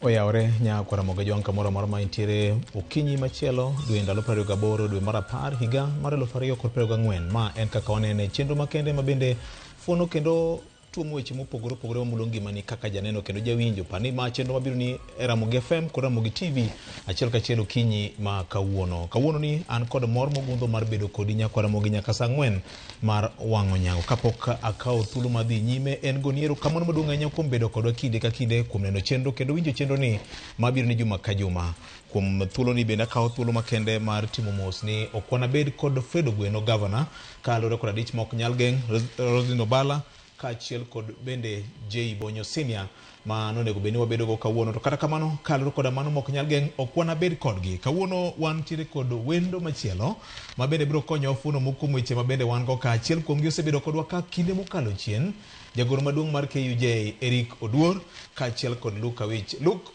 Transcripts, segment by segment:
Oyawore nya Ramogi Ojwang' kamoro amora ma intiere okinyi machielo dwe ndalo 28 dwe mar 10 higa mar 2024. Ma en kaka wanene chenro makende ma bende fuono kendo tuomo weche mopogore opogore mamulo ngimani kaka janeno kendo jawinjo. Par ni ma chenro mabiro ni e Ramogi FM kod Ramogi TV achiel kachiel okinyi ma kawuono. Kawuono ni an kod mor mogundho mar bedo kodi nyakwa Ramogi nyaka saa ang'wen mar wang'o nyango. Kapok akawo thuolo mar dhi nyime en goni erokamano maduong' ahinya kuom bedo kodwa kinde ka kinde kuom neno chenro kendo winjo chenro ni mabiro ni juma ka juma. Kuom thuolo ni bende akawo thuolo makende mar timo mos ni ok wanabed kod Fred Ogweno gavana kaluwore kod adich ma ok nyal geng' Roslyn Obala kaachiel kod bende J Bonyo Senior ma nonego bed ni wabedo go kawuono. To kata kamano kaluwore koda mano ma ok nyal geng' ok wanabed kodgi. Kawuono wantiere kod wendo machielo ma bende biro konyowa fuono moko kuom weche ma bende wan go ka. Achiel kuomgi osebedo kodwa ka kinde mokalo chien, jagoro maduong' mar KUJ Eric Oduor kaachiel kod Luke Awich. Luke,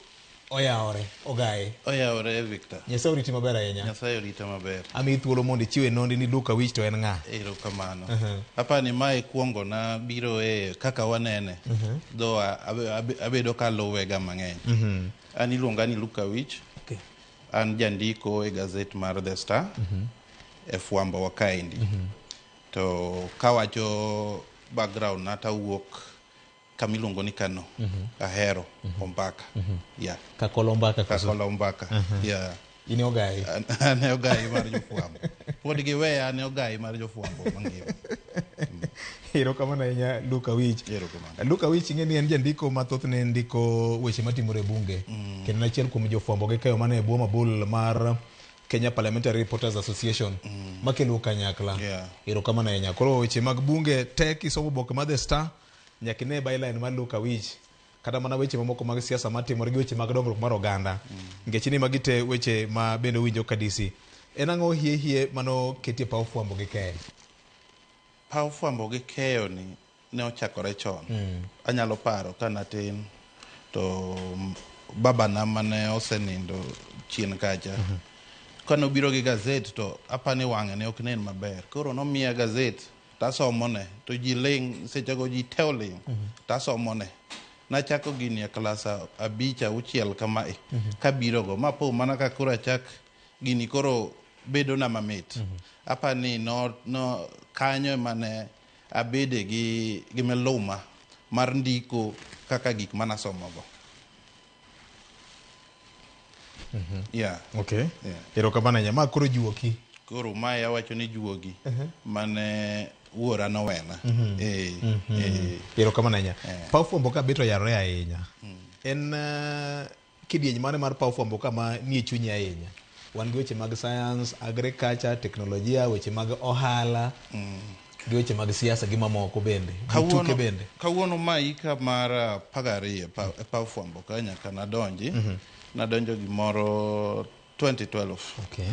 oyawore, ogaye. Oyawore Victor. Nyasaye oriti maber ahinya. Nyasaye orita maber. Amiyi thuolo mondo ichiwe nondi ni Luke Awich to en ng'a? Erokamano. Apani mae kuongo na biro e kaka wanene. Though abedo ka luwe ga mang'eny. An iluonga ni Luke Awich. Okay. An jandiko e gazet mar The Star. E fwambo wa kaendi. To kawacho background na tawuok kama iluongo ni Kano. Ahero Ombaka. Yeah. Kakolo Ombaka koso? Kakolo Ombaka. Yeah. In e ogayi. An e ogayi mar jofwambo. Pod giweya an e ogayi mar jofwambo mangima. Erokamano ahinya Luke Awich. Erokamano. Luke Awich ing'e ni en jandiko ma thothne ndiko weche matimore e bunge. Kendo en achiel kuom jofwambo gi keyo mane e bwo mabul mar Kenya Parliamentary Reporters Association makelo kanyakla. Erokamano ahinya. Koro weche mag bunge tek isomo oboke mar The Star nyaka ine byline mar Luke Awich kata mana weche mamoko mag siasa matimore gi weche mag dongruok mar oganda. Nikech ni magi te weche ma bende owinjo ka DC. En ang'o hie hie mano ketie paw fwambo gi keyo? Paw fwambo gi keyo ni ne ochakore chon. Anyalo paro ka natin to babana mane osenindo chien kacha. Kane obiro gi gazet to apani wang'e ne ok nen maber. Koro nomiya gazet tasomone to ji ling' sechego ji te oling' tasomone. Nachako gini e klas abich auchiel kamae kabiro go mapo mana ka koro achak gini koro bedo na mamit. Apani no, no kanyo emane abede gi miluma mar ndiko kaka gik manasomogo. Yeah. Okay. Yeah. Erokamano ahinya. Ma koro juoki. Koro mae awacho ni juogi mane wuora nowena. Erokamano ahinya. Paw fwambo ka bet oyarore ahinya. En kidieny mane mar paw fwambo ka ma nie chunyi ahinya? Wan gi weche mag science, agriculture, teknolojia, weche mag ohala, gi weche mag siasa gi mamoko bende. Gi tuke bende. Kawuono ma hika mar 12 e paw fwambo ka nyaka nadonji. Nadonjo gimoro 2012. Okay.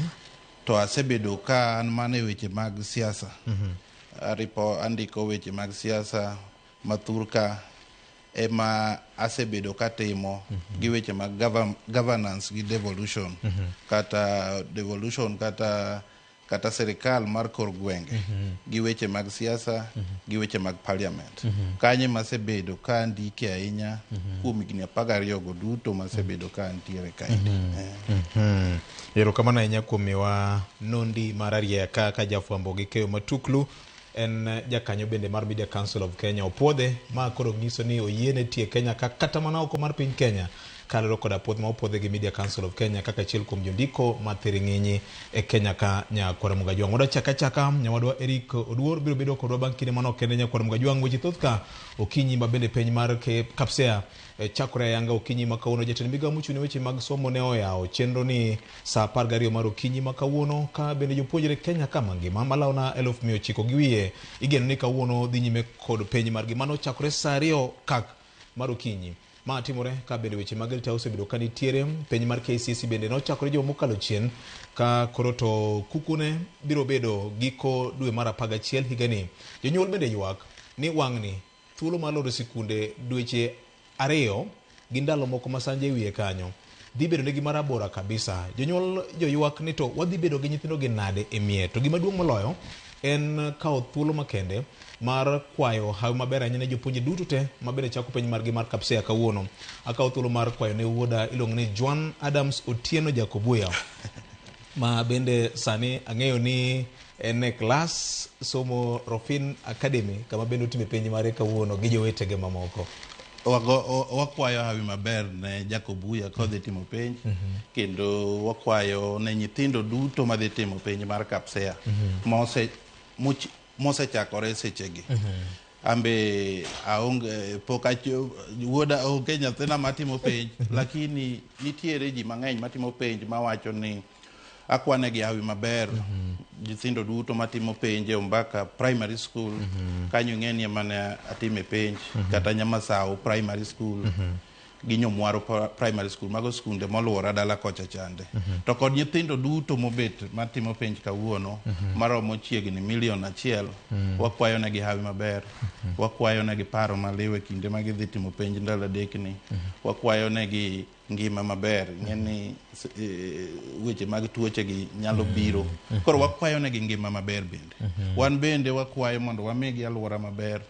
To asebedo ka an mana e weche mag siasa. Aripo andiko weche mag siasa mathur ka ema asebedo katimo gi weche mag governance gi devolution. Kata devolution kata sirikal mar kor gwenge gi weche mag siasa gi weche mag parliament. Kanyo ema asebedo ka andike ahinya kuom higni 12 go duto masebedo ka antiere kaendi. Erokamano ahinya kuom miwa nondi mar arieya ka jafwambo gi keyo matuklu. En jakanyo bende mar Media Council of Kenya opuodhe ma koro nyiso ni oyiene tiyo e Kenya ka kata mana oko mar piny Kenya kaluwore koda puodh ma opuodhe gi Media Council of Kenya kaka achiel kuom jondiko ma thiring'inyi e Kenya ka nyakwar Mugajwang'. Wadwa chaka achaka nyawadwa Eric Oduor biro bedo kodwa bang' kinde manok kende nyakwar Mugajwang'. Weche thoth ka okinyi ma bende penj mar Kapsea chakore ayanga okinyi ma kawuono. Jatend migao mochung' ne weche mag somo ne oyawo chenro ni saa 12 mar okinyi ma kawuono ka bende jopuonjre Kenya ka mangima malawo na 900,000 gi wiye igeno ni kawuono dhi nyime kod penj margi mano chakore saa 2 kak mar okinyi. Ma timore ka bende weche mag LTA osebedo ka nitiere. Penj mar KCSE bende nochakore juma mokalo chien ka koro to kukune biro bedo giko dwe mar 11 higani. Jonyuol bende ywak ni wang'ni thuolo mar loro sikunde dweche 2 gi ndalo moko ma sanje wiye kanyo dhi bedo negi marabora kabisa. Jonyuol joywak ni to wadhi bedo gi nyithindo gi nade e mier. To gima duong' moloyo En kawo thuolo makende mar kwayo hawi maber ahinya ne jopuonje duto te mabende chako penj margi mar KPSEA kawuono. Akawo thuolo mar kwayo ne wuoda iluongo ni Juan Adams Otieno Jakobuya ma bende sani ang'eyo ni en e klas somo Rofin Academy kama bende otime penj mare kawuono gi jowetege mamoko. Wakwayo hawi maber ne Jakobuya kodhi timo penj kendo wakwayo ne nyithindo duto madhi timo penj mar KPSEA mosechakore sechegi. Ambe aonge pok wuoda onge nyathina matimo penj lakini nitiere ji mang'eny matimo penj mawacho ni akwanegi hawi maber nyithindo duto matimo penj e Ombaka Primary School kanyo ing'eni ema ne atime penj kata Nyamasao Primary School gi Nyomwaro Primary School mago skunde moluora dala kocha chande to kod nyithindo duto mobet matimo penj kawuono maromo chiegni 1 million wakwayo negi hawi maber wakwayo negi paro maliw e kinde ma gidhi timo penj ndalo adek ni wakwayo negi ngima maber ing'e ni weche mag tuoche gi nyalo biro koro wakwayo negi ngima maber bende wan bende wakwayo mondo wamigi alwora maber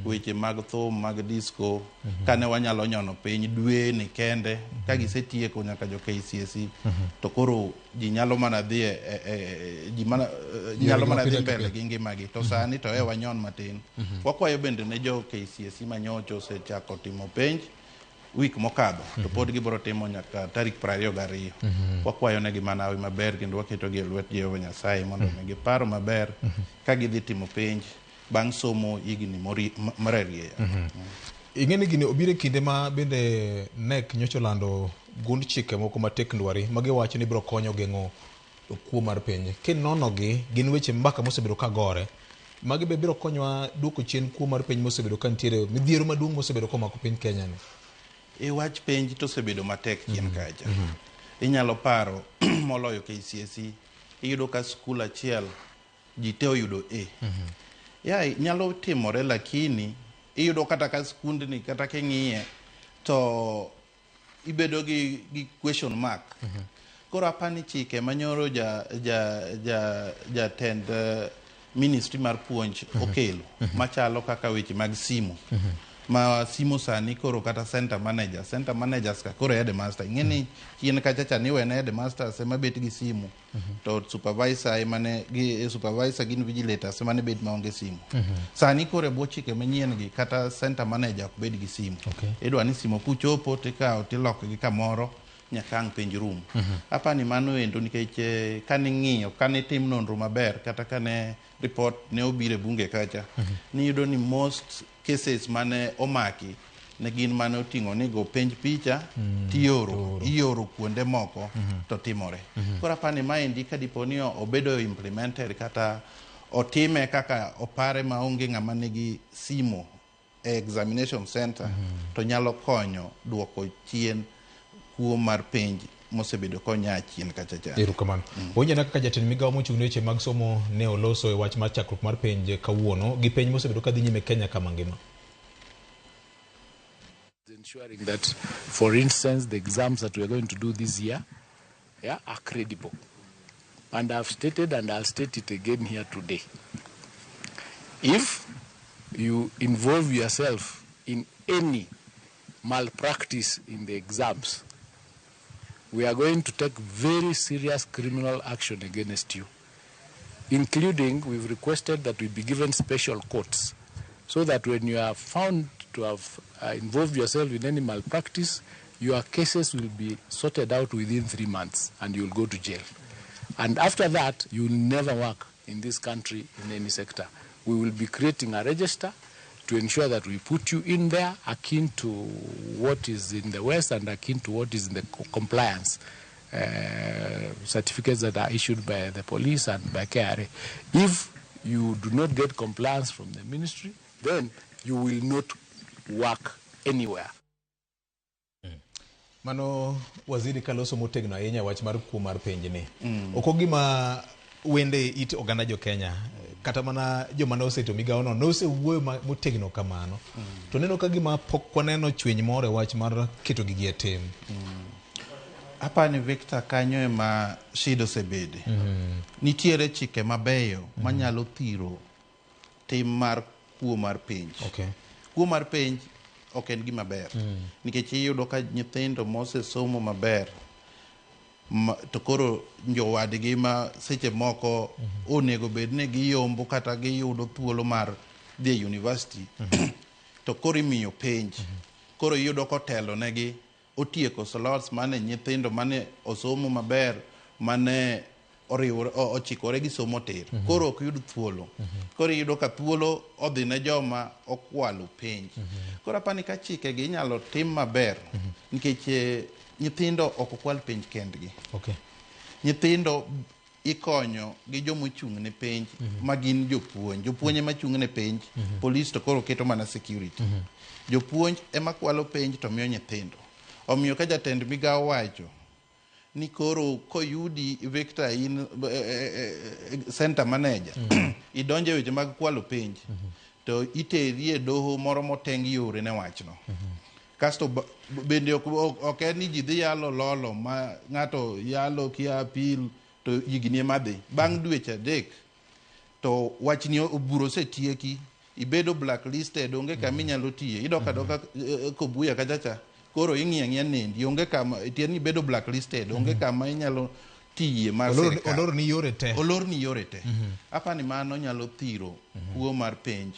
weche mag thum mag disco kane wanyalo nyono piny dwe ni kende ka gisetieko nyaka jo KCSE to koro ji nyalo mana dhi ji mana nyalo mana dhi mbele gi ngimagi to sani to e wanyon matin wakwayo bende ne jo KCSE manyocha osechako timo penj wik mokadho to pod gibiro timo nyaka tarik 22 wakwayo negi mana hawi maber kendo waketogi e lwet Jehova Nyasaye mondo omigi paro maber ka gidhi timo penj bang' somo higni mararieya. Ing'e ni gini obiro e kinde ma bende KNEC nyocha olando gund chike moko matek ndwari ma giwacho ni biro konyo geng'o kuo mar penj. Kinonogi gin weche mbaka mosebedo ka gore. Magi be biro konyowa duoko chien kuo mar penj mosebedo ka nitiere midhiero maduong' mosebedo komako piny Kenya ni. E wach penj to osebedo matek chien kacha. Inyalo paro moloyo KCSE iyudo ka skul achiel ji te oyudo A. Ya nyalo timore lakini iyudo kata ka skundni kata king'iye to ibedo gi question mark. Koro apani chike manyoro ja ja ja jatend ministry mar puonj okelo machalo kaka weche mag simu ma simu sani koro kata center manager center managers ka koro headmaster ing'e ni chien kacha cha niwene headmasters ema bet gi simu to supervisor ema ne gi supervisor gi invigilators ema ne bet maonge simu sani koro e bwo chike manyien gi kata center manager ok bed gi simu idwa ni simu kuchopo tikawo tiloko gi kamoro nyaka ang' penj rum apani mano endo nikech kaning'iyo kanitim nonro maber kata kane report ne obiro e bunge kacha niyudo ni most cases mane omaki ne gin mane oting'o ni go penj picha tioro ioro kuonde moko to timore koro apani maendi ka dipo ni obedo implemented kata otime kaka opare maonge ng'ama nigi simo e examination center to nyalo konyo duoko chien kuo mar penj mosebedo konya chien kacha cha. Erokamano. Winjana kaka jatend migawo mochung' ne weche mag somo ne oloso e wach mar chakruok mar penj kawuono gi penj mosebedo ka dhi nyime Kenya kama ngima. Ensuring that, for instance, the exams that we are going to do this year, yeah, are credible. And I've stated, and I'll state it again here today. If you involve yourself in any malpractice in the exams, we are going to take very serious criminal action against you, including we've requested that we be given special courts so that when you are found to have involved yourself in any malpractice, your cases will be sorted out within 3 months and you'll go to jail. And after that, you will never work in this country in any sector. We will be creating a register to ensure that we put you in there akin to what is in the West and akin to what is in the compliance certificates that are issued by the police and by KRA. If you do not get compliance from the ministry, then you will not work anywhere. Mano waziri kaloso motegno ahinya wach mar kuo mar penj ni. Ok ogima wende it oganda jo Kenya kata mana joma ne oseto migawo no nosewuoyo motegno kamano. To neno ka gima pok waneno chwiny moro e wach mar keto gigi e tim. Apani Victor kanyo ema shida osebede. Nitiere chike mabeyo manyalo thiro tim mar kuo mar penj. Kuo mar penj ok en gima ber. Nikech iyudo ka nyithindo mosesomo maber to koro jowadgi ma seche moko onego bed ni giyombo kata giyudo thuolo mar dhi e university to koro imiyo penj. Koro iyudo kotelo negi otieko slots mane nyithindo mane osomo maber mane oriwore ochikore gi somo tir. Koro ok yud thuolo. Koro iyudo ka thuolo odhi ne joma okwalo penj. Koro apani ka chikegi inyalo tim maber nikech nyithindo ok okwal penj kendgi. Nyithindo ikonyo gi jomochung' ne penj ma gin jopuonj. Jopuonj ema chung' ne penj, polis to koro keto mana security. Jopuonj ema kwalo penj to miyo nyithindo. Omiyo ka jatend migawo wacho ni koro koyudi Victor in center manager idonjo e weche mag kwalo penj to iteri e doho moro moteng yore ne wachno. Kasto bende ok en ni ji dhi yalo lolo ma ng'ato yalo kia appeal to higni ema dhi. Bang' dweche 3 to wachni bura osetieki ibedo blacklisted onge kama inyalo tiye idok adoka Kobuya kacha cha koro ing'iyo ang'iya nendi onge kama tiende ni ibedo blacklisted onge kama inyalo tiye mar sirkal. Olor ni yore te. Olor ni yore te. Apani mano nyalo thiro kuo mar penj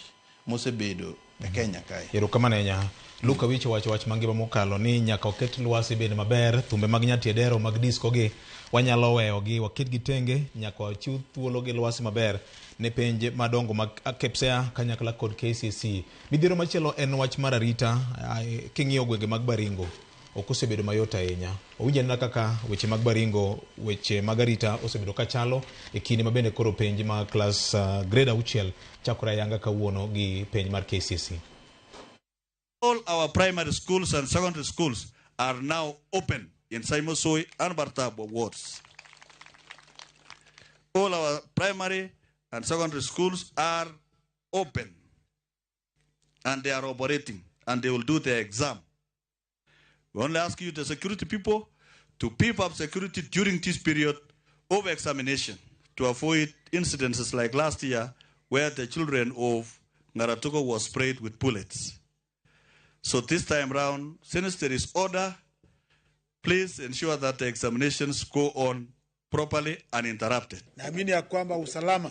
mosebedo e Kenya kae. Erokamano ahinya. Luka Wich owacho wach mangima mokalo ni nyaka oket lwasi bed maber, thumbe mag nyatiedero mag disco gi wanyalo weyogi waketgi tenge, nyaka wachiw thuolo gi lwasi maber ne penj madongo mag KPSEA kanyakla kod KCSE. Midhiero machielo en wach mar arita, king'iyo gwenge mag Baringo ok osebedo mayot ahinya. Owinjo anena kaka weche mag Baringo, weche mag arita osebedo kachalo e kinde ma bende koro penj mag klas grade 6 chakore ayanga kawuono gi penj mar KCSE. All our primary schools and secondary schools are now open in Saimosoi and Bartabwa wards. All our primary and secondary schools are open and they are operating and they will do their exam. We only ask you, the security people, to beef up security during this period of examination to avoid incidences like last year where the children of Ngaratuko was sprayed with bullets. So this time round, since there is order, please ensure that the examinations go on properly and uninterrupted. Naamini ya kwamba usalama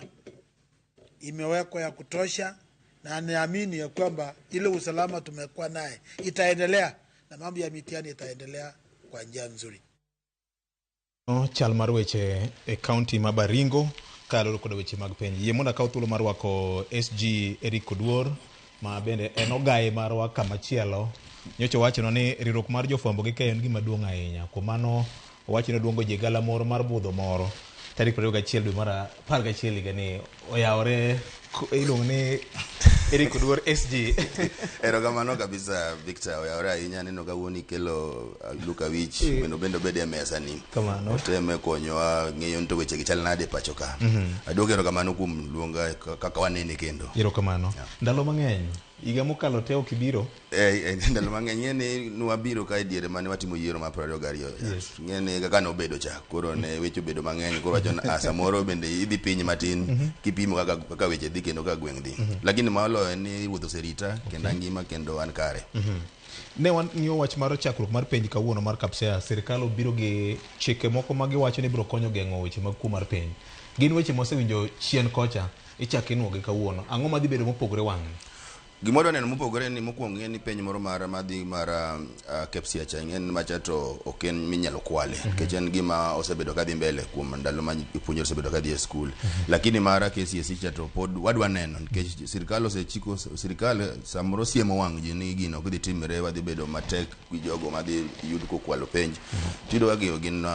imewekwa ya kutosha, na naamini ya kwamba ile usalama tumekuwa naye itaendelea na mambo ya mitihani itaendelea kwa njia nzuri. Chal mar weche e kaunti ma Baringo kaluwore kod weche mag penj. Yie mondo akaw thuolo mar rwako SG Eric Oduor ma bende en ogaye marwa kamachielo. Nyocha owachonwa ni riwruok mar jofwambo gi keyo en gima duong' ahinya. Kuom mano owacho ni oluongo ji gala moro mar budho moro tarik 21 dwe mar 11 higani oyawore iluongo ni Eric Oduor SG. Erokamano kabisa Victor, oyawore ahinya aneno kawuono ikelo Luka Wich bende bende obed e mesa ni. Kamano. Oteme konyowa ng'eyo ni to weche gi chal nade e pacho ka. Aduogo erokamano kuom luonga kaka wanene kendo. Erokamano. Ndalo mang'eny higa mokalo te ok ibiro. Ndalo mang'eny ing'e ni nwabiro ka e diere mane watimo yiero mar 22. Yes. Ing'e ni kaka nobedo cha, koro ne weche obedo mang'eny, koro wacho ni samoro bende idhi piny matin kipimo kaka weche dhi kendo kaka gweng' dhi. Lakini moloyo en ni ruoth oserita kendo angima kendo an kare. Ne wang'iyo wach mar chakruok mar penj kawuono mar KPSEA, sirikal obiro gi chike moko ma giwacho ni biro konyo geng'o weche mag kuo mar penj. Gin weche mwasewinjo chien kocha, ichako inuogi kawuono. Ang'o madhi bedo mopogore wang'ni? Gima wadwa neno mopogore ni mokwongo ing'e ni penj moro mar madhi mar KPSEA cha ing'e ni macha to ok en minyalo kwale nikech en gima osebedo kadhi mbele kuom ndalo ma jopuonjre osebedo kadhi e skul. Lakini mar KCSE cha to pod wadwa neno nikech sirikal osechiko sirikal samoro siemo wang' ji ni gino ok dhi timre wadhi bedo matek gi jogo madhi yud kokwalo penj. Tiyudo ka gigo gin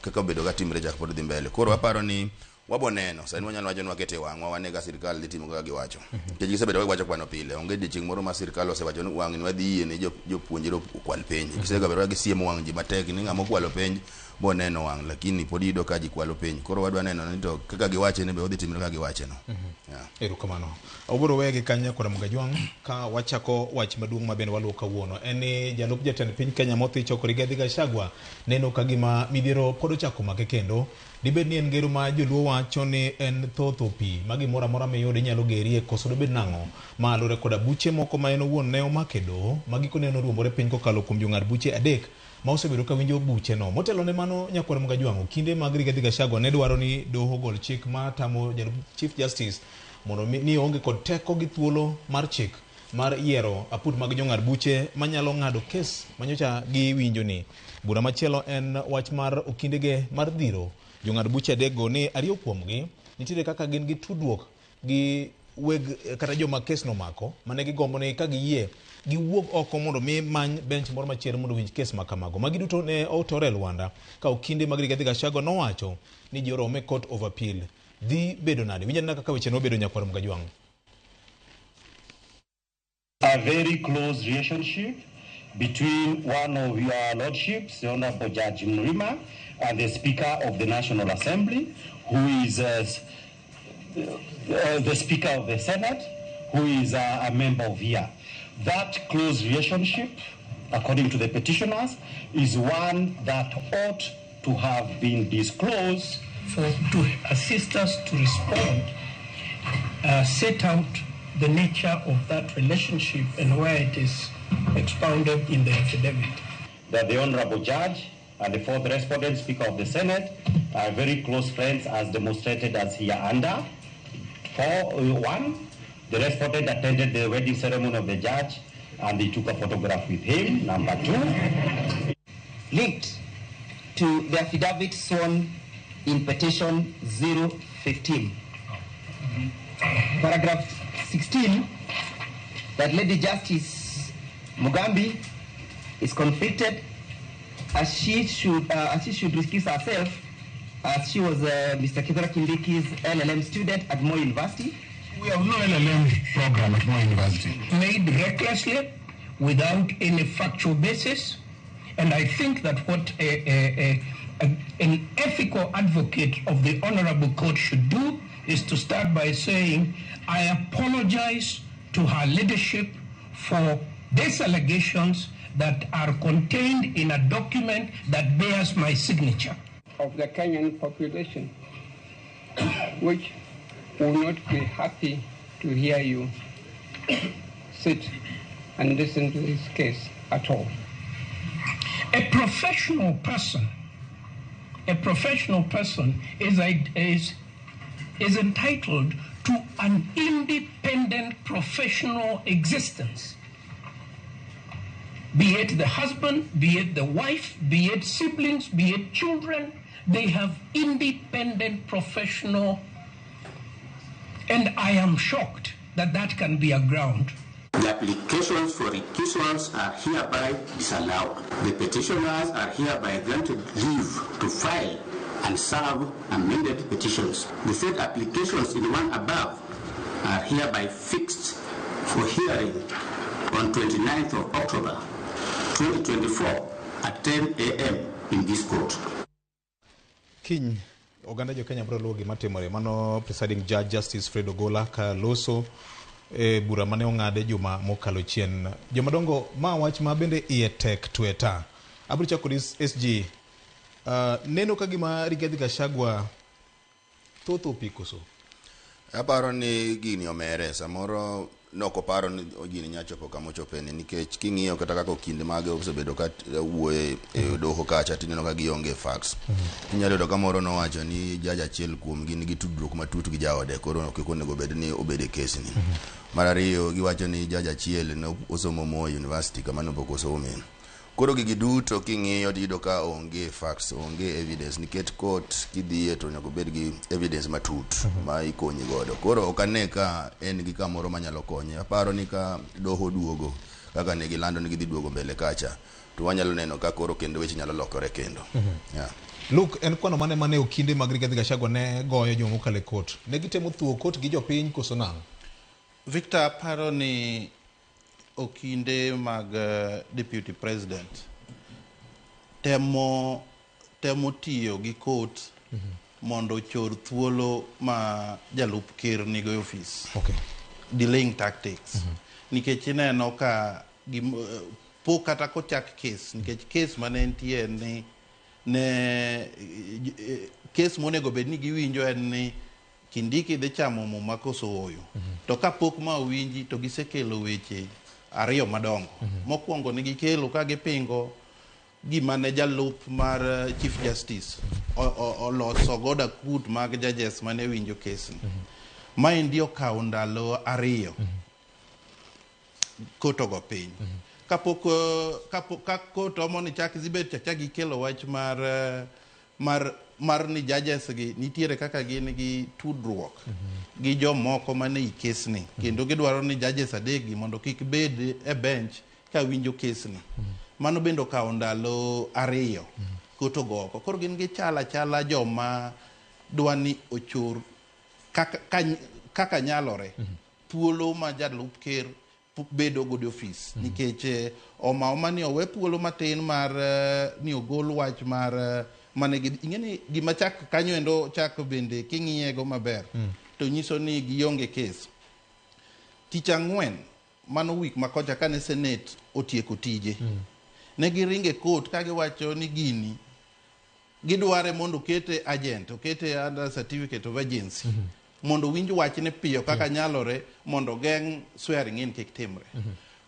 kaka obedo ka timre cha pod dhi mbele. Koro aparo ni wabo neno sani wanyalo wacho ni wakete wang'wa wane ka sirikal dhi timo kaka giwacho. Nikech gisebedo ka giwacho kwano pile onge odiochieng' moro ma sirikal osewacho ni wang'ni wadhi yie ne jopuonjre okwal penj. Gisebedo ka gisiemo wang' ji matek ni ng'ama okwalo penj Boneno wang' lakini pod iyudo ka ji kwalo penj. Koro wadwa neno ni to kaka giwache ni be odhi timre kaka giwache no. Yeah. Erokamano. Obiro wegi kanyo koda Mugajwang' ka wachako wach maduong' ma bende waluwo kawuono en ni jalup jatend piny Kenya mothi choko Rigathi Gachagua neno ka gima midhiero pod ochako make kendo. Dibed ni en ngero ma joluo wacho ni en thotho pi ma gimoro amora miyudo inyalo gerie koso dobed nang'o? Ma luwore koda buche moko ma en owuon ne omako e doho ma gikone noruombore piny kokalo kuom jong'ad buche adek ma osebedo ka winjo bucheno. Motelo ne mano, Nyakwar Mugajwang', okinde mag Rigathi Gachagua ne dwaro ni doho ogol chik ma tamo jalup Chief Justice mondo ni oonge kod teko gi thuolo mar chik mar yiero aput mag jong'ad buche manyalo ng'ado kes manyocha giwinjo ni. Bura machielo en wach mar okindege mar dhiro jong'ad buche adekgo ni ariyo kuomgi nitiere kaka gin gi tudruok gi weg kata joma kes nomako mane gigombo ni ka giyie giwuog oko mondo mi many bench moro machielo mondo owinj kes ma kamago. Magi duto ne otore e lwanda ka okinde mag Rigathi Gachagua nowacho ni ji orome Court of Appeal. Dhi bedo nade? Winj anena kaka weche nobedo Nyakwar Mugajwang'. A very close relationship between one of your lordships, the Honorable Judge Mrima, and the Speaker of the National Assembly, who is the Speaker of the Senate, who is a member of here. That close relationship, according to the petitioners, is one that ought to have been disclosed. For to assist us to respond, set out the nature of that relationship and where it is expounded in the affidavit. That the Honorable Judge and the fourth respondent, Speaker of the Senate, are very close friends as demonstrated as here under. 4-1, the respondent attended the wedding ceremony of the judge and he took a photograph with him. Number 2. Linked to the affidavit sworn in petition 015. Paragraph 16, that Lady Justice Mugambi is conflicted as she should recuse herself, as she was Mr. Kithure Kindiki's LLM student at Moi University. We have no LLM program at Moi University. Made recklessly, without any factual basis, and I think that what an ethical advocate of the Honorable Court should do is to start by saying, I apologize to her leadership for these allegations that are contained in a document that bears my signature. Of the Kenyan population, which will not be happy to hear you sit and listen to this case at all. A professional person is entitled to an independent professional existence. Be it the husband, be it the wife, be it siblings, be it children, they have independent professional, and I am shocked that that can be a ground. The applications for recusals are hereby disallowed. The petitioners are hereby granted leave to file and serve amended petitions. The said applications in one above are hereby fixed for hearing on 29th of October 2024 at 10 a.m. in this court. Kiny oganda jo Kenya biro luwo gima timore. Mano presiding judge Justice Fred Ogola ka loso bura mane ong'ade juma mokalo chien. Jomadongo, ma wach ma bende iye tek tweta. Abiro chako kod SG. Neno ka gima Rigathi Gachagua thoth opi koso? Aparo ni gini omere samoro nokoparo ni gini nya chopo kama ochopeni, nikech king'iyo kata kaka okinde mage osebedo ka wuoye e doho kacha tineno ka gionge facts. Inyalo yudo ka moro nowacho ni judge achiel kuomgi nigi tudruok matut gi jaode, koro ok onego bed ni obed e kesni. Mar ariyo, giwacho ni judge achiel ne osomo Moi University kama ne pok osome. Koro gigi duto king'iyo tiyudo ka onge facts, onge evidence, nikech court kidhiye to onego bed gi evidence matut ma ikonyi godo. Koro ok ane ka en gi kamoro manyalo konye. Aparo ni ka doho duogo kaka ne gilando ni gidhi duogo mbele kacha, to wanyalo neno ka koro kendo weche nyalo lokore kendo. Yeah. Luke, en kwano mane mane okinde mag Rigathi Gachagua ne goyo joma okalo e court? Ne gitemo thuo court gi jopiny koso nang'o? Victor, aparo ni okinde mag deputy president temo temo tiyo gi court mondo ochor thuolo ma jalup ker nigo e ofis. Delaying tactics. Nikech ineno ka pok kata kochak case, nikech case mane nitie en ni ne case monego bed ni giwinjo en ni Kindiki dhi chamo muma koso ooyo. To kapok ma owinji to gisekelo weche ariyo madongo. Mokwongo ne gikelo ka gipingo gima ne jalup mar Chief Justice oloso godo akut mag judges mane winjo case ni. Maendi okawo ndalo 2 court ogo piny. Kapok ka court omo ni chak zibet cha chak gikelo wach mar ni judges gi nitiere kaka gin gi tudruok gi jomoko mane i case ni, kendo gidwaro ni judges 3 gi mondo kik bed e bench ka winjo case ni. Mano bende okawo ndalo 2 court ogo oko. Koro gin gichala chala joma dwa ni ochor kaka nyalore thuolo ma jalup ker bedo godo e ofis. Nikech oma ni owe thuolo matin mar ni ogol wach mar mane gi ing'e ni gima chak kanyo endo chak bende king'iye go maber to nyiso ni gionge case. Tich ang'wen mano week makocha kane Senate otieko tije, ne giringe court ka giwacho ni gini gidware mondo okete agent, okete under certificate of agency mondo winj wachne piyo kaka nyalore mondo geng' swearing in kik timre.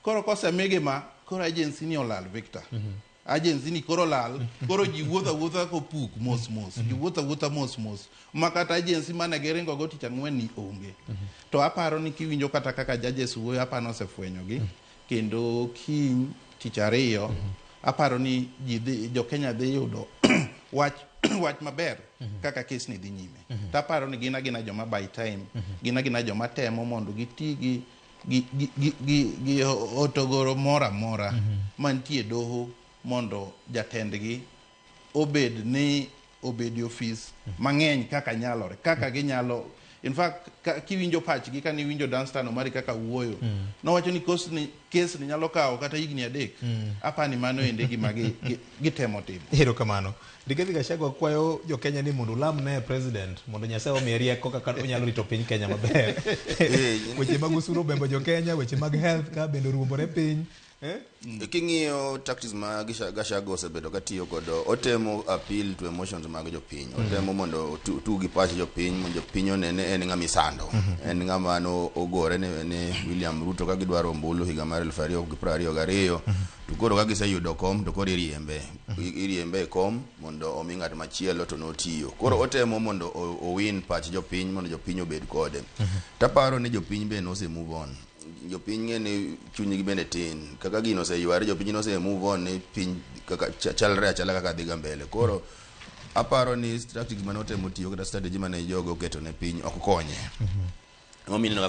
Koro kosemigi ma, koro agency ni olal, Victor. Agency ni koro lal, koro ji wuotho awuotha kopuk mos mos, ji wuotho awuotha mos mos, ma kata agency mane giringo go tich ang'wen ni onge. To aparo ni kiwinjo kata kaka judges wuoyo, aparo osefwenyogi, kendo kiny tich ariyo, aparo ni ji dhi, jo Kenya dhi yudo wach maber kaka case ni dhi nyime. To aparo ni gin agina joma buy time, gin agina joma temo mondo giti gi otogoro moro amora mantie doho mondo jatendgi obed ni obed e ofis mang'eny kaka nyalore, kaka ginyalo. In fact, kiwinjo pachgi, kane iwinjo Danstan Omari kaka wuoyo, nowacho ni case ni nyalo kawo kata higni 3. Apani mano ende gima gitemo timo. Erokamano. Rigathi Gachagua kwayo jo Kenya ni mondo ulam ne president mondo Nyasaye omiye rieko kaka onyalo rito piny Kenya maber. Weche mag osuru obembo jo Kenya, weche mag health ka bende oruombore piny. King'iyo tactics ma Gachagua osebedo katiyo godo, otemo appeal to emotions mag jopiny. Otemo mondo otug gi pach jopiny mondo jopiny one ni en ng'ama isando. En ng'ama no ogore ne William Ruto ka gidwaro ombulu higa mar 2022. To koro ka giseyudo kom to koro iriembe. Iriembe e kom mondo omi ng'at machielo to notiyo. Koro otemo mondo owin pach jopiny mondo jopiny obed kode. Taparo ni jopiny be nose move on. Jopiny ng'e ni chunygi bende tin. Kaka gino oseyware, jopiny nose move on ni piny kaka chalre achala kaka dhiga mbele. Koro aparo ni tactics mane otemo tiyo kata strategy mane jogo oketo ne piny ok konye. Emomiyo ineno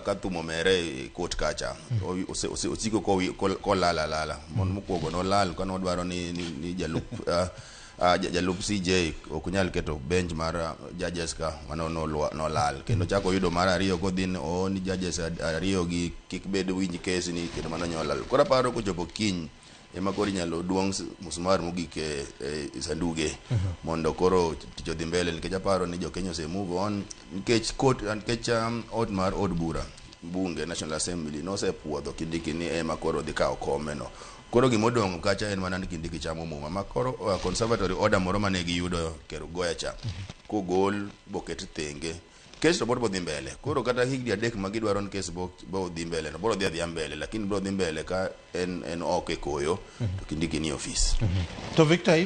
ka thum omere e court kacha. Osiko kolal alala. Mondo mokwongo nolal ka nodwaro ni jalup CJ ok nyal keto bench mar judges ka mano nolal. Kendo chako oyudo mar ariyo kodhi ni judges ariyo gi kik bed winj case ni kendo mano nyolal. Koro aparo kochopo kiny ema koro inyalo duong' musmar mogik e sanduge mondo koro tich odhi mbele, nikech aparo ni jo Kenya ose move on nikech court, nikech ot mar od bura bunge National Assembly nosepuodho Kindiki ni ema koro dhi kawo kome no. Koro gimodong' kacha en mana ni Kindiki chamo muma ma koro conservatory order moro mane giyudo Kerugoya cha kogol boket thenge, case to pod dhi mbele. Koro kata higni 3 ma gidwaro ni case bo dhi mbele no biro dhi adhiya mbele, lakini biro dhi mbele ka en oko e koyo to Kindiki ni ofis. To Victor,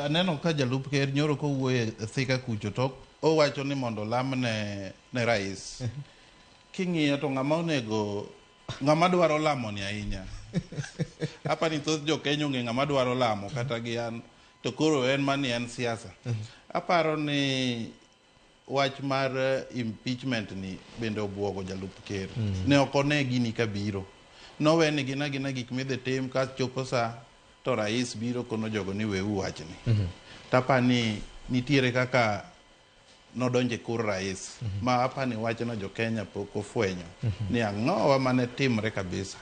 aneno ka jalup ker nyoro kowuoyo e Thika kucho to owacho ni mondo olam ne rais. King'iyo to ng'ama onego, ng'ama dwaro lamo ni ahinya. Apa ni thoth jo Kenya ong'e ng'ama dwaro lamo kata gi an, to koro en mani en siasa. Aparo ni wach mar impeachment ni bende obuogo jalup ker. Ne ok one gini kabiro. Nowe ni gin agina gik midhi tim ka chopo sa to rais biro kono jogo ni weu wachni. Tapani nitiere kaka nodonje kor rais ma apani wachno jo Kenya pok ofwenyo ni ang'owa mane timre kabisa.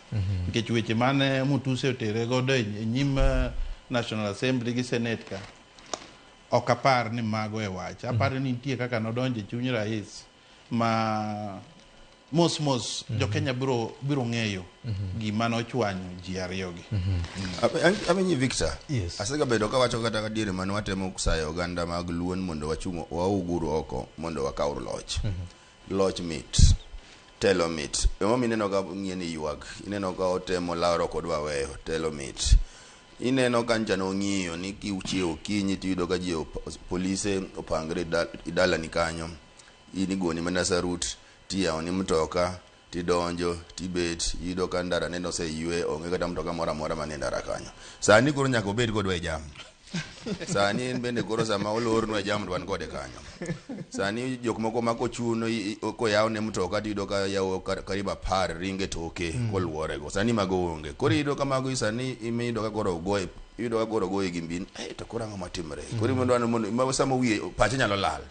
Nikech weche mane Mutuse otere godo e nyim National Assembly gi Senate ka. Ok apar ni mago e wach. Apar ni nitie kaka nodonjo e chuny rais ma mos mos jo-Kenya biro ng'eyo gima nochwanyo ji ariyogi. Awinji Victor. Yes. Asegabedo kawacho kata ka diere mane watemo sayo oganda mag Luo ni mondo wachung' wauguru oko mondo wakaw loch. Loch mit. Telo mit. Emomiyo ineno ka ng'ieni ywak. Ineno ka otemo laro kodwa weyo. Telo mit. Ineno ka ncha nong'iyo ni kichiewo okinyi tiyudo ka ji polise opangre e dalani kanyo. In igoni mana sarut tiyawoni mtoka tidonjo tibet iyudo ka ndara neno oseywe onge kata mtoka moro amora manie ndara kanyo. Sani koro nyaka obed kodwa e jam. Sani en bende koro sama olornwa e jam to wan kode kanyo. Sani jok moko ma kochuno koyawne mtoka tiyudo ka yawo karibu 10 ringe toke koluorego. Sani mago onge. Koro iyudo ka mago sani iyudo ka koro ogoye iyudo ka koro ogoye gi mbin to koro ang'o matimre. Koro idwaro mondo ma sama wiye pache nyalo lal.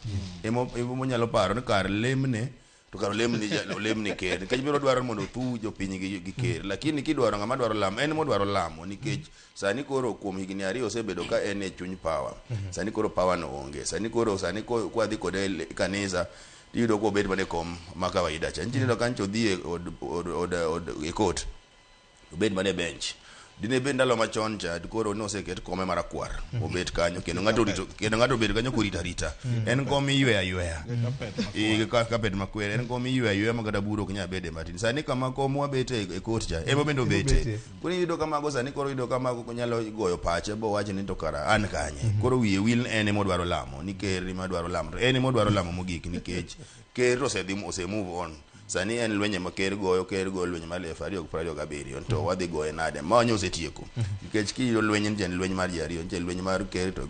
Emo nyalo paro ni kar lemne to kar olemni olemni ker nikech biro dwaro mondo othu jopiny gi ker lakini kidwaro ng'ama dwaro lamo en modwaro lamo nikech sani koro kuom higni 2 osebedo ka en e chuny power. Sani koro power no onge. Sani koro sani kwadhi kode e kanisa tiyudo kobet mana e kom ma kawaida cha. Nitie ka ncho odhi e od e court obed mana e bench. Dine bed ndalo machon cha koro noseket kome marakwar obet kanyo kendo ng'ato orito kendo ng'ato obet kanyo korito arita. En kom iyweyo ayweya. Carpet makwer en kom iyweyo ayweya ma kata buro ok nyal bede matin. Sani kama kom wabete e court cha ema bende obete. Koro iyudo ka mago sani koro iyudo ka mago nyalo goyo pache bowach ni to kara an kanye. Koro wiye wil en ema odwaro lamo ni ker ema dwaro lamo to en ema odwaro lamo mogik nikech ker to osedhi ose move on. Sani en lwenje ma ker goyo lweny mar 2027 to wadhi goye nade ma wanyo osetieko nikech kiyudo lweny en lweny mar ji ariyo nitie lweny mar ker to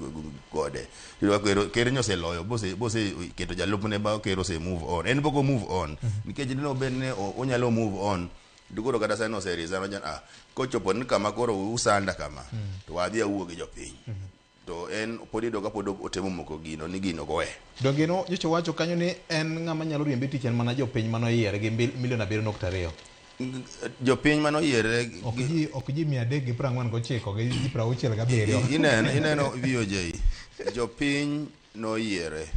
gode iyudo ka ker nyo oseloyo bose keto jalupne ba ker ose move on en pok o move on nikech dine obed ni onyalo move on koro kata sani ose resign wacho kochopo ni kama koro usanda kama to wadhi awuo gi jopiny to en pod iyudo ka pod otemo moko gino ni gino goye. Donge no nyocha wacho kanyo ni en ng'ama nyalo riembe tich en mana jopiny manoyiere gi milion 7.2. Jopiny manoyiere ok ji 349 gi ji 67. Ineno VOJ jopiny noyiere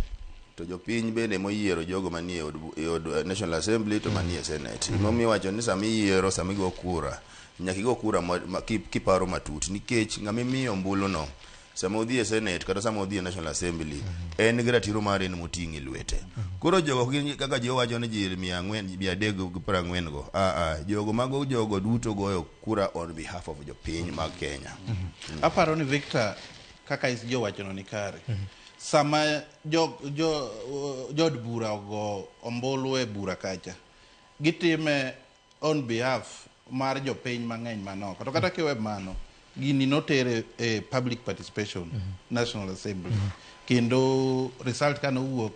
to jopiny bende moyiero jogo manie od National Assembly to manie Senate. Emomiyo wacho ni sama iyiero sama igo kura nyaka igo kura kiparo matut nikech ng'ama imiyo ombulu no sama odhi e Senate kata sama odhi e National Assembly en gi ratiro mare en moting'o e lwete. Koro jogo kaka ji owacho ni ji 400, 340 go jogo mago jogo duto goyo kura on behalf of jopiny mag Kenya. Aparo ni Victor kaka jowachono ni kare. Sama jood bura ogo ombulu e bura kacha gitime on behalf mar jopiny mang'eny manoko. To kata kiwe mano gini notere e public participation National Assembly kendo result kane owuok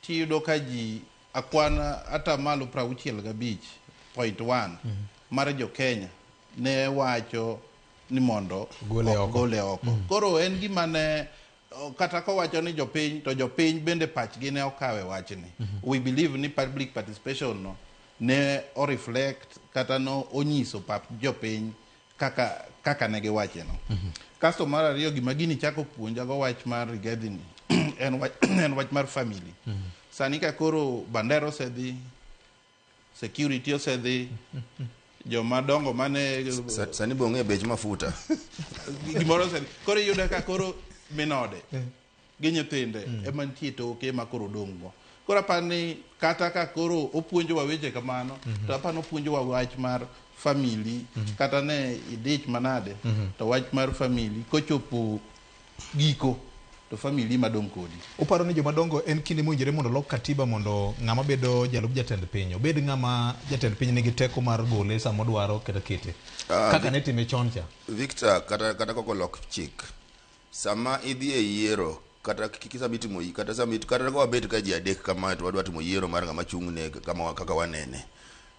tiyudo ka ji akwana 65.1% mar jo Kenya ne wacho ni mondo gole oko. Koro en gima ne kata kowacho ni jopiny to jopiny bende pachgi ne okawe wachni. We believe ni public participation no ne o reflect kata no onyiso pach jopiny kaka ne giwache no. Kasto mar ariyo gima gini chako puonja go wach mar Rigathi ni en wach mar family. Sani ka koro bandera osedhi, security osedhi, joma dongo mane sani be ong'e bech mafuta gimoro osedhi. Koro iyudo ka koro minode gi nyithinde ema nitie toke ema koro odong' go. Koro apani kata ka koro opuonjowa weche kamano to apani opuonjowa wach mar family kata ne idich manade to wach mar family kochopo giko to family madong' kodi. Uparo ni jomadongo en kinde mowinjore mondo lok katiba mondo ng'ama bedo jalup jatend piny obed ng'ama jatend piny nigi teko mar gole sama odwaro kata kete kaka ne time chon cha. Victor kata koko lok chik sama idhi e yiero kata sama itimo kata sama kata ka wabet ka ji 3 kama to wadwa timo yiero mar ng'ama chung' ne kama kaka wanene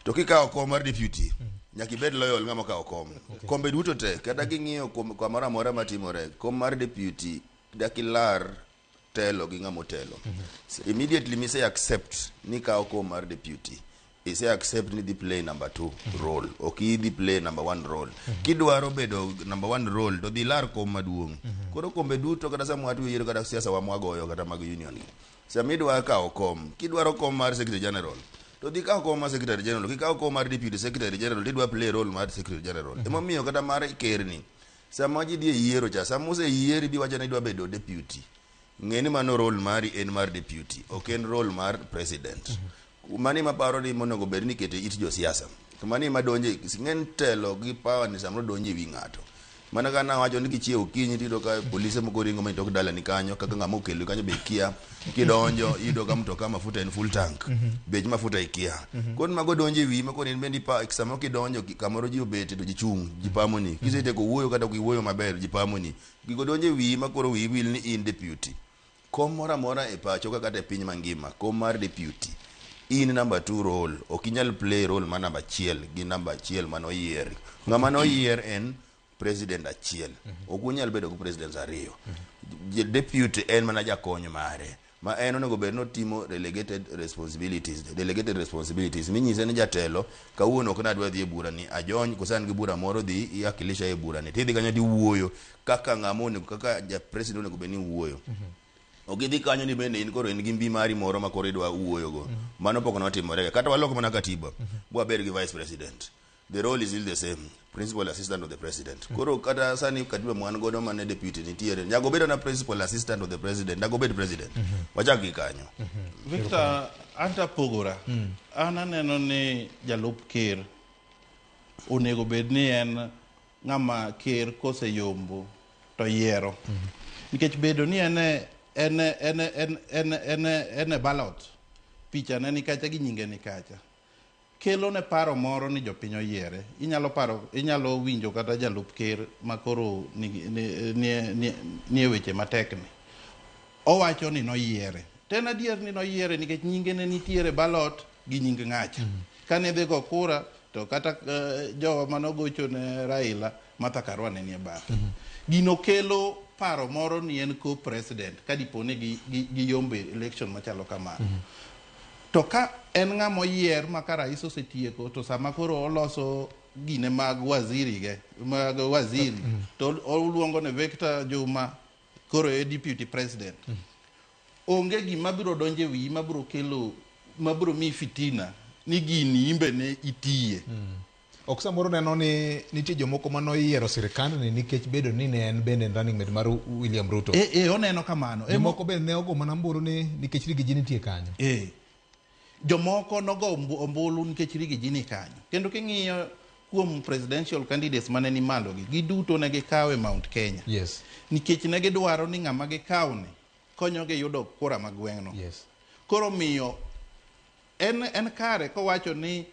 to kikawo kom mar deputy nyaka ibed loyal ng'ama okawo kom. Kombe duto te kata king'iyo kamoro amora matimore kom mar deputy dakilar telo gi ng'ama otelo. Immediately mise accept ni kawo kom mar deputy Ise accept ni dhi play number 2 role, ok idhi play number 1 role. Kidwaro bedo number 1 role to dhi lar kom maduong'. Koro kombe duto kata sama watiyo yiero kata siasa wa mwagoyo kata mag union gi. Sama idwa kawo kom, kidwaro kom mar secretary general, to dhi kaw kom mar secretary general, kikaw kom mar deputy secretary general tidwa play role mar secretary general. Emomiyo kata mar ker ni, sama ji dhi e yiero cha, sama oseyieri biwacho ni idwa bedo deputy, ng'e ni mano role mari en mar deputy, ok en role mar president. Mano ema paro ni monego bed ni ikete it josiasa. To mano ema donje, ng'eny telo gi power ni samoro donjo e wi ng'ato. Mana ka nawacho ni kichiewo okinyi tiyudo ka polise moko ringo ma tok dalani kanyo kaka ng'ama okelo kanyo be ikia. Kidonjo iyudo ka mtoka mafuta en full tank. Bech mafuta ikia. Koro mago donjo e wiyi ma koro in bende samoro kidonjo kamoro ji obete to ji chung' ji pamoni. Kisetieko wuoyo kata ok iwuoyo maber ji pamoni. Gigo donjo e wiyi ma koro wiyi wil ni in deputy. Kom moro amora e pacho ka kata e piny mangima, kom mar deputy in number 2 role, ok inyal play role mar namba 1 gi namba 1 manoyier. Ng'ama noyier en president achiel. Ok unyal bedo gi presidents ariyo. Deputy en mana jakony mare ma en onego bed ni otimo delegated responsibilities minyise ni jatelo kawuono ok nadwa dhi e bura ni ajony koso an gi bura moro dhi iakilisha e bura ni tidhi kanyo tiwuoyo kaka ng'ama onego kaka ja president onego bed ni wuoyo. Ok idhi kanyo ni bende in koro in gi mbi mari moro ma koro idwa wuoyogo. Mano pok notimore. Kata walok mana katiba bwabed gi vice president, the role is still the same, principal assistant of the president. Koro kata sani katiba mwan godo mane deputy nitiere nyaka obed na principal assistant of the president, nyaka obed president. Wachak gi kanyo. Victor, anta pogora. An aneno ni jalup ker onego bed ni en ng'ama ker koseyombo to yiero. Nikech bedo ni en e en e en e en en en e en e ballot, picha ne ni kacha gi nyinge ni kacha. Kelo ne paro moro ni jopiny oyiere. Inyalo paro, inyalo winjo kata jalup ker makoro ni, ni, ni, ni, ni e weche matek ni. Owacho ni noyiere. To en adier ni noyiere nikech nyinge ne nitiere ballot gi nying ng'acha. Kane dhi go kura to kata jowa manogocho ne Raila, Martha Karua ne nie bathe. Gino kelo paro moro ni en co-president ka dipo ni gi yombe election machalo kamano. To ka en ng'ama oyier ma ka rais osetieko to sama koro oloso gine mag waziri ge mag waziri to oluongo ne Victor Juma koro e deputy president. Onge gima biro donjo e wiyi mabiro kelo mabiro miyi fitina ni gini imbe ne itiye. Ok samoro neno ni nitie jomoko manoyiero sirikandni nikech bedo ni ne en bende running mate mar William Ruto. E oneno kamano. Jomoko bende ne ogo mana mburu ni nikech Riggy G nitie kanyo. Jomoko nogo ombulu nikech Riggy G ni kanyo. Kendo king'iyo kuom presidential candidates mane ni malo gi, giduto ne gikawo e Mount Kenya. Nikech ne gidwaro ni ng'ama gikawo ni konyogi yudo kura mag gweng'no. Koro miyo en kare kowacho ni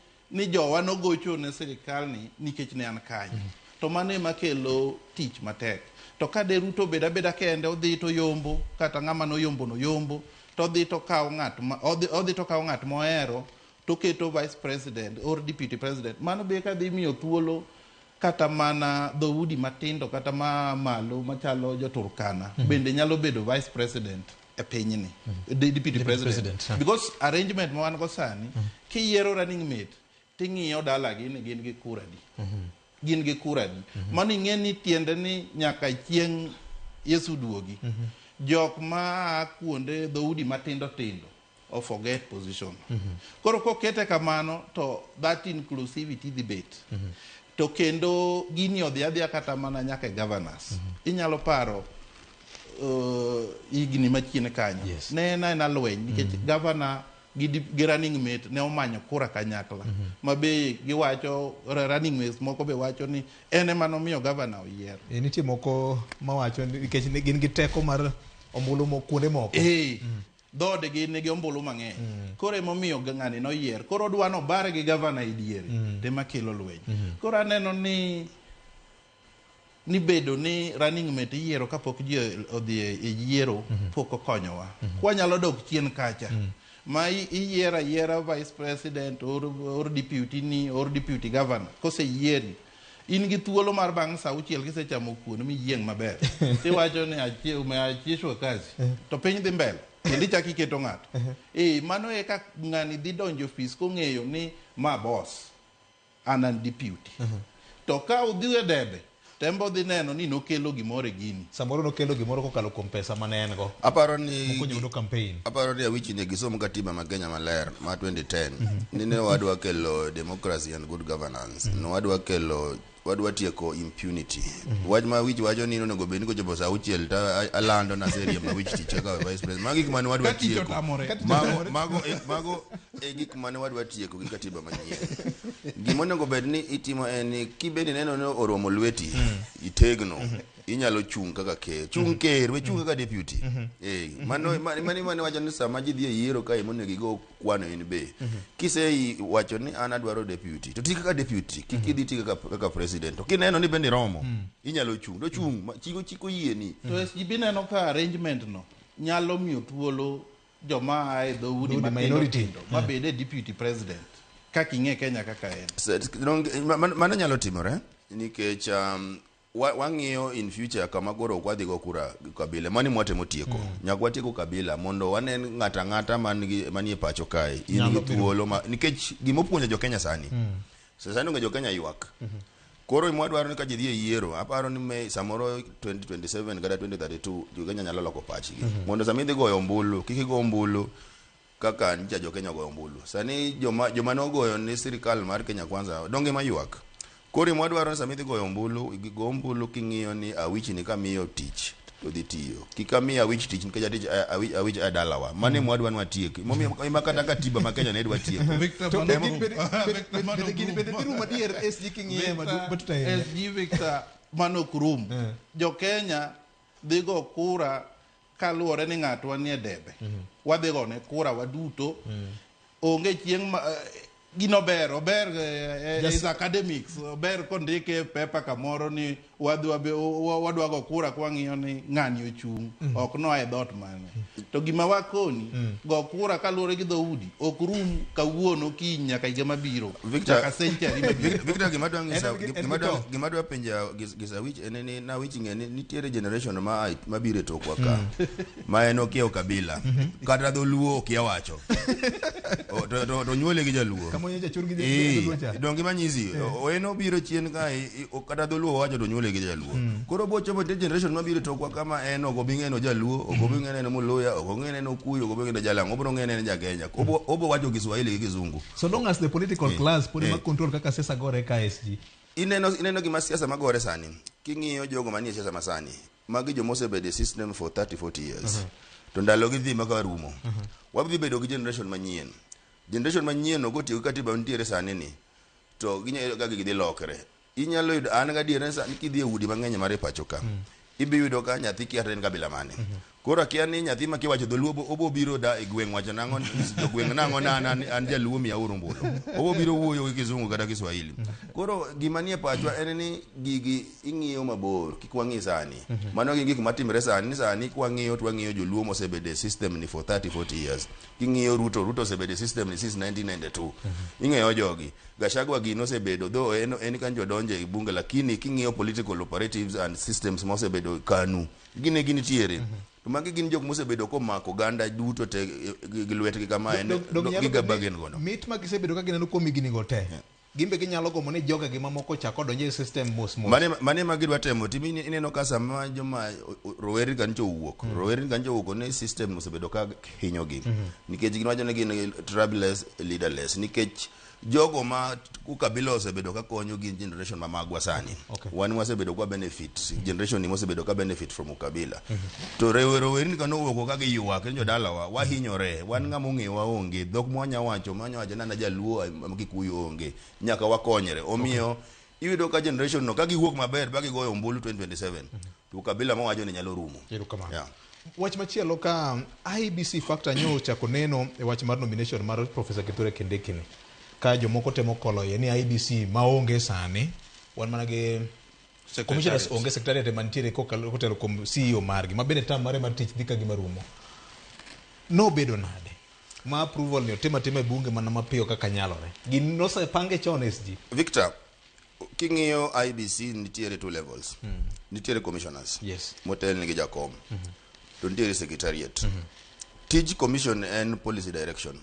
jowa nogocho ne sirikal ni nikech ne an kanyo. To mano ema kelo tich matek. To ka de Ruto obed abeda kende odhi to yombo kata ng'ama noyombo no yombo to odhi to kawo ng'at ma odhi to kawo ng'at mohero to keto vice president or deputy president mano be ka dhi miyo thuolo kata mana dhoudi matindo kata ma malo machalo jo Turkana bende nyalo bedo vice president e pinyni, deputy president, president, huh. Because arrangement ma wan go sani, kiyiero running mate ting'iyo dalagi ni gin gi kura di, gin gi kura di. Mano ing'e ni tiende ni nyaka chieng' Yesu duogi jok ma a kuonde dhoudi matindo tindo o forget position. Koro kokete kamano to that inclusivity dhi bet to kendo gini odhi adhiya kata mana nyaka e governors. Inyalo paro higni machien kanyo ne en aena lweny nikech governor gi running mate ne omanyo kura kanyakla ma be giwacho running mates moko be wacho ni en ema nomiyo governor oyier. Nitie moko mawacho ni nikech gin gi teko mar ombulu kuonde moko. Dhoodgi nigi ombulu mang'eny, koro emomiyo ng'ani noyier, koro odwa nobare gi gavana e diere tema kelo lweny. Koro aneno ni bedo ni running mate iyiero kapok ji odhi e yiero pok okonyowa. Kwanyalo dok chien kacha ma iyiero ayiera vice president or deputy ni or deputy governor, koseyieri in gi thuolo mar bang' sa 6 kisechamo kuon miyieng' maber tiwacho ni umeachishwa kazi to piny dhi mbele. Kendo ichako iketo ng'ato. Eh, mano e ka ng'ani dhi donjo e ofis kong'eyo ni ma boss, an an deputy. To ka odhi e debe, to en be odhi neno ni nokelo gimoro e gini. Samoro nokelo gimoro kokalo kuom pesa mane en go. Aparo ni Mokonyo godo campaign. Aparo ni Awichi ne gisom katiba ma Kenya maler ma 2010 ni ne wadwa kelo democracy and good governance. Ne wadwa kelo wadwa tieko impunity. Wach ma Awich wacho ni onego bed ni kochopo saa auchiel to alando naseriembo Awich tich kaka vice president. Mago gik mane wadwa Ka tich tieko. otamore. Ka tich Mago otamore. mago e gik mane wadwa tieko gi katiba manyien. Gima onego bed ni itimo en ni kibed ineno ni oromo lweti, itegno, inyalo chung' kaka ker. Chung' ker, we chung' kaka deputy. Eh, mano mano mano wacho ni sama ji dhi e yiero kae monego igo kwano in be. Kise wacho ni an adwaro deputy, to ti kaka deputy, kik idhi ti kaka president. To kineno ni bende iromo, inyalo chung'. To chung', chiko chiko yieni. To SGB neno ka arrangement no nyalo miyo thuolo joma a e dhoudi Dhoudi matindo minority. tindo mabed e deputy president kaka ing'e Kenya kaka en. Mano nyalo timore nikech wang'iyo in future kama koro ok wadhi go kura kabila mano mwatemo tieko. Nyaka watieko kabila mondo wane ng'ato ang'ata man gi manie pacho kae in Nyalo gi bedo. thuolo ma nikech gimopuonjo jo Kenya sani. Sani onge jo Kenya ywak. Koro mwadwaro ni ka ji dhi e yiero, aparo ni me samoro 2027 kata 2032 jo Kenya nyalo loko pachgi. Mondo sama idhi goyo ombulu, kik igo ombulu kaka nyicha jo Kenya ogoyo ombulu. Sani joma nogoyo ni sirikal mar Kenya Kwanza donge maywak. Koro mwadwaro ni sama idhi goyo ombulu, go ombulu king'iyo ni Awich ni kamiyo tich to dhi tiyo. Kik amiyo Awich tich nikech atich Awich e dalawa. Mano ema wadwa ni watiek. Emomiyo ema kata katiba ma Kenya ne dwa tieko. Victor To mano bende rum. bende Victor mano bende gini rum. bende dhi rumo adier SG king'iye Victor, matut ahinya. SG Victor mano ok rum. Jo Kenya dhi go kura kaluwore ni ng'atwa nie debe. Wadhi gone kura waduto. Onge chieng' ma gino ber, ober is academics, ober kondike e paper kamoro ni wadwa go kura kwang'iyo ni ng'ani ochung', ok noa e dhoot mane. To gima wakoni, go kura kaluwore gi dhoudi, ok rum kawuono kiny nyaka higa mabiro. Victor, Nyaka century mabiro. Victor gima dwa ng'isa En gi- en gima gi dwa to. gima dwa penja gisa wich en ni na wich ng'e ni nitiere generation ma mabiro e tokwa ka ma en okiewo kabila kata dholuo okia wacho. To nyuole gi jaluo. Kama onye jachur gi Eh, jaluo cha. donge manyisi en obiro chien ka kata dholuo wacho to nyuole gi jaluo. Koro bochopo te generation mabiro e tokwa kama en ok obi ng'eno jaluo, ok obi ng'eno muluya, ok ong'e neno kuyu, ok obi ng'eno jalang'o, obiro ng'e en ja Kenya. Obo wacho Kiswahili gi Kizungu. So long as the political class pod ema Eh. control kaka siasa gore ka SG. Ineno gima siasa magore sani king'iyo jogo manie siasa masani magi joma osebedo e system for 30 40 years to ndalo gi dhi maka rumo. Wadhi bedo gi generation manyien. Generation manyien no kotiyo gi katiba mantiere sani ni to ginyalo yudo kaka gidhi lokre. Inyalo yudo an gadier ni sani kidhi e udi mang'eny mar e pacho ka ibi yudo ka nyathi kia to en kabila mane. Koro akia ni nyathi ma kiwacho dholuo obo biro da e gweng' wacho nang'o jogweng' nang'o na an jaluo miya uru ombulu. Obo biro wuoyo gi kizungu kata Kiswahili. Koro gima nie pachwa en ni gigi ing'iyo mabor kik wang'i sani. Mano gin gik matimre sani sani kwang'iyo to wang'iyo joluo mosebedo e system ni for 30 40 years. King'iyo Ruto osebedo e system ni since 1992. Ing'eyo jogi. Gachagua gini osebedo though en kanjo donjo e bunge lakini king'iyo political operatives and systems mosebedo KANU gine ginitiere. To magi gin jok mosebedo komako oganda duto te gi lwetgi kama en Dong nyalo gi bedo ni gabagen gono. Mit ma gisebedo ka gineno kuom higni go te. Gin be ginyalo gombo ni jogegi mamoko chak odonjo e system mos mos. Mane ma gidwa temo timi ineno ka sama joma rowerni kanyo owuok rowerni kanyo owuok ni system osebedo ka hinyogi nikech giwacho ni gin tribeless leaderless nikech jogo ma ukabila osebedo ka konyo gin generation ma magwa sani. Wan wasebedo kwa benefit generation ni mosebedo ka benefit from ukabila. To rowerni kano owuok ka giywak ni jodalawa wahinyore wan ng'ama ong'ewa onge dhok mwanya wacho mwanya wacho ni an ajaluo Kikuyu onge nyaka wakonyre. Omiyo iyudo ka generation no ka giwuok maber ba gigoyo ombulu 2027 to ukabila mawacho ni nyalo rumo. Erokamano. Yeah. Wach machielo ka IEBC factor nyo ochako neno e wach mar nomination mar Professor Kithure Kindiki ni. Ka jomoko temo kolo iye ni IEBC maonge sani wan mana gi commissioners onge secretariat ema nitiere kokalo kotelo kuom CEO margi ma bende term mare mar tich dhi ka gima rumo. Nobedo nade ma approval ni otim atima e bunge mana mapiyo kaka nyalore? Gin nosepange chon SG. Victor, king'iyo IEBC nitiere two levels. Nitiere commissioners. Yes. Motel nigi jakom. To nitiere secretariat. Tij commission en policy direction.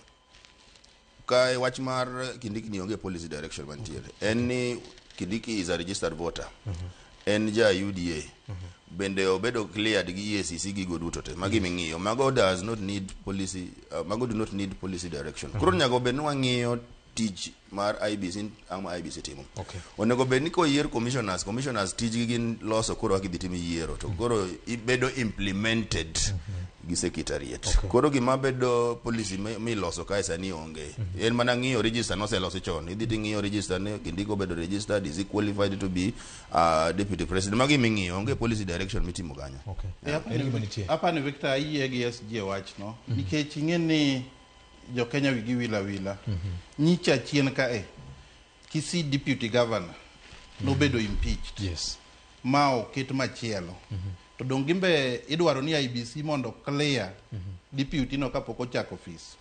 Ka wach mar Kindiki ni onge policy direction mantiere. En ni Kindiki is a registered voter. En ja UDA. Bende obedo cleared gi EACC gigo duto te. Magi ming'iyo. Mago does not need policy, mago do not need policy direction. Koro nyaka obed ni wang'iyo tich mar IEBC ang'o ma IEBC timo. Onego bed ni koyier commissioners, commissioners tijgi gin loso koro kaka idhi tim yiero to koro ibedo implemented gi secretariat. Koro gima bedo policy miloso kae sani onge. En mana ng'iyo register noselosi chon. Idhi ting'iyo register ni Kindiki obedo registered, is he qualified to be deputy president. Magi ming'iyo, onge policy direction mitimo kanyo. Apani Victor ayie gi SG e wachno nikech ing'e ni jo Kenya wigi wil awila. Nyicha chien kae Kisii deputy governor nobedo impeached. Ma oket machielo. To dong gimbe idwaro ni IEBC mondo clear deputy no kapok ochako office.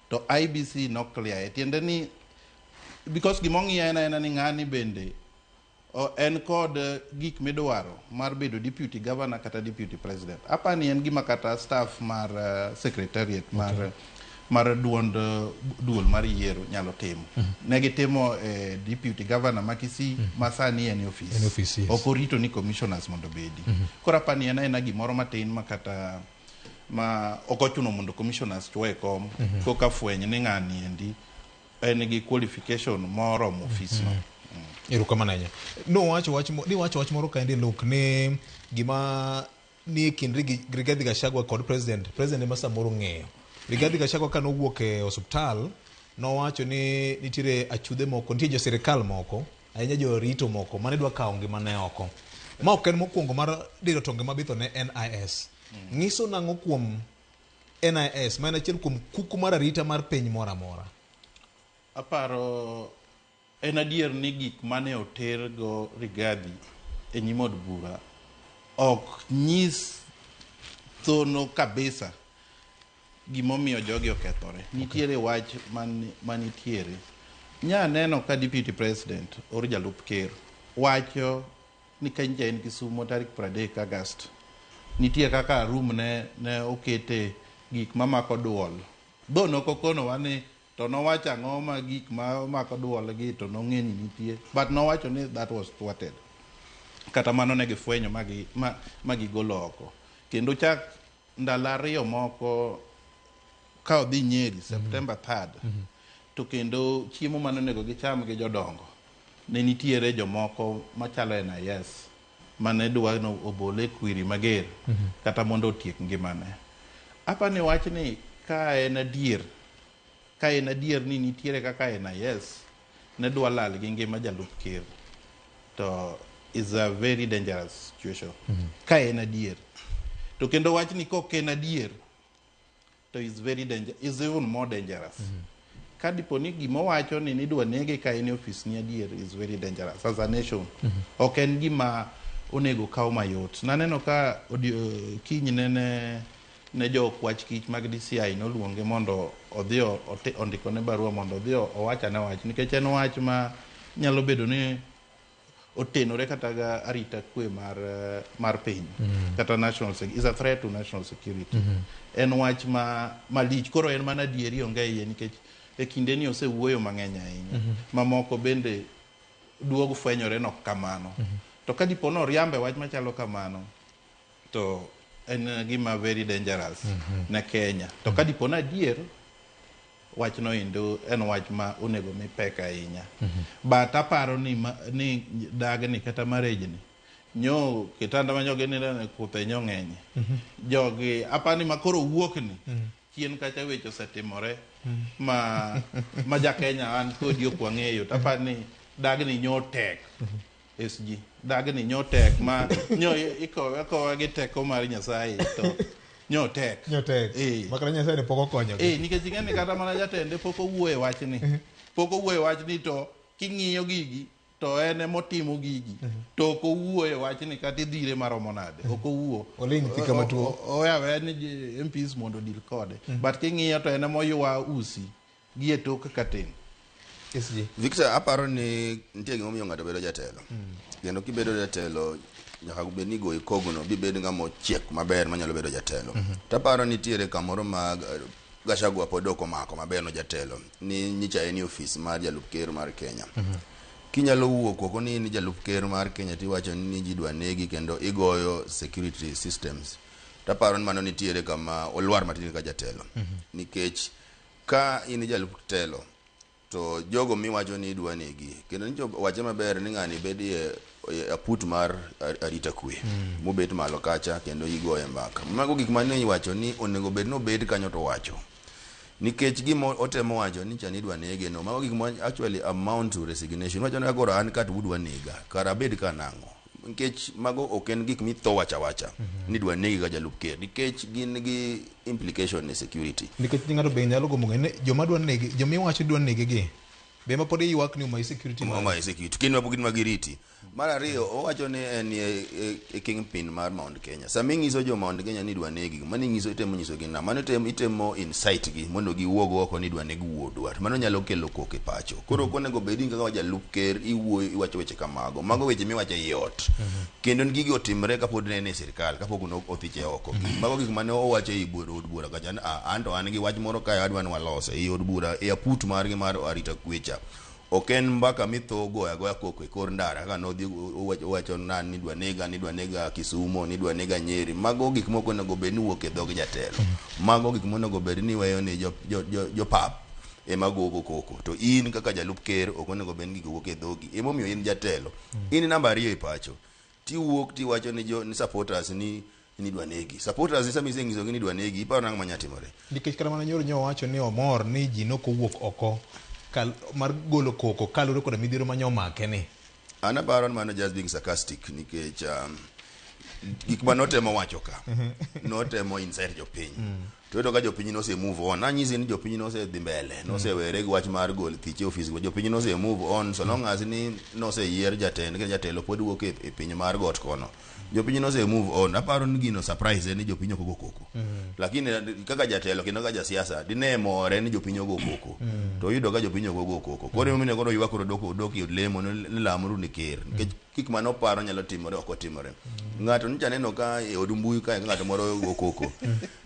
To IEBC no clear. E tiende ni because gimong'iyo en aena ni ng'ani bende en kod gik midwaro mar bedo deputy governor kata deputy president. Apani en gima kata staff mar secretariat mar duond duol mar yiero nyalo timo. Ne gitimo deputy governor ma Kisii ma sani en e office. En e office, yes. Ok orito ni commissioners mondo obedi. Koro apani en aena gimoro matin ma kata ma ok ochuno mondo commissioners chwo e kom koka fweny ni ng'ani endi en gi qualification moromo office no. Erokamano ahinya. Nowacho wach niwacho wach moro kaendi Luke ni gima ni e kind Rigathi Gachagua kod president, president ema samoro ng'eyo. Rigathi Gachagua ka nowuok e osuptal nowacho ni nitiere achudhe moko, nitie jo sirikal moko, ahinya jorito moko mane dwa kawo ngimane oko. Ma ok en mokwongo mar diro tonge mabitho ne NIS. Ng'iso nang'o kuom NIS ma en achiel kuom kuku mar arita mar piny moro amora? Aparo en adier ni gik mane oter go Rigathi e nyim od bura ok nyis thono kabisa gimomiyo jogi okethore. Nitiere wach manitiere. Nya neno ka deputy president or jalup ker wacho ni ka nyicha en Kisumo tarik 30 August nitie kaka room ne okete gik mamako duol. Dho nokokonowa ni to nowacho ang'o ma gik ma mako duol gi to nong'e ni nitie but nowacho ni that was thwarted. Kata mano ne gifwenyo ma gigolo oko. Kendo chak ndalo ariyo moko ka odhi Nyeri September 3rd to kendo chiemo mane onego gicham gi jodongo ne nitiere jomoko machalo NIS mane dwa no obole kwiri mager kata mondo otiek ngimane. Apani wachni ka en adier ni nitiere kaka NIS ne dwa lal gi ngima jalup ker to is a very dangerous situation. Ka en adier to kendo wachni kok en adier to is very danger, is even more dangerous. Ka dipo ni gimowacho ni nidwa nege ka en e office ni adier is very dangerous as a nation. Ok en gima onego kaw mayot. Naneno ka kiny ne jo kwach kich mag DCI noluonge mondo odhi ondikone barua mondo odhi owach ane wach nikech en wach ma nyalo bedo ni otenore kata ga arita kwe mar piny kata national is a threat to national security. En wach ma malich koro en mana adieri onge iye nikech e kinde ni osewuoyo mang'eny ahinya. Mamoko bende duogo fwenyore nok kamano. To ka dipo ni oriambe wach machalo kamano to en gima very dangerous ne Kenya. To ka dipo ni adier wachno endo en wach ma onego mi pek ahinya. But aparo ni dagni kata marriage ni nyo kitanda ma jogi ninde kuthe nyo ng'enye. Jogi apani ma koro wuok ni chien kacha weche osetimore ma ja Kenya an kodi ok wang'eyo. To apani dagni nyo tek. SG dagni nyo tek ma nyo ikowe gi teko mar Nyasaye to nyo tek. Nyo tek. Makata Nyasaye ne pok okonyo. Nikech ing'e ni kata mana jatende pok owuoye wachni. Pok owuoye wachni to king'iyo gigi to en emotimo gigi. To ok owuoye wachni kata idhire maromo nade. Ok owuo. Oling' thi kama tuo. Oya aweya ni MPs mondo odil kode. But king'iyo to en emoywa usi gi e tok katen. SG. Victor, aparo ni nitie gimomiyo ng'ato bedo jatelo. Kendo kibedo jatelo nyaka bed ni goyi kogno bibed ng'ama ochiek maber manyalo bedo jatelo. Taparo nitiere kamoro ma Gachagua pod ok omako maber no jatelo ni nyicha en e ofis mar jalup ker mar Kenya. Kinyalo wuok oko ni in jalup ker mar Kenya tiwacho ni ji dwa negi kendo igoyo security systems. Taparo ni mano nitiere kama olwar matin ka jatelo. Nikech ka in jalup telo to jogo miwacho ni idwa negi kendo nyicho wache maber ni ng'ani bedie e aput mar arita kwe mobet malo kacha kendo igoye mbaka. Mago gik mane iwacho ni onego bed ni obed kanyo to wacho. Nikech gima otemo wacho ni cha ni idwa nege no, mago gik ma actually amount to resignation. Wacho ni koro an ka to udwa nega, kara abed ka nang'o? Nikech mago ok en gik mitho wacha wacha ni idwa negi ka jalup ker, nikech gin gi implication ne security. Nikech ng'ato be nyalo gombo ng'eyo ni joma dwa negi, joma iwacho dwa nege gi, be ma pod iywak ni omayi security mari? Omayi security, kendo gin ma giriti. Mar ariyo, owacho ni en e kingpin mar Mount Kenya. Sama ing'iso jo Mount Kenya ni idwa negi, mano ing'iso itemo nyisogi na, mano itemo incite gi mondo giwuog oko ni idwa neg wuodwa. Mano nyalo kelo koko e pacho. Koro ok onego bed ni kaka jalup ker iwuoyo iwacho weche kamago. Mago weche miwacho ei ot. Kendo gigi otimre kapod ne en e sirkal, kapok othiche oko. Mago gik mane owacho ei od bura kacha ni an to an gi wach moro kae adwa ni walose ei od bura e aput margi mar arita kwe cha. Ok en mbaka mitho goyo agoya koko e kor ndara kaka nodhi owacho na ni idwa nega, ni idwa nega Kisumo, ni idwa nega Nyeri. Mago gik moko onego bed ni wuok e dhog jatelo. Mago gik monego bed ni iweyo ni jopap ema gogo koko. To in kaka jalup ker ok onego bed ni gigo wuok e dhogi. Emomiyo in jatelo. In namba ariyo e pacho. Tiwuok tiwacho ni ni supporters ni idwa negi. Supporters ni sama isenyisogi ni idwa negi, iparo nang'o manya timore? Nikech kata mana nyoro nyo wacho ni omor ni ji nokowuok oko mar golo koko kaluwore koda midhiero mane omake ni. An aparo ni mano just being sarcastic nikech gik ma notemo wacho ka notemo incite jopiny. To iyudo ka jopiny nose move on. Nanyisi ni jopiny nosedhi mbele, nosewere gi wach mar gol thich e ofis. Jopiny nose move on so long as ni noseyier jatend, kendo jatelo pod wuok e piny mar got kono. Jopiny nose move on. Aparo ni gino surprise en ni jopiny ok ogo koko. Lakini kaka jatelo kendo kaka jasiasa dine more ni jopiny ogo koko. To oyudo ka jopiny ok ogo koko. Koro emomiyo koro ywak koro odok e od lemo ni lamuru ni ker. Nikech gik mane oparo nyalo timore ok otimore. Ng'ato nyocha neno ka e od mbui kae ka ng'ato moro go koko.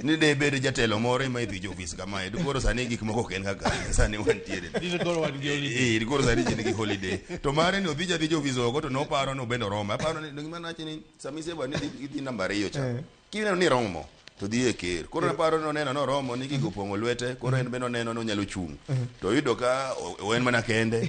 Ni de bed jatelo moro ema idhi e ofis kamae. To koro sani gik moko ok en kaka sani wantiere. Dine koro wan gi holiday. Koro sani ji nigi holiday. To mare ni odhi adhi e ofis oko to noparo ni obende oromo. Aparo ni gima nawacho ni sama iseba ni idhi namba ariyo cha. Kineno ni iromo to dhi e ker. Koro naparo ni oneno noromo ni gigo opong'o lwete, koro en bende oneno ni onyalo chung'. To oyudo ka en mana kende.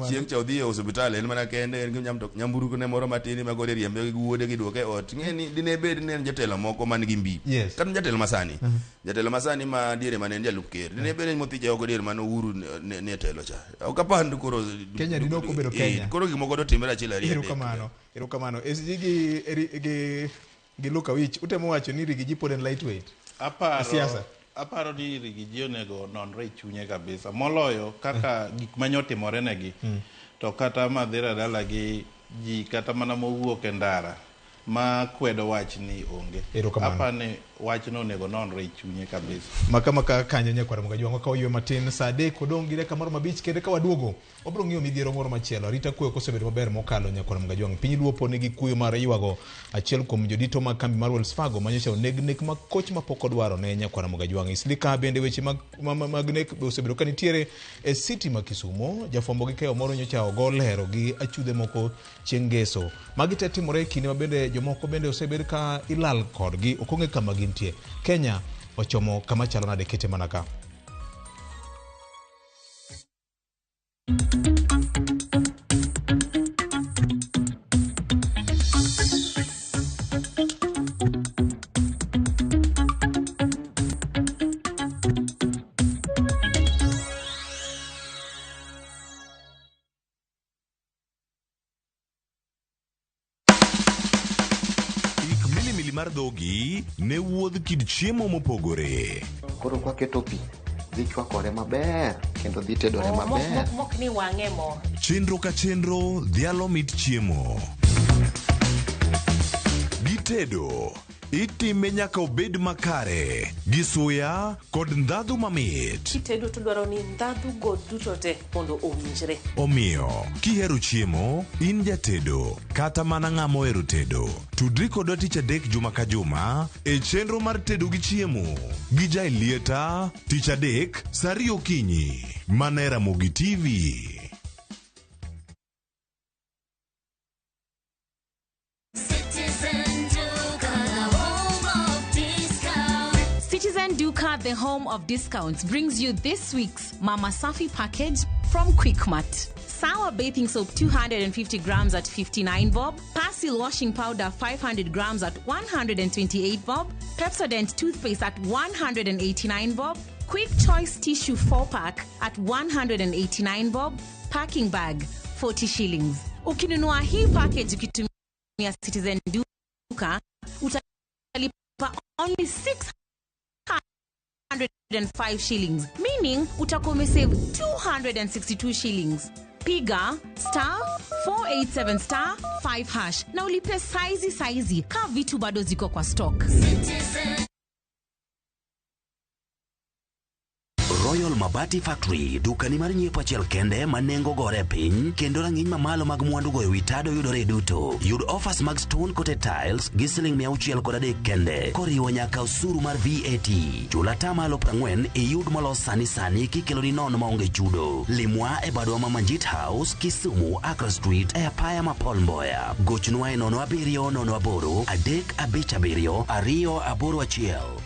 Chieng' cha odhi e osiptal en mana kende, en gi nyamburko ne moro matin ma koro iriembe gi wuode giduoke e ot. Ing'e ni dine bed ni en jatelo moko man gi mbi. Kata jatelo masani. Jatelo masani ma diere mane en jalup ker. Dine bed ni mothiche oko diere mane Uhuru ne e telo cha. Ok apand koro Kenya dine ok obedo Kenya. Koro gik moko dotimre achiel ariyo adek. Erokamano. Erokamano. SG gi Luka Wich utemo wacho ni Rigiji pod en lightweight. Siasa. Aparo ni Rigiji onego nonre e chunye kabisa. Moloyo kaka gik mane otimore negi. To kata Madhira dala gi ji kata mana mowuok e ndara ma kwedo wach ni onge. Aparo ni wachno onego nonre e chunye kabisa. Maka kanyo nyakwar Mugajwang'o ka oywe matin saa 3 odong' gi dakika moro mabich kendo ka waduogo wabiro ng'iyo midhiero moro machielo. Arita kwe ok osebedo maber mokalo nyakwar Mugajwang'. Piny Luo pod nigi kuyo mar ywago achiel kuom jodito mag kambi mar Wells Fargo manyocha oneg nek ma koch mapok odwaro ne nyakwar Mugajwang'. Islika bende weche mag nek osebedo ka nitiere e city ma Kisumo. Jafwambo gi keyo moro nyocha ogo lero gi achudhe moko chieng' ngeso. Magi te timore e kinde ma bende jomoko bende osebed ka ilal kodgi ok ong'e kama gintie. Kenya ochomo kama chalo nade kete mana ka. Ik milimili mar dhogi ne wuodh kit chiemo mopogore. Koro kwaketo pi, dhi chwakore maber kendo dhi tedore maber. Mok ni wang'e mo. Chenro ka chenro dhialo mit chiemo. Gitedo Itime nyaka obed makare gi suya kod ndhadhu mamit. Kitedo to dwaro ni ndhadhu go duto te mondo owinjre. Omiyo, kihero chiemo, in jatedo, kata mana ng'ama ohero tedo, tudri kodwa tich adek juma ka juma e chenro mar tedo gi chiemo gi Jaelieta tich adek saa ariyo okinyi mana e Ramogi TV. Citizen Duka, the home of discounts, brings you this week's Mama Safi package from Quickmart. Sour bathing soap 250 grams at 59 bob, Persil washing powder 500 grams at 128 bob, Pepsodent toothpaste at 189 bob, Quick Choice tissue 4 pack at 189 bob, packing bag 40 shillings. Ukinunua hii package ukitumia Citizen Duka utalipa only 605 shillings, meaning utakuwa umesave 262 shillings. Piga star 487 star 5 hash na ulipe saizi saizi ka vitu bado ziko kwa stock. Royal Mabati Factory, dukani mar nyiepo achiel kende ma nengo gore e piny kendo rang'iny mamalo mag mwandu go ewi tado yudore duto. Yud offers mag stone coated tiles gi siling 603 kende koriwo nyaka osuru mar VAT. Chul atamalo 40 iyud molos sani sani kikeloni nono maonge chudo. Limwa e badwa ma Manjit House, Kisumu, Accra Street e apaya ma Paul Mboya. Gochnwa e 07 08 357 281.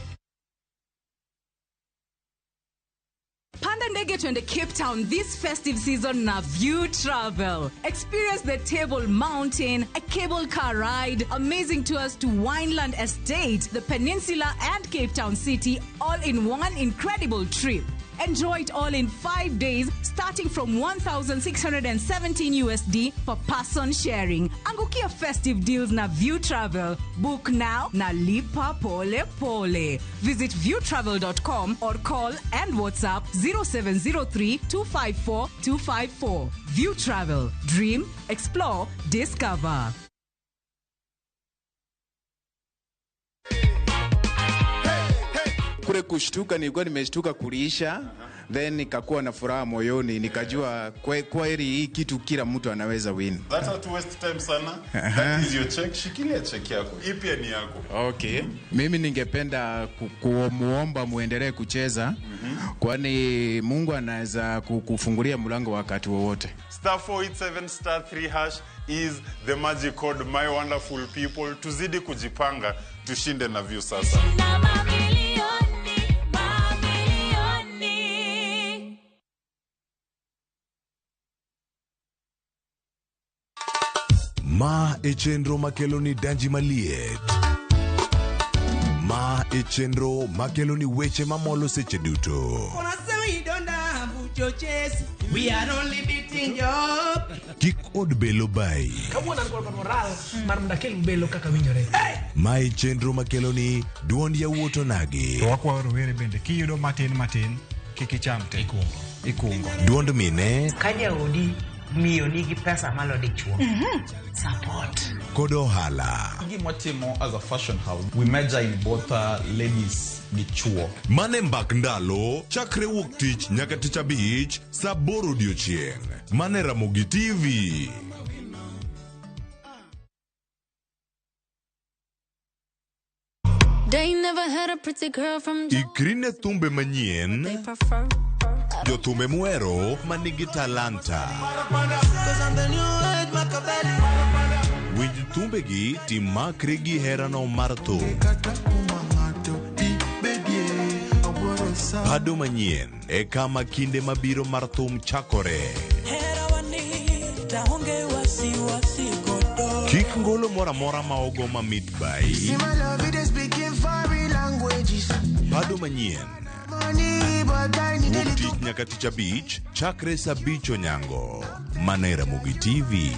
Panda ndege twende Cape Town this festive season na View Travel. Experience the Table Mountain, a cable car ride, amazing tours to Wineland Estate, the Peninsula and Cape Town City, all in one incredible trip. Enjoy it all in 5 days, starting from 1,617 USD per person sharing. Angukia festive deals na View Travel. Book now na lipa pole pole. Visit viewtravel.com or call and WhatsApp 0703 254 254. View Travel. Dream, explore, discover. Kule kushtuka, nilikuwa nimeshtuka kuliisha, then nikakuwa na furaha moyoni, nikajua kweli hii kitu kila mtu anaweza win. That hatu waste time sana. That is your check. Shikilia check yako. Hii pia ni yako. Okay. Mimi ningependa kumuomba muendelee kucheza, kwani Mungu anaweza kufungulia mlango wakati wowote. Star 487 star 3 hash is the magic code, my wonderful people. Tuzidi kujipanga, tushinde na View sasa. Ma e chenro makelo ni danji maliet. Ma e chenro makelo ni weche mamolo seche duto. We are only beating you up. Kik od belo bai. Kawuono an kod moral mar mondo akel belo kaka winjore. Ma e chenro makelo ni duond yawuot onagi. To wakwayo rowere bende kiyudo matin matin kik icham te. Ikungo. Duond mine Ka jaodi miyo nigi pesa malo dichuo. Support. Kod ohala. Gima watimo as a fashion house, we major in both ladies gi chuo. Mane mbak ndalo chakre wuok tich nyaka tich abich saa aboro odiochieng'. Mane Ramogi TV. They never had a pretty girl from Ikri ne thumbe manyien, jothumbe muhero manigi talanta. Winj thumbegi timakri gi herano mar thum. Pado manyien e kama kinde mabiro mar thum chakore. Kik ngolo moro amora ma ogo mamit bai. Pado manyien. Wuok tich nyaka tich abich chakre saa abich onyango. Mana e Ramogi TV.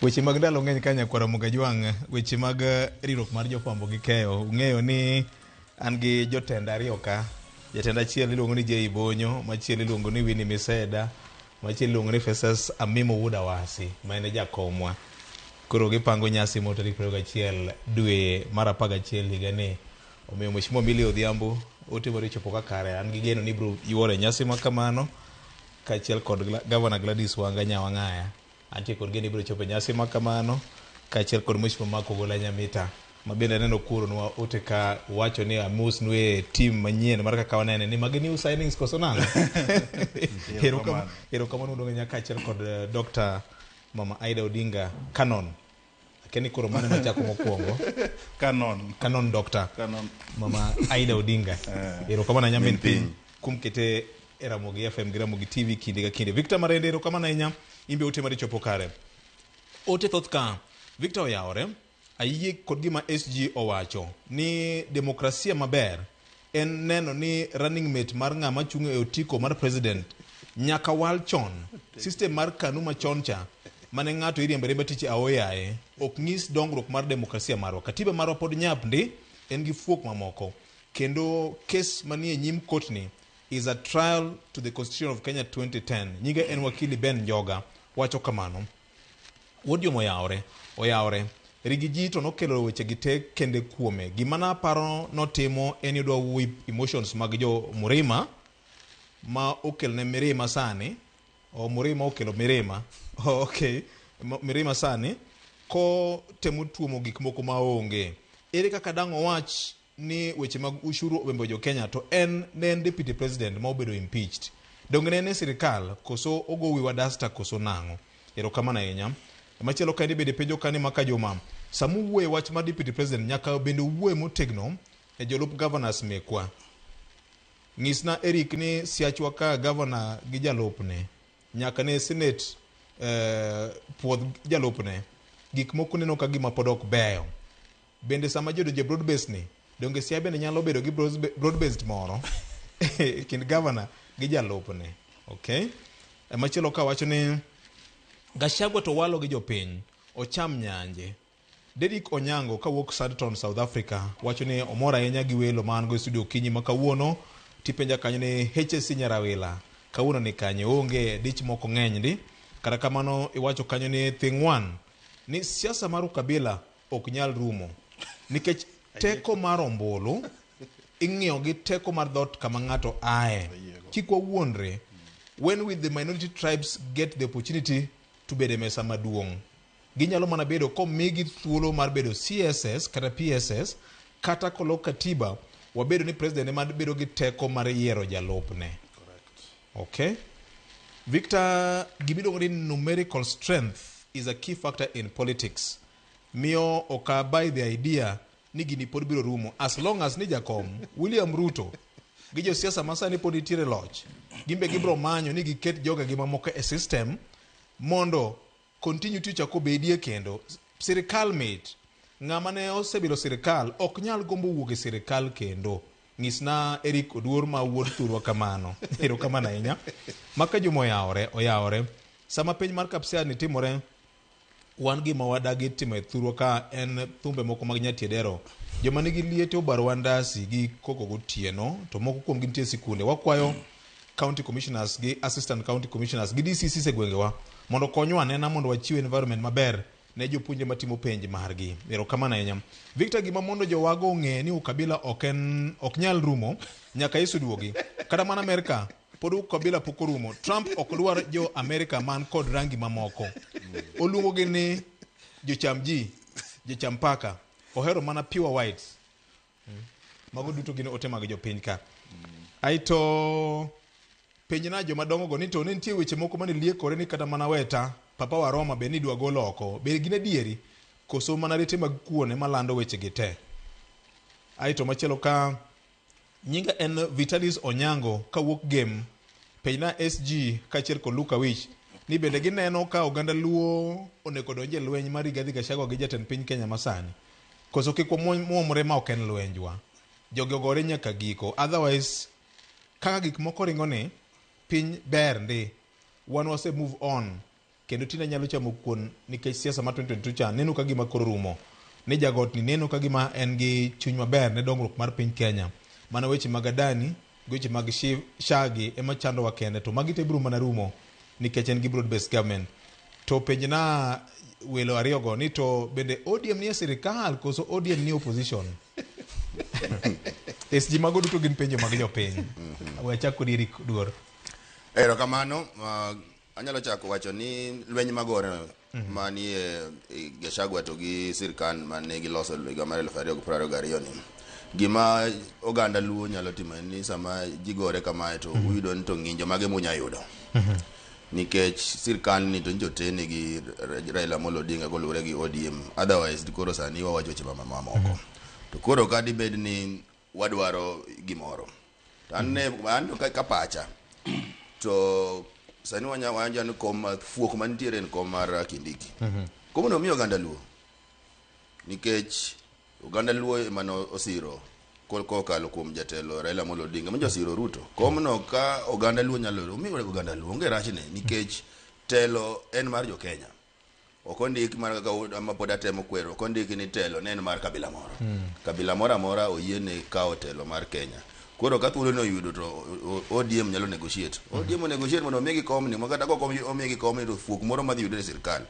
Weche mag ndalo ng'eny ka nyakwara Mugajwang', weche mag riwruok mar jofwambo gi keyo. Ung'eyo ni an gi jotend ariyo ka. Jatend achiel iluongo ni Jay Bonyo, machielo iluongo ni Winnie Miseda, machielo iluongo ni Festus Amimo Wuod Awasi, ma en e jakomwa. Koro gipango nyasi moro tarik 21 dwe mar 11 higani. Omiyo Mheshimiwa Millie Odhiambo, ote mari ochopo kakare. An gi geno ni ibiro yuoro e nyasi ma kamano kaachiel kod Gavana Gladys Wanga Nyawang'aya. Antie kod geno ibiro chopo e nyasi ma kamano kaachiel kod Mheshimiwa Mark Ogola Nyamita ma bende aneno kuoronwa ote ka wacho ni amosnu e team manyien mar kaka wanene ni magi new signings koso nang'o? Erokamano erokamano udonge nyaka kaachiel kod Dr. Mama Aida Odinga Canon. Akia ni koro mane machako mokwongo. Canon. Canon Doctor. Canon. Mama Aida Odinga. Erokamano ahinya min piny kuom kete e Ramogi FM gi Ramogi TV kinde ka kinde. Victor Marende erokamano ahinya in be ote mari chopo kare. Ote thoth ka. Victor oyawore. Ayie kod gima SG owacho ni demokrasia maber en neno ni running mate mar ng'ama chung' e otiko mar president nyaka wal chon. System mar KANU machon cha mane ng'ato iriembo ariemba tich aoyaye ok nyis dongruok mar demokrasia marwa. Katiba marwa pod nyap ndi, en gi fuok mamoko. Kendo kes manie nyim kotni is a trial to the Constitution of Kenya 2010. Nyinga en wakili Ben Njoga wacho kamano. Wuod Jomo oyawore, oyawore. Rigi ji to nokelo weche gi te kende kuome. Gima naparo notimo en ni odwa whip emotions mag jo Murima ma okelne mirima sani. O Murima okelo mirima. Oh, okay. Mirima sani ko temo tuomo gik moko maonge. Ere kaka dang' owach ni weche mag ushuru obembo jo Kenya to en ne en deputy president ma obedo impeached. Donge ne en e sirikal koso ogo wiwa dasta koso nang'o? Erokamano ahinya. Machielo kaendi bende penjo ka ni maka Juma, sama uwuoye wach mar deputy president nyaka bende uwuoye motegno e jolup governors mekwa. Nyisna Eric ni siachwa ka governor gi jalupne nyaka ne senate puodh jalupne gik moko neno ka gima pod ok beyo. Bende sama ji odonjo e broad based ni, donge Siaya bende nyalo bedo gi broad based moro e kind governor gi jalupne. Okay. Machielo ka wacho ni Gachagua to walo gi jopiny, ocham nyanje. Derrick Onyango kawuok Sandton, South Africa wacho ni omor ahinya gi welo ma an go e studio okinyi ma kawuono. Tipenja kanyo ni HSC Nyarawila kawuono ni kanye? Onge dich moko ng'eny ndi. Kata kamano iwacho kanyo ni thing'wan ni siasa mar ukabila ok nyal rumo nikech teko mar ombulu ing'iyo gi teko mar dhoot kama ng'ato ae. Kik wawuondre, when will the minority tribes get the opportunity to bedo e mesa maduong'? Ginyalo mana bedo komigi thuolo mar bedo CSS kata PSS kata kolok katiba wabedo ni president ema bedo gi teko mar yiero jalupne. Okay. Victor, gimiluongo ni numerical strength is a key factor in politics. Miyo ok buy the idea ni gini pod biro rumo as long as ni jakom William Ruto gi josiasa ma sani pod nitiere loch gimbe gibiro manyo ni giket jogegi mamoko e system mondo continuity ochak obedie kendo. Sirikal mit. Ng'ama ne osebilo sirikal ok nyal gombo wuok e sirikal kendo. Nyisna Eric Oduor ma wuod thurwa kamano. Erokamano ahinya. Maka Juma oyawore, oyawore. Sama piny mar Kapsia ni timore, wan gima wadagi timo e thurwa ka en thumbe moko mag nyatiedero. Joma nigi liete obarowa ndasi gi koko gotieno, to moko kuomgi nitie e sikunde. Wakwayo county commissioners gi assistant county commissioners gi DCCs e gwengewa mondo okonywa anena mondo wachiw environment maber ne jopuonjre matimo penj margi. Erokamano ahinya. Victor, gima mondo jowago ong'e ni ukabila ok en ok nyal rumo nyaka Yesu duogi. Kata mana Amerka pod ukabila pok orumo. Trump ok dwar jo Amerika man kod rangi mamoko. Oluongogi ni jocham ji, jocham paka. Ohero mana pure whites. Mago duto gin ote mag jopiny ka. Aito penjna joma dongo go ni to ne nitie weche moko mane liekore ni kata mana weta Papa wa Roma be nidwa gol oko. Be gin adieri? Koso mana rete mag kuon ema lando weche gi te? Aito machielo ka nyinga en Vitalis Onyango kawuok Gem. Penjna SG kaachiel kod Luka Wich ni bende gineno ka oganda Luo onego donj e lweny mar Rigathi Gachagua gi jatend piny Kenya masani. Koso kik wamuomre ma ok en lwenjwa. Jogi ogore nyaka giko. Otherwise, kaka gik moko ringo ni, piny ber ndi. Wan wase move on. Kendo tinde anyalo chamo kuon nikech siasa mar 2022 cha neno ka gima koro rumo. Ni jagot ni neno ka gima en gi chuny maber ne dongruok mar piny Kenya. Mana weche mag Adani gi weche mag SHA gi ema chandowa kende to magi te biro mana rumo nikech en gi broad based government. To penjna welo ariyogo ni to bende ODM nie sirikal koso ODM nie opposition? SG mago duto gin penjo mag jopiny. We achak kodi Eric Duor. Erokamano. Anyalo chako wacho ni lweny magore manie Gachagua to gi sirkal mane giloso higa mar 2022 ni gima oganda Luo nyalo timo en ni sama ji gore kamae to uyudo ni to ng'injo mage munya yudo nikech sirkal ni to nyicha otene gi Raila Amolo Odinga koluwore gi ODM otherwise koro sani wawacho weche mamoko to koro ka dibed ni wadwaro gimoro to an ne an ka pacha to sani wanya wanja ni kom fuok mantiere en kom mar Kindiki. Komno omiyo oganda Luo nikech oganda Luo ema osiro kokalo kuom jatelo Raila Amolo Odinga ma osiro Ruto. Komno ka oganda Luo nyalo omiyo oganda Luo onge rachne nikech telo en mar jo Kenya. Ok ondik mana kaka ma pod atemo kwero, ok ondik ni telo ne en mar kabila moro. Kabila moro amora oyiene kawo telo mar Kenya. Koro ka thuolo no oyudo to ODM nyalo negotiate. ODM negotiate mondo omigi komni, ma kata kok omigi komni to fuok moro madhi yudore e sirkal.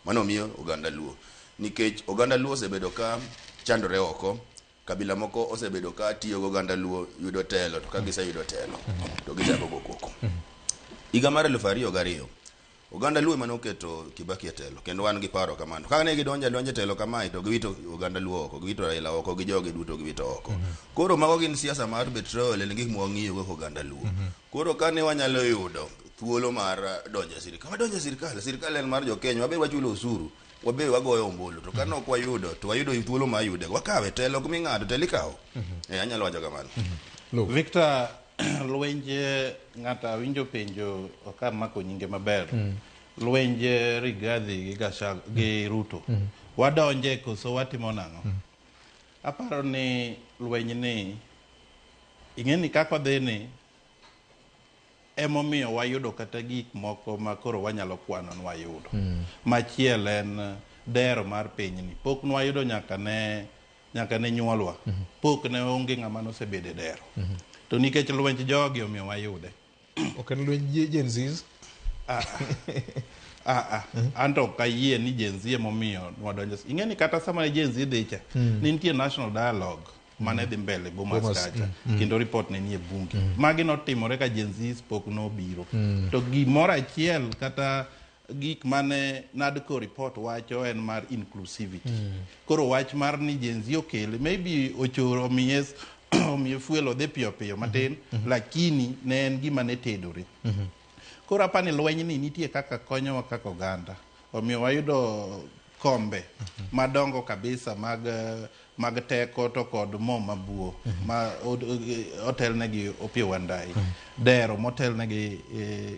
Mano miyo oganda Luo. Nikech oganda Luo osebedo ka chandore oko, kabila moko osebedo ka tiyo gi oganda Luo yudo telo, to ka giseyudo telo to gichako go koko. Higa mar 2002 oganda Luo ema noketo Kibaki e telo, kendo wan gi paro kamano. Ka ne gidonjo adonja e telo kamae to giwito oganda Luo oko, giwito Raila oko, gi jogi duto giwito oko. Koro mago gin siasa mar betrayal en gik mwang'iyo kaka oganda Luo. Koro ka ne wanyalo yudo thuolo mar donjo e sirkal, wadonjo e sirkal, sirkal en mar jo Kenya, wabe wachulo osuru, wabe wagoyo ombulu. To ka ne ok wayudo, to wayudo thuolo mar yude, wakawe. Telo ok mi ng'ato, telo ikawo. Anyalo wacho kamano. Victor, lwenje ng'ato awinjo penjo ok amako nyinge maber. Lwenje Rigathi gi Gachagua gi Ruto. Wadonje koso watimo nang'o? Aparo ni lweny ni ing'e ni kaka odhi ni emomiyo wayudo kata gik moko ma koro wanyalo kwano ni wayudo. Machiel en dero mar pinyni. Pok nwayudo nyaka ne nyuolwa. Pok ne onge ng'ama nosebedo e dero. To nikech lwenj jogi omiyo wayude. Ok en lwenj Gen Zs? Anto ok ayie ni Gen Z emomiyo nwadonjo. Ing'e ni kata sama ne Gen Z dhi cha, ne nitie national dialogue mane dhi mbele Bomas kacha, kendo report ne nie bunge. Magi notimore ka Gen Z pok nobiro. To gimoro achiel kata gik mane NADCO report wacho en mar inclusivity. Koro wach mar ni Gen Z okele, maybe ochoro omiye fuel odhi piyo piyo matin, lakini ne en gima ne tedore. Koro apani lweny ni nitie kaka konyowa kaka oganda. Omiyo wayudo kombe madongo kabisa mag teko to kod mo mabuo ma otelnegi Opiyo Wandayi. Dero motelnegi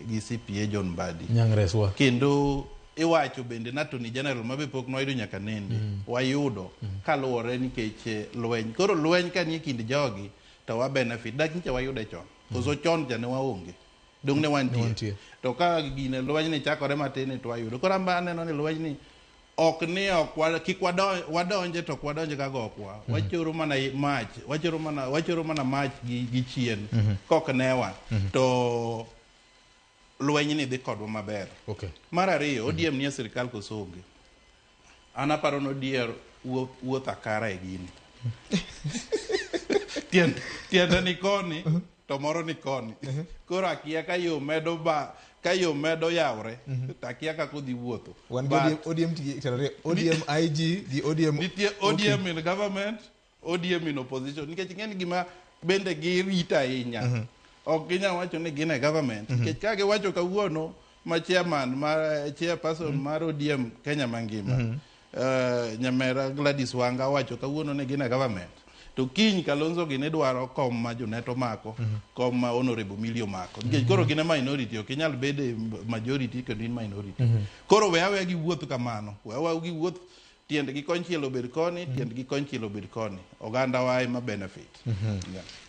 gi CPA John Mbadi. Nyang'reswa. Kendo iwacho bende na Attorney General mabe pok nwayudo nyaka nende. Wayudo kaluwore nikech lweny. Koro lweny ka nie kind jogi to wa benefit. Dak nyicha wayude chon. Koso chon cha ne waonge. Dong' ne wantie. To ka gine lweny ni chakore matin to wayudo. Koro amba aneno ni lweny ni ok ni ok kik wadonje to ok wadonje ka gokwa. Wachoro mana mach, wachoro mana mach gi chien. Kok newa to lweny ni dhi kodwa maber. Okay. Mar ariyo, ODM nie sirkal koso onge? An aparo ni ODM wuotho akara e gini. Tiende ni koni to moro ni koni. Koro akia ka yo medo ba ka yo medo yawre to akia kaka odhi wuotho. Wan gi ODM ODM IG gi ODM nitie ODM in government, ODM in opposition. Nikech ing'e ni gima bende girito ahinya. Ok ginyal wacho ni gin e government. Nikech ka giwacho kawuono ma chairman mar chairperson mar ODM Kenya mangima Nyamera Gladys Wanga owacho kawuono ni gin e government. To kiny Kalonzo gini dwaro kom ma Junet omako, kom ma Honorable Millie omako. Nikech koro gin e minority, ok inyal bedo e majority kendo in minority. Koro we aweya giwuoth kamano. We aweya giwuoth tiendgi konchiel obed koni, tiendgi konchiel obed koni. Oganda wa ema benefit.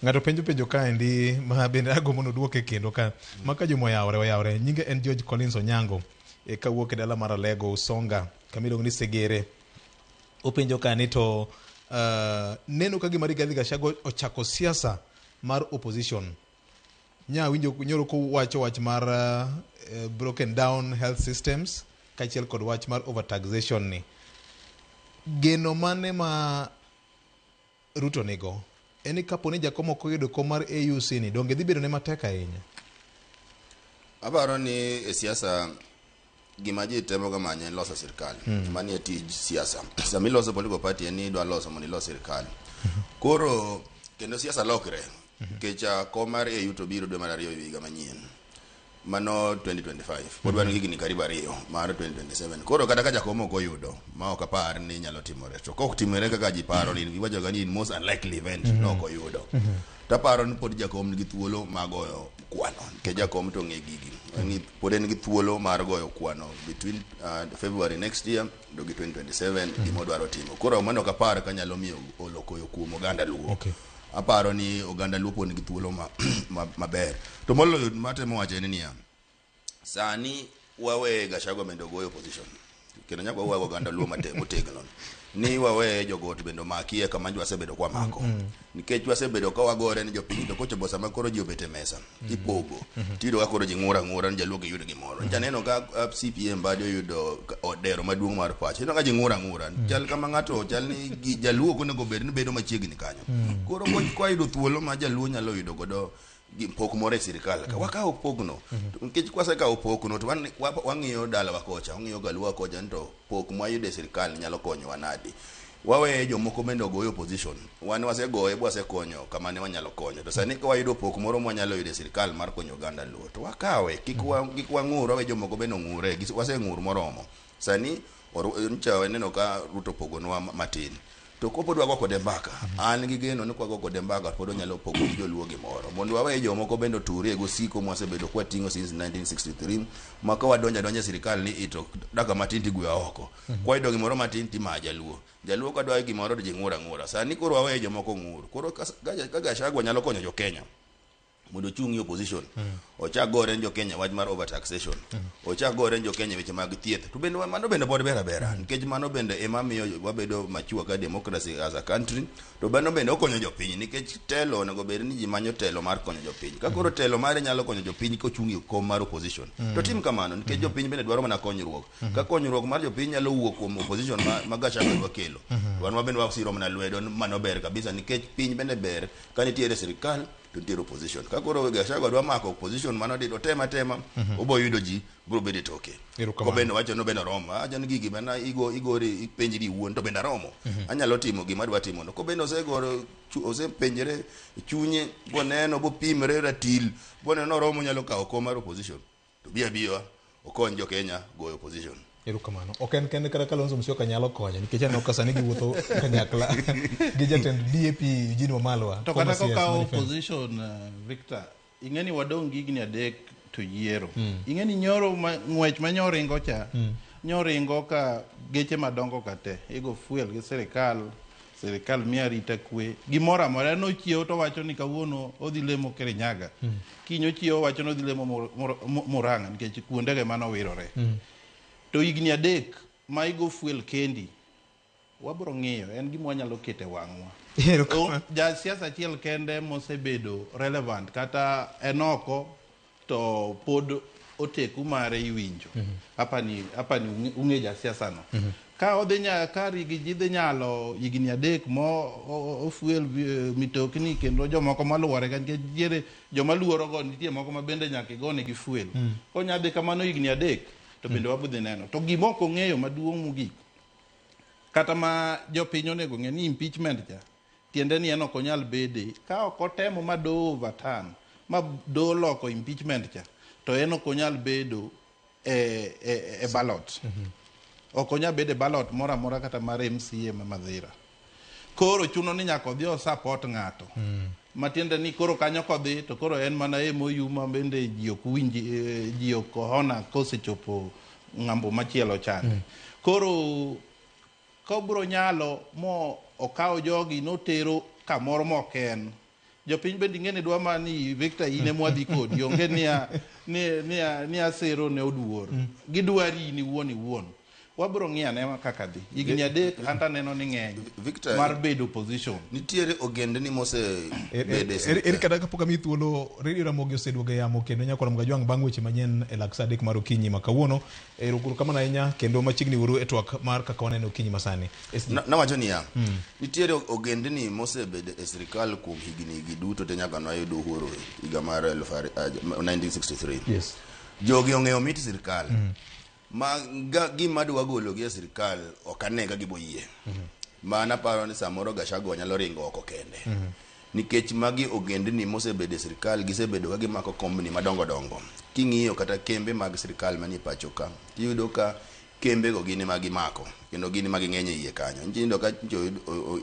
Ng'ato penjo kaendi ma bende agombo ni oduoke kendo ka. Ma ka joma oyawore oyawore. Nyinge en George Collins Onyango. kawuok e dala mar Alego Usonga kama iluongo ni Segere. Openjo ka ni to neno ka gima Rigathi Gachagua ochako siasa mar opposition. Nya winjo nyoro kowacho wach mar broken down health systems kaachiel kod wach mar overtaxation ni. Geno mane ma Ruto nigo? En ni kapo ni jakom ok oyudo kom mar AUC ni donge dhi bedo ne matek ahinya? Aparo ni e siasa gima ji temo ga manyo en loso sirkal. Mani e tij siasa. Sama iloso political party en ni idwa loso mondo ilos sirkal. Koro kendo siasa lokre. Nikech kom mar AU to biro dwe mar 2 higa manyien. Mano 2025. Pod wan gi higni karibu 2 mar 2027. Koro kata ka jakom ok oyudo, ma ok apar ni nyalo timore. To kok timore kaka ji paro ni iwacho ga ni in most unlikely event no ok oyudo. Taparo ni pod jakom nigi thuolo mar goyo kwano. Nikech jakom to ong'e gigi. Pod en gi thuolo mar goyo kwano between February next year to gi 2027 gima odwaro timo. Koro mano ok apar ka nyalo miyo oloko yo kuom oganda Luo. Aparo ni oganda Luo pod nigi thuolo maber. To moloyo matemo wacho en niya, sani wawe Gachagua bende ogoyo opposition. Kendo nyaka wawe oganda Luo motegno. Ni wawe jogot bende omakie kama wasebedo kwa mako. Nikech wasebedo ka wagore ni jopiny to kochopo sama koro ji obet e mesa, ipogo. Tiyudo ka koro ji ng'ur ang'ura ni jaluo ok yud gimoro. Nyicha aneno ka CPM bado oyudo odero maduong' mar pacho. Ineno ka ji ng'ur ang'ura. Chal kama ng'ato chal ni jaluo ok onego bed ni bedo machiegni kanyo. Koro kwayudo thuolo ma jaluo nyalo yudo godo pok moro e sirikal ka wakawo pokno. Nikech kwasekawo pokno to wang'iyo dalawa kocha, wang'iyo galuwa kocha ni to pok mwayudo e sirikal nyalo konyowa nadi. Wawe jomoko bende ogoyo opposition. Wan wasegoye bwasekonyo kama ne wanyalo konyo. To sani ka wayudo pok moro mwanyalo yudo e sirikal mar konyo oganda Luo to wakawe. Kik wang'ur, wawe jomoko bende ong'ure. Waseng'ur moromo. Sani ncha waneno ka Ruto pogonwa matin. To kopod wago kode mbaka, an gi geno ni kwago kode mbaka pod onyalo pogo gi joluo gimoro. Mondo wawe jomoko bende oturie gosiko mwasebedo kwating'o since 1963, ma ka wadonjo adonja e sirikal ni ito dakika matin tigwewa oko. Kwayudo gimoro matin timayo jaluo. Jaluo kadwa gimoro to ji ng'ur ang'ura. Sani koro wawe jomoko ng'ur. Koro ka Gachagua nyalo konyo jo Kenya mondo ochung' e opposition, ochak gore ne jo Kenya wach mar overtaxation, ochak gore ne jo Kenya weche mag thieth, to bende mano bende pod ber abera, nikech mano bende ema miyo wabedo mature ka democracy as a country. To mano bende okonyo jopiny, nikech telo onego bed ni ji manyo telo mar konyo jopiny. Ka koro telo mare nyalo konyo jopiny kochung' e kom mar opposition, to tim kamano, nikech jopiny bende dwaro mana konyruok. Ka konyruok mar jopiny nyalo wuok kuom opposition ma Gachagua dwa kelo, to wan wabende wasiro mana lwedo, mano ber kabisa, nikech piny bende ber ka nitiere sirikal to nitiere opposition. Ka koro Gachagua dwa mako opposition mano di otema atema, obo yudo ji biro bedo e toke. Kobende wacho no bende oromo. Awacho ni gigi mana igori ipenjri iwuon to bende aromo. Anyalo timo gima adwa timo no. Kobende osegoro osepenjre chunye boneno bopimre ratil boneno oromo nyalo kawo kom mar opposition. To bi abiya okony jo Kenya goyo opposition. Erokamano. Ok en kende kata Kalonzo Musyoka nyalo konyo nikech aneno ka sani giwuotho kanyakla gi jatend DAP Eugene Wamalwa. To kata former CS kokawo mar defense. opposition, Victor, ing'e ni wadong' gi higni 3 to yiero. Ing'e ni nyoro ng'wech ma nyoringo cha, nyoringo ka geche madongo ka te, igo fuel gi sirikal, sirikal miyo arita kwe, gimoro amora. Nochiewo to wacho ni kawuono odhi lemo Kirinyaga. Kiny ochiewo wacho ni odhi lemo Murang'a nikech kuondege manowirore. To higni 3 ma igo fuel kendi, wabro ng'iyo, en gima wanyalo keto e wang'wa. Ja siasa achiel kende mosebedo relevant kata en oko to pod oteku mare iwinjo. Apani ung'e ja siasa no. Ka odhi ka rigi ji dhi nyalo higni 3 mo ofuel mitokni kendo jomoko maluore ka nikech nitiere joma luoro go, nitie moko ma bende nyaka igone gi fuel. Konya dhi kamano higni 3 to bende wabudhi neno. To gima ok ong'eyo maduong' mogik, kata ma jopiny onego ng'e ni impeachment cha, tiende ni en ok onyal bede ka ok otemo ma do overturn, ma do loko impeachment cha, to en ok onyal bedo e ballot. Ok onyal bedo e ballot moro amora kata mar MCA ma Mathira. Koro chuno ni nyaka odhi o support ng'ato. Matiende ni koro kanyo kodhi to koro en mana MOU ma bende ji ok winj, ji ok hona kosechopo ng'ambo machielo chande. Koro kobro nyalo mo okawo jogi notero kamoro mok en, Jopiny bende ing'e ni dwa mana ni Victor in ema wadhi kodi. Onge niya ni asero ne oduor. Gidwari in iwuon iwuon. Wabro ng'iyo ane kaka dhi. Higni 3 an to aneno ni ng'eny Victor, mar bedo opposition. Nitiere ogendni mose bede e Eri eri kata kapok amiyi thuolo, Radio Ramogi oseduogo e yamo kendo nyaka Ramogi Ajwang' bang' weche manyien e lak sa 3 mar okinyi ma kawuono. Erokamano ahinya kendo machiegni uru e twak mar kaka waneno okinyi masani. SG. Nawacho niya, nitiere ogendni mosebedo e sirikal kuom higni gi duto te nyaka nwayud uhuru higa mar 1963. Yes. Jogi ong'eyo mit sirikal. Ma gima dwa gologi e sirikal ok ane ka gibo yie. Ma naparo ni samoro Gachagua nyalo ringo oko kende. Nikech magi ogendni mosebedo e sirikal, gisebedo ka gimako kombni madongo dongo. King'iyo kata kembe mag sirikal manie pacho ka, tiyudo ka kembego gin ema gimako kendo gin ema ging'eny e iye kanyo. Iyudo ka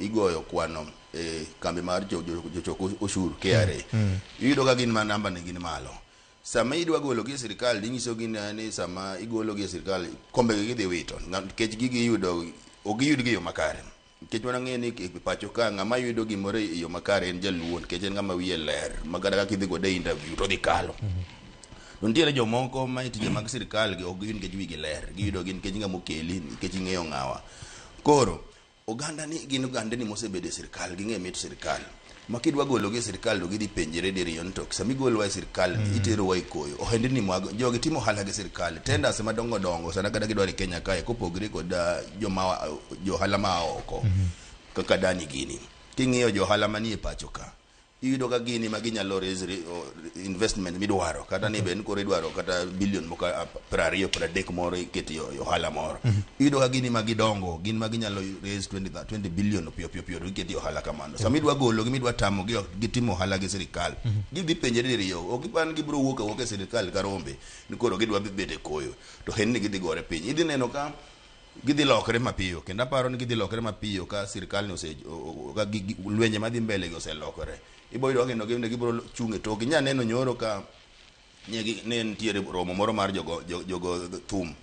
igoyo kwano e kambi mar jochok ushuru KRA. Iyudo ka gin ma namba ne gin malo. Sama idwa gologi e sirikal, inyisogi ni sama igologi e sirikal, kombegi gidhi wito. Nikech gigi iyudo, ok giyudgi e yo makare. Nikech wan ni e pacho ka ng'ama yudo gimoro e yo makare en jaluo, nikech en ng'ama wiye ler, ma kata kaka idhi kode e interview to odhi kalo. To nitiere jomoko ma e tije mag sirikal gi ok giyud nikech wigi ler, giyudo gi nikech ng'ama okeli, nikech ing'eyo ng'awa. Koro, oganda ni gin ogandani mosebedo e sirikal, ging'e mit sirikal. Ma kidwa gologi e sirikal to gidhi penjre diriyo ni to sama igolowa e sirikal ni iterowa e koyo. Ohendni mag jogi timo ohala gi sirikal, tenders madongo dongo sana kata gidwaro e Kenya kae kopogre kod joma johala ma oko kaka Dani gini. King'iyo johala manie pacho ka, iyudo ka gini ma ginyalo raise investment midwaro kata ni ben koro idwaro kata billion moko 20 30 moro iketi e ohala moro. Iyudo ka gini ma gidongo, gin ma ginyalo raise 20 billion piyo piyo piyo to giketi e ohala kamano. Sama idwa gologi midwa tamogi ok gitimo ohala gi sirikal, gidhi penjre diriyo, ok gipar ni gibiro wuok awuoka e sirikal ka rombe ni koro gidwa bet e koyo to en ni gidhi gore piny. Idhi neno ka gidhi lokre mapiyo kendo aparo ni gidhi lokre mapiyo ka sirikal ni ose ka lwenje madhi mbele gi oselokore. Ibo yudo ka kendo gin gibiro chung' e tokgi. Inya neno nyoro ka ne nitiere romo moro mar jogo thum.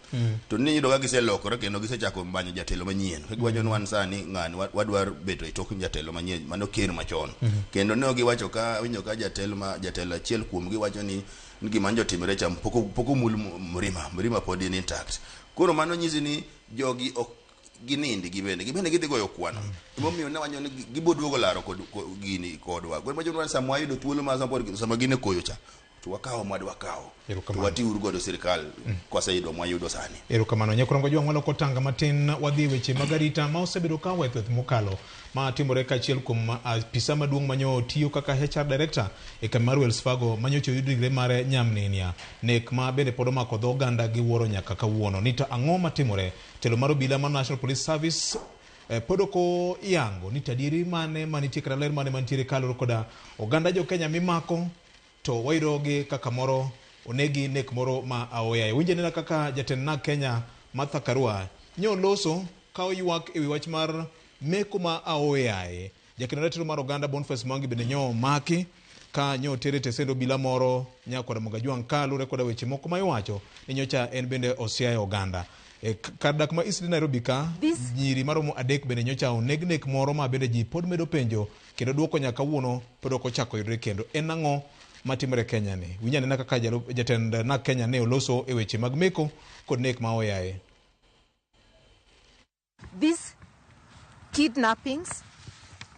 To niyudo ka giselokore kendo gisechako manyo jatelo manyien. Ka giwacho ni wan sani ng'ani wadwaro bedo e tok jatelo manyien mano ker machon. Kendo ne giwacho ka winjo ka jatelo ma jatelo achiel kuomgi wacho ni gima njo timore cha pok omul mrima, mrima pod in intact. Koro mano nyisi ni jogi ok ginindi gibende gidhi goyo kwano. Emomiyo ne wanyo ni gibo duogo laro kod gini kodwa. Koro macho sama wayudo thuolo ma sama gin e koyo cha to wakawo mwadwa wakawo. To watiuru godo sirikal kwaseyudo mwayudo sani. Erokamano. Nyakurango Jwang' waloko tanga matin wadhi e weche mag arita ma osebedo ka wethweth mokalo ma timore kaachiel kuom apisa maduong' manyo tiyo kaka HR director e kambi mar Wells Fargo manyocha oyud ringre mare nyamnenia. Nek ma bende pod omako dho oganda gi wuoro nyaka kawuono. Ni to ang'o matimore? Telo mar obila mar National Police Service pod ok oyango ni to adieri mane manitie kata ler mane mantiere kaluwore koda oganda jo Kenya mimako to wayudogi kaka moro onegi nek moro ma aoyaye. Winj anena kaka jatend NARC Kenya Martha Karua nyoloso ka oywak ewi wach mar meko ma aoyaye. Jakeno ratiro mar oganda Boniface Mwangi bende nyo omaki ka nyo otere e tesend obila moro nyakwar Ramogi Ajwang' kaluwore koda weche moko ma iwacho ni nyocha en bende osiayo oganda. E kar dak ma Eastleigh Nairobi ka, nyiri maromo 3 bende nyocha oneg nek moro ma bende ji pod medo penjo kendo duoko nyaka kawuono pod ok ochako yudore kendo. En ang'o matimore Kenya ni? Winj anena kaka jatend NARC Kenya ne oloso e weche mag meko kod nek ma oyaye. These kidnappings,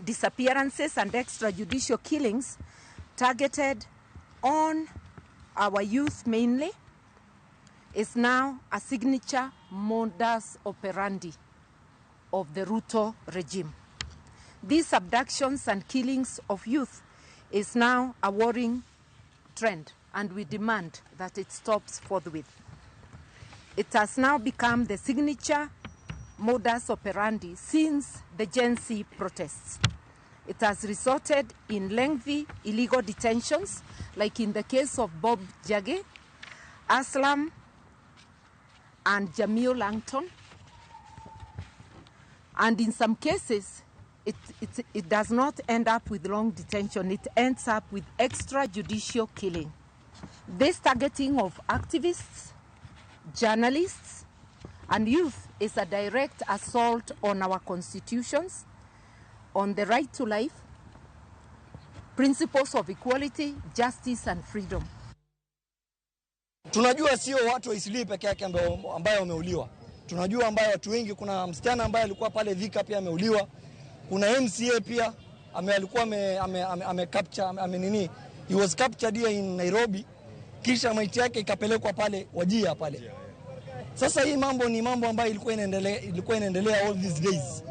disappearances and extrajudicial killings targeted on our youth mainly is now a signature modus operandi of the Ruto regime. These abductions and killings of youth is now a worrying trend, and we demand that it stops forthwith. It has now become the signature modus operandi since the Gen Z protests. It has resulted in lengthy illegal detentions, like in the case of Bob Njagi, Aslam, and Jamil Langton. And in some cases, it does not end up with long detention. It ends up with extrajudicial killing. This targeting of activists, journalists, and youth is a direct assault on our constitutions, on the right to life, Principles of equality, justice, and freedom. Tunajua sio watu wa Eastleigh peke yake ambayo wameuliwa. Tunajua ambayo watu wengi, kuna msichana ambaye alikuwa pale Thika pia ameuliwa. Kuna MCA pia alikuwa ame capture ame nini, he was captured here in Nairobi, kisha maiti yake ikapelekwa pale Wajir pale. Sasa hii mambo ni mambo ambayo ilikuwa inaendelea all these days.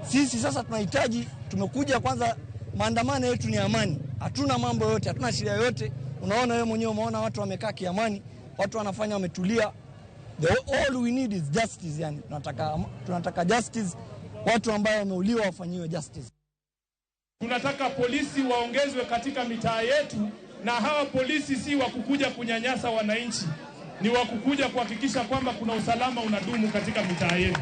Sisi sasa tunahitaji, tumekuja kwanza, maandamano yetu ni amani, hatuna mambo yote, hatuna shida yoyote. Unaona wewe mwenyewe, umeona watu wamekaa kiamani, watu wanafanya wametulia. All we need is justice, yani tunataka justice, watu ambao wameuliwa wafanyiwe justice. Tunataka polisi waongezwe katika mitaa yetu, na hawa polisi si wa kukuja kunyanyasa wananchi, ni wa kukuja kuhakikisha kwamba kuna usalama unadumu katika mitaa yetu.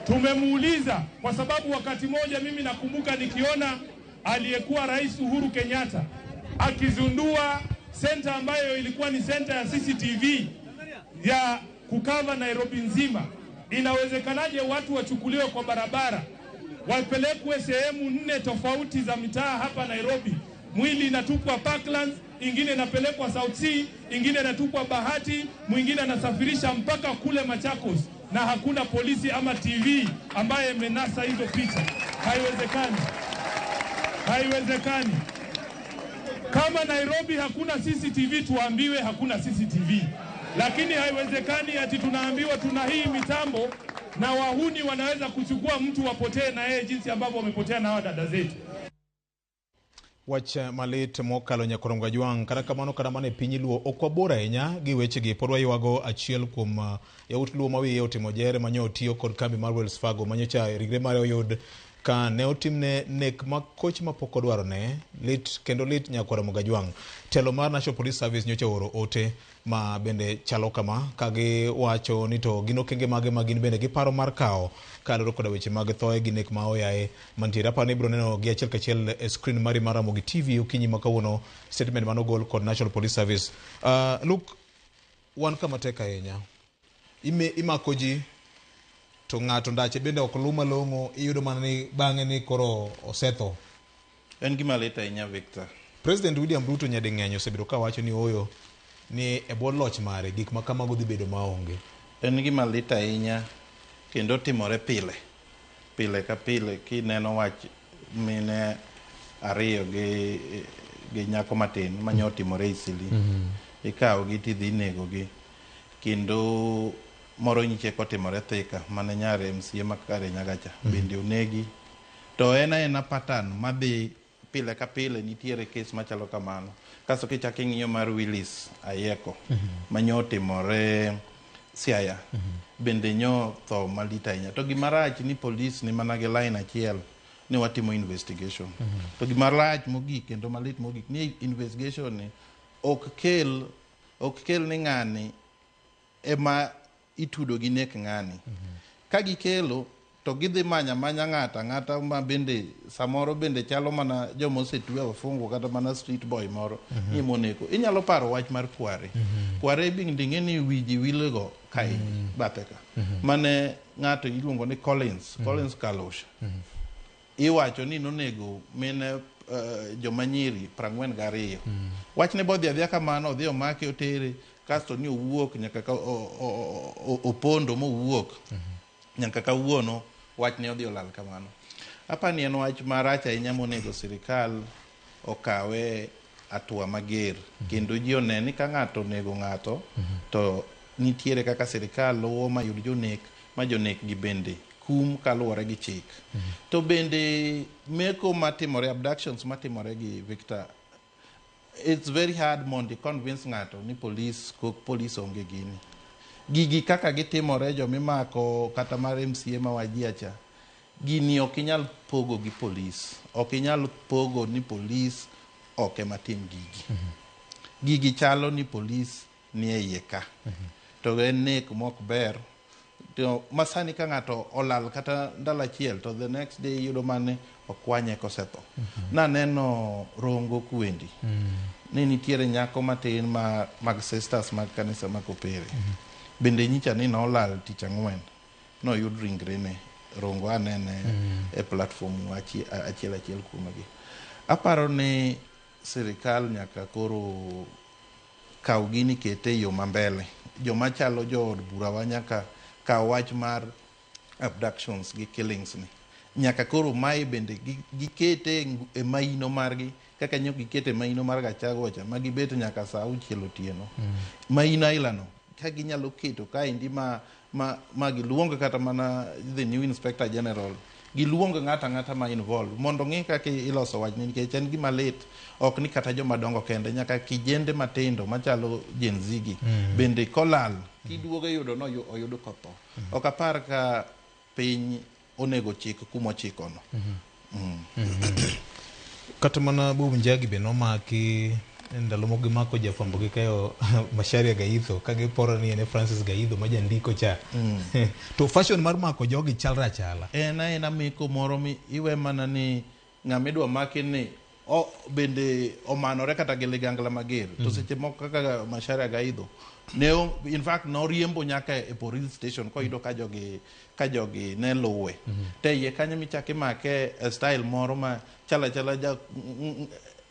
Tumemuuliza kwa sababu wakati mmoja mimi nakumbuka nikiona aliyekuwa Rais Uhuru Kenyatta akizindua center ambayo ilikuwa ni center ya CCTV ya kucover Nairobi nzima. Inawezekanaje watu wachukuliwe kwa barabara wapelekwe sehemu nne tofauti za mitaa hapa Nairobi? Mwili inatupwa Parklands, ingine inapelekwa South C, ingine inatupwa Bahati, mwingine anasafirisha mpaka kule Machakos, na hakuna polisi ama TV ambaye imenasa hizo picha. Haiwezekani, haiwezekani. Kama Nairobi hakuna CCTV, tuambiwe hakuna CCTV, lakini haiwezekani ati tunaambiwa tuna hii mitambo na wahuni wanaweza kuchukua mtu wapotee na yeye jinsi ambavyo wamepotea na hawa dada zetu. Wach malit mokalo nyakorongo Jwang'. Kata kamano, kata mana e piny Luo ok wabor ahinya gi wechegi. Pod waywago achiel kuom yawuot Luo ma wiye otimo jere manyo otiyo kod kambi mar Wells Fargo manyocha ringre mare oyud ka ne otimne nek makoch mapok odwarone. Lit kendo lit nyakwar Ramogi Ajwang'. Telo mar National Police Service nyocha ooro ote ma bende chalo kama ka giwacho ni to gin okenge mage ma gin bende giparo mar kawo kaluwore koda weche mag thoe gi nek ma oyaye mantiere. Aparo ni ibiro neno gi achiel kachiel e screen mari mar Ramogi TV okinyi ma kawuono statement manogol kod National Police Service. Luke, wan kama tek ahinya. Imako ji to ng'ato ndache bende ok lu malong'o, iyudo mana ni bang'e ni koro osetho. En gima lit ahinya, Victor. President William Ruto nyading'eny osebedo kawacho ni oyo ni e bwo loch mare gik ma kamago dhi bedo maonge. En gima lit ahinya kendo timore pile pile ka pile kineno wach mine ariyo gi nyako matin manyo timore Eastleigh. Ikawo gi tidhi inego gi kendo moro nyiche kotimore Thika mane nyar MCA ma Kirinyaga cha bende onegi. To en aena pattern madhi pile ka pile, nitiere kes machalo kamano. Kasto kichako ing'iyo mar Willis Ayeko manyo otimore Siaya bende nyo tho malit ahinya. To gima rach ni polis ni mana gi line achiel ni watimo investigation. To gima rach mogik kendo malit mogik ni investigation ni ok kel ni ng'ani ema itudo gi nek ng'ani. Ka gikelo to gidhi manyo amanya ng'ato ang'ata ma bende samoro bende chalo mana joma osetwe wafungwa kata mana street boy moro ni moneko. Inyalo paro wach mar Kware. Kware bende ing'e ni wi ji wilgo kae bathe ka. Mane ng'ato iluongo ni Collins Kalusha. Iwacho ni nonego mine joma nyiri 42. Wachne bodhi adhiya kamano, odhi omake otere, kasto ni owuok nyaka ka opondo mowuok nyaka kawuono wachne odhi olal kamano. Apani en wach marach ahinya monego sirikal okawe hatua mager kendo ji one ni ka ng'ato onego ng'ato to nitiere kaka sirikal luwo mayud jonek ma jonek gi bende kum kaluwore gi chik. To bende meko matimore, abductions matimore gi, Victor, it's very hard mondo i convince ng'ato ni police kok police onge gini. Gigi kaka gitimore, jomimako kata mar MCA ma Wajir cha, gini ok inyal pogo gi police, ok inyal pogo ni police ok ema tim gigi. Gigi chalo ni police ni e iye ka. To en nek mok ber. To masani ka ng'ato olal kata ndalo achiel to the next day iyudo mane okwanye kosetho. Naneno Rongo Kwendi ni nitiere nyako matin ma mag sisters mag kanisa ma Kopere. Bende nyicha ni nolal tich ang'wen noyud ringrene. Rongo anene e platform achiel achiel kuomgi. Aparo ni sirikal nyaka koro kaw gini kete e yo mambele. Joma chalo jood burawa nyaka kaw wach mar abductions gi killings ni. Nyaka koro mae bende gikete e maino margi kaka nyo gikete e maino mar Gachagua cha ma gibet nyaka saa 6 otieno. Maino aila no ka ginyalo keto kaendi ma giluong kata mana the new inspector general, giluong ng'ato ang'ata ma involved mondo ng'i kaka iloso wachni, nikech en gima lit. Ok ni kata joma dongo kende, nyaka kijende matindo machalo Gen Z gi bende kolal kiduogo yudo no oyudo kotho. Ok apar ka piny onego chik kumochikono. Kata mana Bob Njagi be nomaki ndalo moko gimako jafwambo gi keyo Macharia Gaitho ka giporo ni en e Francis Gaitho ma jandiko cha. To fashion mar mako jogi chalre achala. En aena meko moro mi iwe mana ni ng'ama idwa maki ni o bende omanore kata gi ligangla mager. To seche moko kaka Macharia Gaitho ne in fact noriembo nyaka e police station koyudo ka jogi ne luwe. To e iye kanyo michak imake e style moro ma chala chala ja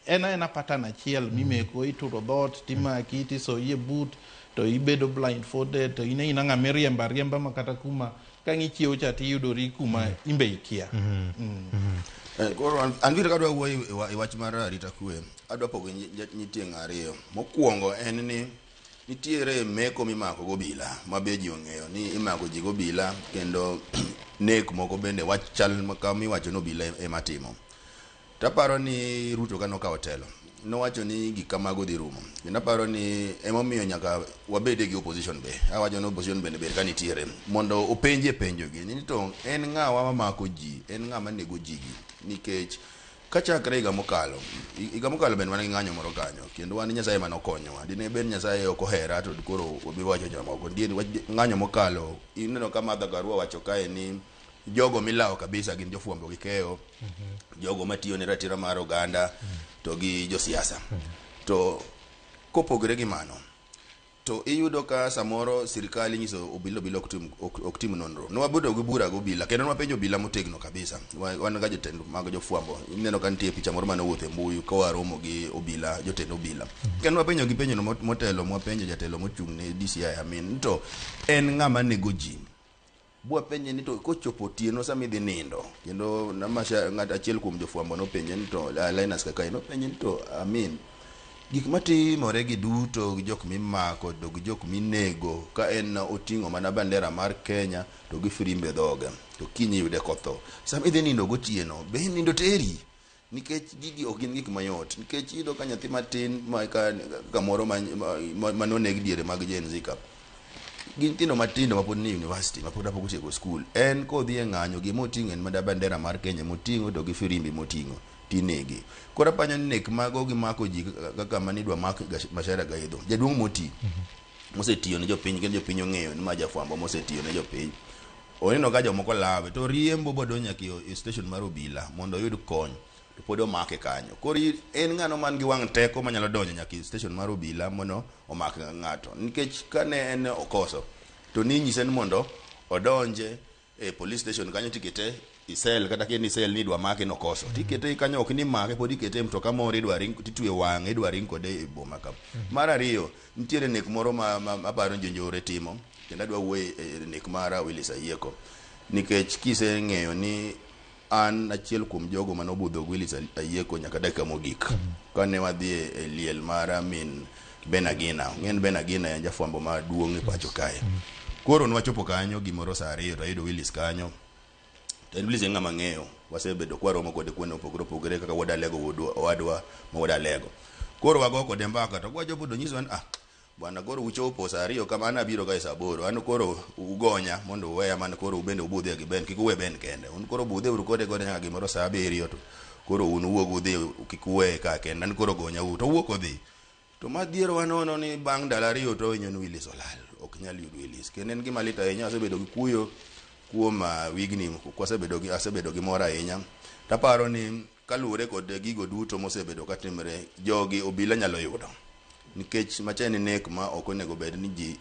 en aena pattern achiel mimeko, ituro dhoot timaki tisoyi e boot to ibedo blindfolded to in aina ng'ama iriembo ariemba ma kata kuma ka ng'ichiewo cha tiyudori kuma imbe ikia. Koro an biro kadwa wuoyo e wach mar arita kwe, adwa pogo nyitieng' ariyo. Mokwongo en ni nitiere meko mimako gobila ma be ji ong'eyo ni imako ji gobila, kendo nek moko bende wach chal kama iwacho ni obila ema timo. Taparo ni Ruto ka nokawo telo nowacho ni gik kamago dhi rumo, kendo aparo ni emomiyo nyaka wabede gi opposition be. Awacho ni opposition bende ber ka nitiere mondo openje penjogi ni to en ng'awa mamako ji, en ng'ama nego ji gi, nikech kachakre higa mokalo bende wan gi ng'anyo moro kanyo, kendo wan Nyasaye ema nokonyowa. Dine bed Nyasaye ok ohera to koro wabiro wacho jomoko nitie wach ng'anyo mokalo. Ineno ka Martha Karua wacho kae ni jogo milawo kabisa gin jofwambo gi keyo, jogo matiyo ne ratiro mar oganda to gi josiasa. To kopogore gi mano, to iyudo ka samoro sirikal inyiso obila ok tim nonro. Nwabedo gi bura gi obila kendo nwapenjo obila motegno kabisa. Wan ga jotend mag jofwambo, ineno ka nitie picha moro mane owuotho e mbui ka waromo gi obila, jotend obila, kendo wapenjo gi penjo no motelo. Mwapenjo jatelo mochung' ne DCI Amin to en ng'ama nego ji, bwapenje ni to kochopo otieno sama idhi nindo, kendo namasha ng'at achiel kuom jofwambo nopenje ni to Linus Kakai nopenje ni to Amin, gik matimore gi duto gi jok mimako to gi jok minego ka en oting'o mana bandera mar Kenya to gi firimbe dhoge, to kiny iyude kotho, sama idhi nindo gotieno be nindo teri? Nikech gigi ok gin gik mayot, nikech iyudo ka nyathi matin ma ka kamoro manoneg diere mag Gen Z ka gin nyithindo matindo mapod ni university, mapod apok otieko school, en kodhi e ng'anyo gima oting'o en mana bandera mar Kenya moting'o to gi firimbi moting'o tinege. Koro apanyo ni nek mago gimako ji kaka manidwa mak Macharia Gaidho, jaduong' moti mosetiyo ne jopiny, kendo jopiny ong'eyo ni ma jafwambo mosetiyo ne jopiny, oneno ka jomoko lawe to riembo bodonjo nyaka e station mar obila mondo oyud kony, to pod omake kanyo. Koro en ng'ano man gi wang' teko manyalo donjo nyaka e station mar obila mondo omak ng'ato? Nikech kane en okoso to ninyise ni mondo odonje e police station kanyo tikete i cell, kata ka en i cell ni idwa make nokoso tikete kanyo, ok ni make, pod ikete e mtoka moro idwa ring titwe wang'e idwa ring kode e boma ka. Mar ariyo, nitiere nek moro ma aparo ni jonjore timo, kendo adwa wuoyo e nek mar Willis Ayieko, nikech kiseng'eyo ni an achiel kuom jogo manobudho gi Willis Ayieko nyaka dakika mogik kane wadhi e liel mar min Ben Agina. Ng'en Ben Agina en jafwambo maduong' e pacho kae. Koro nwachopo kanyo gimoro saa 2 to ayudo Willis kanyo. To en Willis en ng'ama ng'eyo, wasebedo kwaromo kode kuonde mopogore opogore kaka wuod Alego, wuod owadwa ma wuod Alego. Koro wago kode mbaka to kwachopo to nyisowa ni ah bwana, koro uchopo saa 2 kama, an abiro kae saa 8, an koro ugonya mondo uweya man koro ubende ubudhe gi Ben, kik uwe Ben kende, un koro budhe uru kode nyaka gimoro saa 7 to koro un uwuog udhi, kik uweye ka kende, an koro gonya u to wuok odhi. To madhierowa nono ni bang' ndalo 2 to winjo ni Willis olal, ok nyal yud Willis, kendo en gima lit ahinya. Asebedo gi kuyo kuom wigni kwasebedo gi asebedo gi mor ahinya. Taparo ni kaluwore kod gigo duto mosebedo katimre, jogi obila nyalo yudo, nikech macha en nek ma ok onego bed ni ji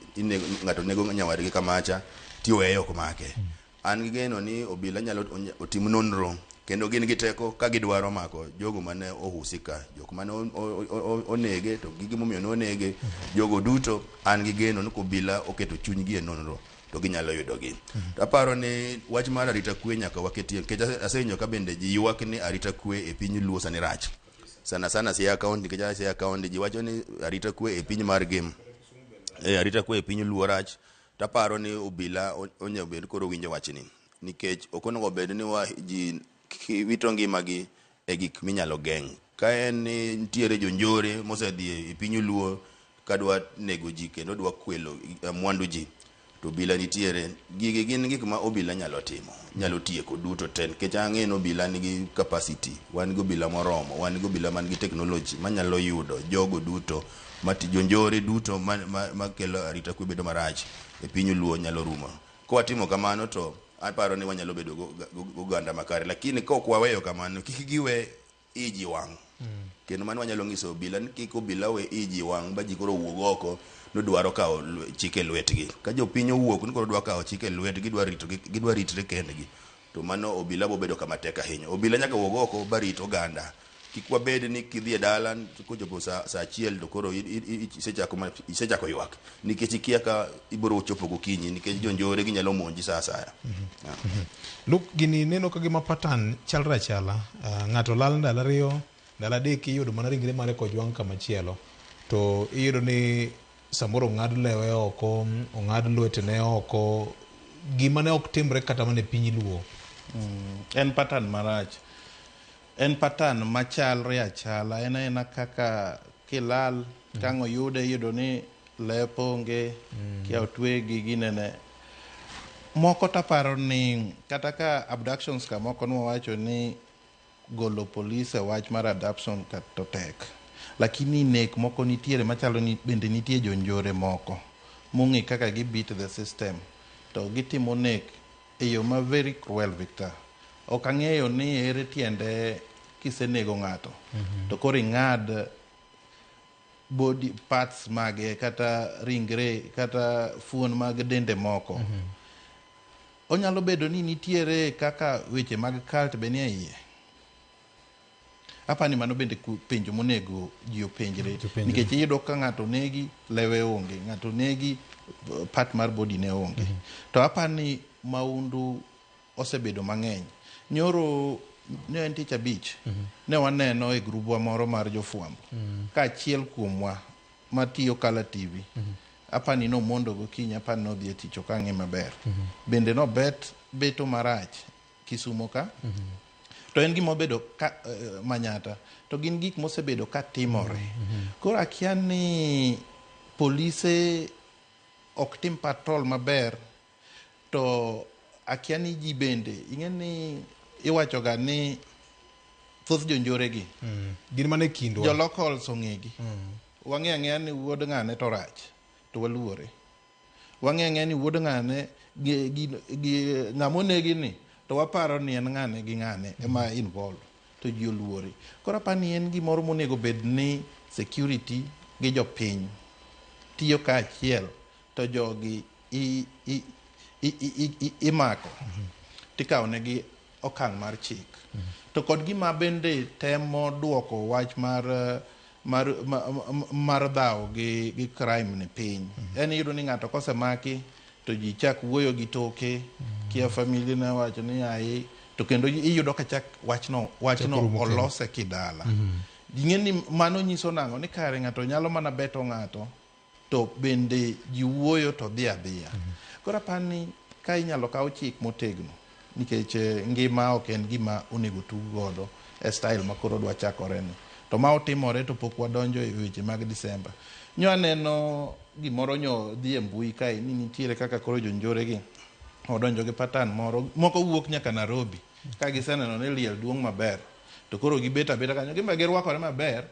ng'ato nego nyawadgi kamacha tiweye ok make. An gi geno ni obila nyalo otim nonro kendo gin gi teko ka gidwaro mako jogo mane ohusika, jok mane onege to gi gimomiyo ne onege, jogo duto an gi geno ni kobila oketo chunygi e nonro to ginyalo yudogi. To aparo ni wach mar arita kwe nyaka waketie, nikech asewinjo ka bende ji ywak ni arita kwe e piny Luo sani rach. Sana sana Siaya County, nikech Siaya County ji wacho ni arita kwe e piny mar Gem. Arita kwe e piny Luo rach. To aparo ni obila onego bed koro winjo wachni, nikech ok onego bed ni ji wito ngimagi e gik minyalo geng'. Ka en ni nitiere jonjore mosedhi e piny Luo kadwa nego ji kendo dwa kwelo mwandu ji, to obila nitiere. Gigi gin gik ma obila nyalo timo, nyalo tieko duto te, nikech ang'e ni obila nigi capacity, wan gi obila moromo, wan gi obila man gi technology manyalo yudo jogo duto jonjore duto makelo arita kwe bedo marach e piny Luo nyalo rumo. Kwatimo kamano to aparo ni wanyalo bedo goganda makare, lakini ka ok waweyo kamano, kik giwe iji wang'. Kendo mano wanyalo nyiso obila ni kik obila we iji wang' ba ji koro wuog oko nodwaro kawo chike e lwetgi. Ka jopiny owuok ni koro dwa kawo chike e lwetgi, gidwa ritre kendgi, to mano obila bobedo kama tek ahinya. Obila nyaka wuog oko ba rit oganda. Kik wabed ni kidhi e dala kochopo sa 1 to koro isechako ywak nikech ikia ka ibiro chopo gokinyi, nikech jonjore ginyalo monji sa asaya. Luke, gini neno ka gima pattern chalre achala. Ng'ato lal ndalo 2, ndalo 3 iyudo mana ringre mare kojwang' kamachielo. To iyudo ni samoro ong'ad lewe oko, ong'ad lwetene oko, gima ne ok timre kata mana e piny Luo. En pattern marach. En pattern machalre achala, en aena kaka kilal, kang' oyude iyudo ni lep onge, kia otwe gi ginene. Moko taparo ni kata ka abductions ka moko nwawacho ni golo polise wach mar abduction ka to tek. Lakini nek moko nitiere machalo ni bende nitie jonjore moko mong'e kaka gi beat the system to gitimo nek e yo ma very cruel, Victor. Ok ang'eyo ni ere tiende kisenego ng'ato to koro ing'ad body parts mage kata ringre kata fuon mag dende moko. Onyalo bedo ni nitiere kaka weche mag cult be nie iye. Apani mano bende penjo monego ji openjre, nikech iyudo ka ng'ato negi lewe onge, ng'ato negi part mar body ne onge. To apani maundu osebedo mang'eny. Nyoro ne en tich abich, ne waneno e grubwa moro mar jofwambo ka achiel kuomwa matiyo Kala TV, apani nomondo gokinyi, apani nodhi e tich ok ang'e maber. Bende nobet beto marach Kisumo ka. To en gima obedo ka manyata, to gin gik mosebedo ka timore. Koro akia ni polise ok tim patrol maber, to akia ni ji bende, ing'e ni iwachoga ni thoth jonjore gi gin mana e kindwa. Jo locals ong'egi. Wang'e ang'eya ni wuod ng'ane to rach, to waluore. Wang'e ang'eya ni wuod ng'ane gi ng'ama onegi ni, to waparo ni en ng'ane gi ng'ane ema involved, to ji oluore. Koro aparo ni en gimoro monego bed ni security gi jopiny tiyo kaachiel, to jogi imako tikawo negi okang' mar chik. To kod gima bende temo duoko wach mar dhawo gi crime ni piny. En iyudo ni ng'ato kosemaki to ji chak wuoyo gi toke, kia family ne wacho ni ai, to kendo iyudo ka chak wachno olose kidala. Ing'e ni mano nyiso nang'o ni kare ng'ato nyalo mana beto ng'ato to bende ji wuoyo to dhi adhiya. Koro apani ka inyalo kaw chik motegno, nikech ngima ok en gima onego tug godo e style ma koro dwa chakore ni. To ma otimore to pok wadonjo e weche mag Disemba. Nyo aneno gimoro nyo dhi e mbui kae ni nitiere kaka koro jonjore gi odonjo gi pattern moro, moko wuok nyaka Nairobi ka giseneno ni liel duong' maber, to koro gibet abeta kanyo, gimbe girwakore maber,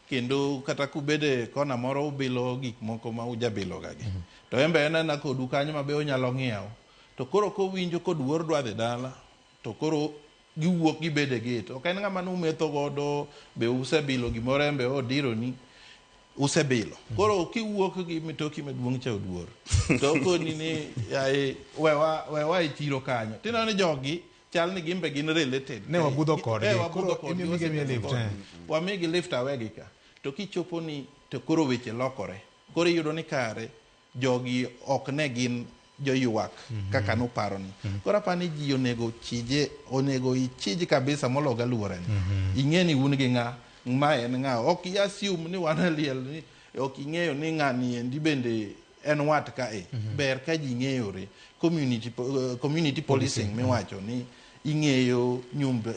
kendo kata kubede kona moro ubilo gik moko ma ujabilo ga gi. To en be en aena kodu kanyo ma be onyalo ng'iewo. To koro kowinjo koduor dwa dhi dala, to koro giwuok gibede gate. Ok en ng'ama numetho godo, be usebilo gimoro en be odironi. Usebilo. Koro kiwuok gi mitoki maduong' cha Oduor, to okoni ni yae wewa e chiro kanyo. Tineno ni jogi chal ni gin be gin related. Ne wabudho kodgi. Wabudho Koro kodgi. imiyogi amiya lift, Wasebudho kodgi. Wamigi lift awegi ka. To kichopo ni to koro weche lokore. Koro iyudo ni kare jogi ok ne gin joywak kaka nuparo ni. Koro apani ji onego chije, onego ichij kabisa molo galuorani. Ing'e ni un gi ng'a, ma en ng'a. Ok i assume ni wan e liel ni ok ing'eyo ni ng'ani endi bende en wat kae. Ber ka ji ng'eyore. Community policing miwacho ni ing'eyo nyumba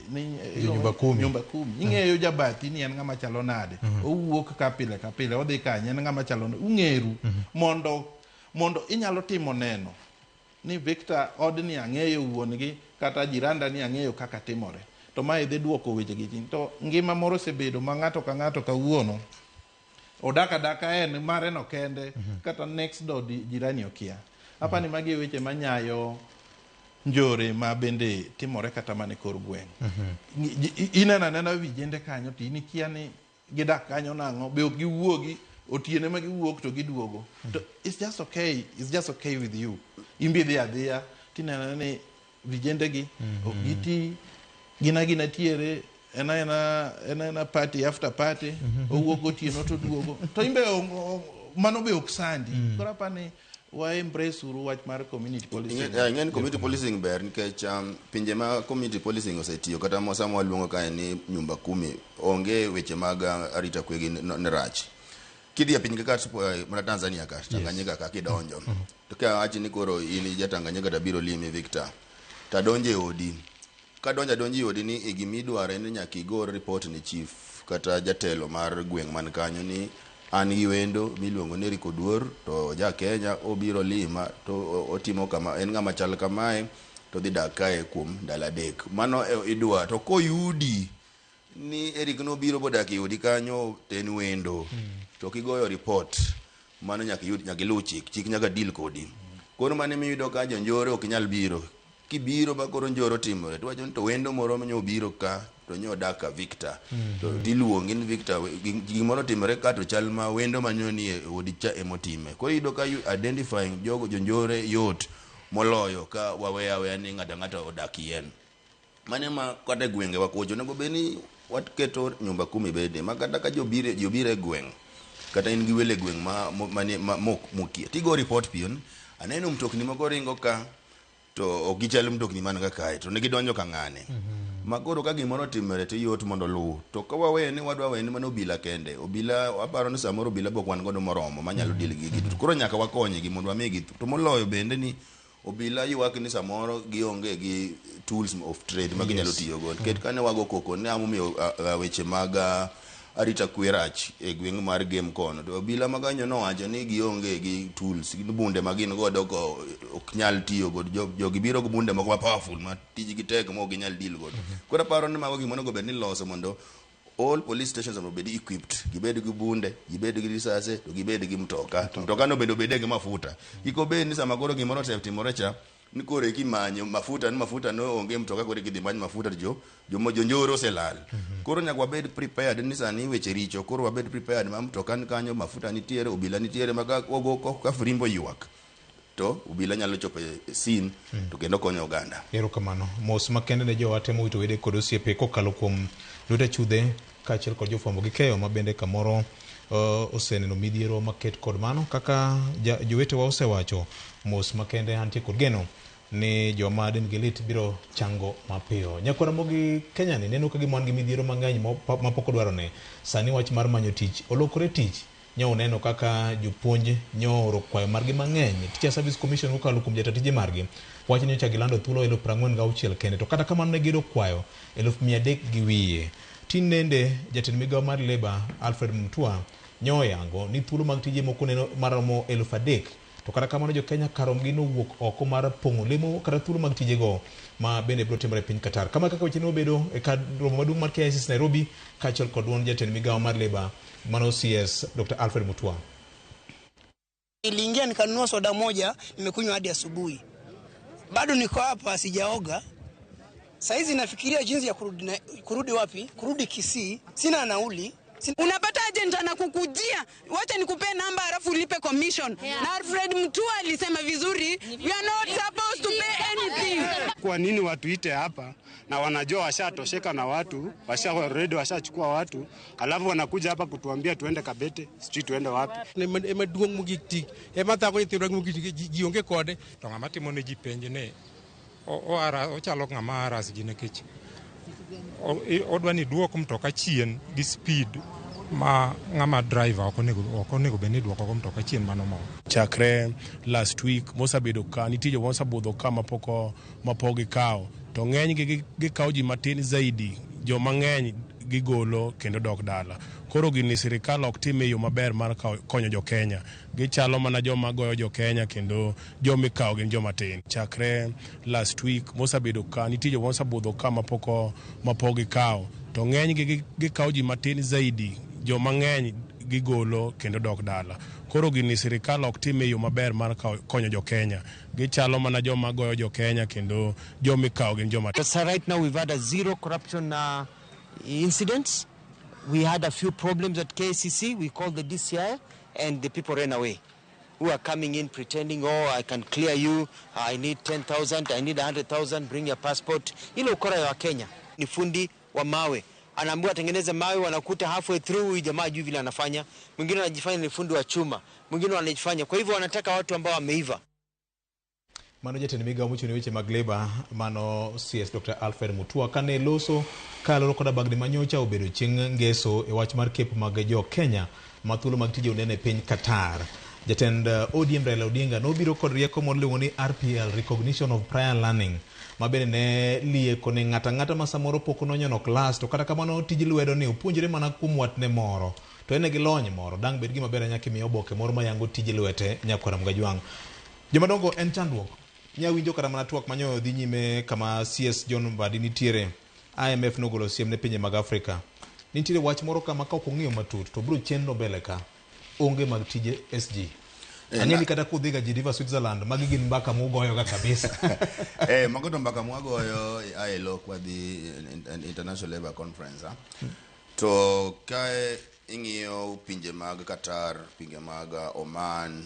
ni Nyumba kumi. Nyumba kumi. Ing'eyo jabathi ni en ng'ama chalo nade. Owuok ka pile ka pile odhi kanye en ng'ama chalo nade. Ung'eru mondo inyalo timo neno ni Victor odni ang'eyo wuon-gi kata jiranda ni ang'eyo kaka timore. To mae dhi duoko weche gi chien. To ngima moro osebedo ma ng'ato ka ng'ato kawuono odak adaka en mare no kende kata next door jirani okia. Apani magi e weche manyayo njore ma bende timore kata mana e kor gweng'. Ineno anena vijende kanyo to in ikia ni gidak kanyo nang'o, be ok giwuogi otieno ma giwuok to giduogo. To it's just okay, it's just okay with you. In be idhi adhiya tineno ni vijende gi ok giti, gin agina tiere en aena party after party, owuok gotieno to duogo. To in be mano be ok sandi. Koro apani wa embrace uru wach mar community policing. Ing'e ni community policing ber nikech pinje ma community policing osetiyo kata sama waluongo kae ni nyumba kumi onge weche mag arita kwe gi ni rach. Kidhi e piny kaka mana Tanzania ka, Tanganyika ka kidonjo. To ka awachi ni koro in ja Tanganyika to abiro limi Victor, to adonjo e odi. Kadonjo adonjo e odi ni e gimidwaro en ni nyaka igor report ni chief kata jatelo mar gweng' man kanyo ni an gi wendo miluongo ni Eric Oduor to ja Kenya obiro lima to otimo kama en ng'ama chal kamae to dhi dak kae kuom ndalo 3. Mano idwa to koyudi ni Eric nobiro bodak e odi kanyo to en wendo to kigoyo report mano nyaka iyud, nyaka iluw chik, chik nyaka deal kodi. Koro mano emiyudo ka jonjore ok nyal biro. Kibiro ba koro njoro timore to wacho ni to wendo moro nyo obiro ka to nyo odak ka Victor. To tiluongi ni Victor gimoro timore ka to chal ma wendo manyo ni e odi cha emotime. Koro iyudo ka identifying jogo jonjore yot moloyo ka waweyo aweya ni ng'ato ang'ata odak yien. Mano ema kata e gwengewa kocho onego bed ni waketo nyumba kumi bede ma kata ka jobiro e gweng' kata in gi welo e gweng' mokia tigo report piyo ni aneno mtokni moko ringo ka to ok gichal mtokni man ka kae to ne gidonjo ka ng'ane. Ma koro ka gimoro otimore to yot mondo oluw. To ka waweyo ni wadwa weyo ni mano obila kende, obila aparo ni samoro obila be ok wan godo moromo manyalo deal gi gigi. Koro nyaka wakonygi mondo wamigi. To moloyo bende ni obila ywak ni samoro gionge gi tools of trade ma ginyalo tiyogo. Nikech kane wago koko ne amomiyo weche mag arita kwe rach e gweng' mar Gem kono. To obila makanyo nowacho ni gionge gi tools, gin bunde ma gin godo ko ok nyal tiyo godo. Jogi biro gi bunde moko ma powerful ma tijgi tek ma ok ginyal deal godo. Koro aparo ni mago gima onego bed ni loso mondo all police stations onego bed equipped, gibed gi bunde, gibed gi risase, to gibed gi mtoka. Mtoka no bende obed gi mafuta. Kik obed ni sama koro gimoro osetimore cha ni koro eki manyo mafuta ni mafuta no onge mtoka koro eki dhi many mafuta to jonjoro oselal. Koro nyaka wabed prepared ni sani weche richo, koro wabed prepared ma mtoka ni kanyo, mafuta nitiere, obila nitiere ma ka ogo ka firimbo ywak to obila nyalo chopo e scene to kendo konyo oganda. Erokamano. Mos makende ne jowa temo wito wede kod osiepe kokalo kuom lwete chudhe kaachiel kod jofwambo gi keyo ma bende kamoro oseneno midhiero maket kod mano kaka jowetewa osewacho. Mos makende antie kod geno ni joma dendgi lit biro chango mapiyo. Nyakwar Ramogi Kenya ni neno ka gima wan gi midhiero mang'eny mapok odwarone. Sani wach mar manyo tich olokore tich. Nyo uneno kaka jopuonj nyo oro kwayo margi mang'eny. Teacher Service Commission kokalo kuom jata tije margi wach nyocha gilando thuolo 46,000 kende, to kata kamano ne giyudo kwayo 300,000 wiye. Tinende jatend migawo mar Labour Alfred Mutua nyo oyango ni thuolo mag tije moko neno maromo 3,000, to kata kamano jo Kenya karomgi nowuok oko mar pong'o lemo kata thuolo mag tijego ma bende biro timore e piny Qatar. Kama kaka weche ne obedo e kar romo maduong' mar KICC Nairobi kaachiel kod duond jatend migawo mar Labour mano CS Dr. Alfred Mutua. Niliingia nikanunua soda moja, nimekunywa hadi asubuhi. Bado niko hapa sijaoga. Saizi nafikiria jinsi ya kurudi wapi? Kurudi Kisii. Sina nauli. Unapata agent anakukujia, wacha nikupee namba alafu ulipe commission. Na Alfred Mutua alisema vizuri, we are not supposed to pay anything. Kwa nini watuite hapa na wanajua washatosheka na watu, washa already washachukua watu, alafu wanakuja hapa kutuambia tuende Kabete, sijui tuende wapi. Ema duong' mogik tik ema thago nyithindwa mogik ji onge kode. To ng'ama timo ne ji penj ni ochalo ng'ama haras ji nikech odwa ni duok mtoka chien gi speed ma ng'ama driver ok onego bed ni duoko go mtoka chien mano moro. Chakre last week mosebedo ka nitie joma osebudho ka mapok gikawo, to ng'enygi gikawo ji matin zaidi, joma ng'eny gigolo kendo dok dala. Koro gini sirikal ok tim e yo maber mar konyo jo Kenya. Gichalo mana joma goyo jo Kenya kendo joma ikawo gin joma tin. Chakre last week mosebedo ka nitie joma osebudho ka mapok gikawo, to ng'enygi gikawo ji matin zaidi, joma ng'eny gigolo kendo dok dala. Koro gini sirikal ok tim e yo maber mar konyo jo Kenya. Gichalo mana joma goyo jo Kenya kendo joma ikawo gin joma tin. So right now we've had a zero corruption incidents. We had a few problems at KCC. We called the DCI and the people ran away, who are coming in pretending, oh, I can clear you, I need 10,000, I need 100,000, bring your passport. Ile ukora ya Kenya ni fundi wa mawe, anaambiwa atengeneze mawe, wanakuta halfway through huyu jamaa hajui vile anafanya. Mwingine anajifanya ni fundi wa chuma, mwingine anajifanya. Kwa hivyo wanataka watu ambao wameiva. Mano jatend migao mochung' ne weche mag leba mano CS Dr. Alfred Mutua kane loso kaluwore koda bagni manyocha obedo chieng' ngeso e wach mar kepo mag jo Kenya ma thuolo mag tije onene e piny Qatar. Jatend ODM Raila Odinga nobiro kod rieko moro iluongo ni RPL, Recognition of Prior Learning, ma bende ne lieko ni ng'ato ang'ata ma samoro pok nonyono klas to kata kamano tij lwedo ni opuonjre mana kuom watne moro to en gi lony moro dang' bed gima ber ahinya kimiyo oboke moro mayango tij lwete nyakwara Mgajwang'. Jomadongo en chandruok. Nya winjo kata mana twak manyoyo dhi nyime kama CS John Mbadi nitiere. IMF nogolo siem ne pinje mag Afrika. Nitiere wach moro kama ka ok ong'iyo matut to biro chenro mbele ka onge mag tije SG. Ang'e ni kata kudhiga Geneva, Switzerland, magi gin mbaka mugoyoga kabisa. Mago to mbaka mwagoyo ILO kwadhi International Labour Conference. To kae ing'iyo pinje mag Qatar, pinje mag Oman,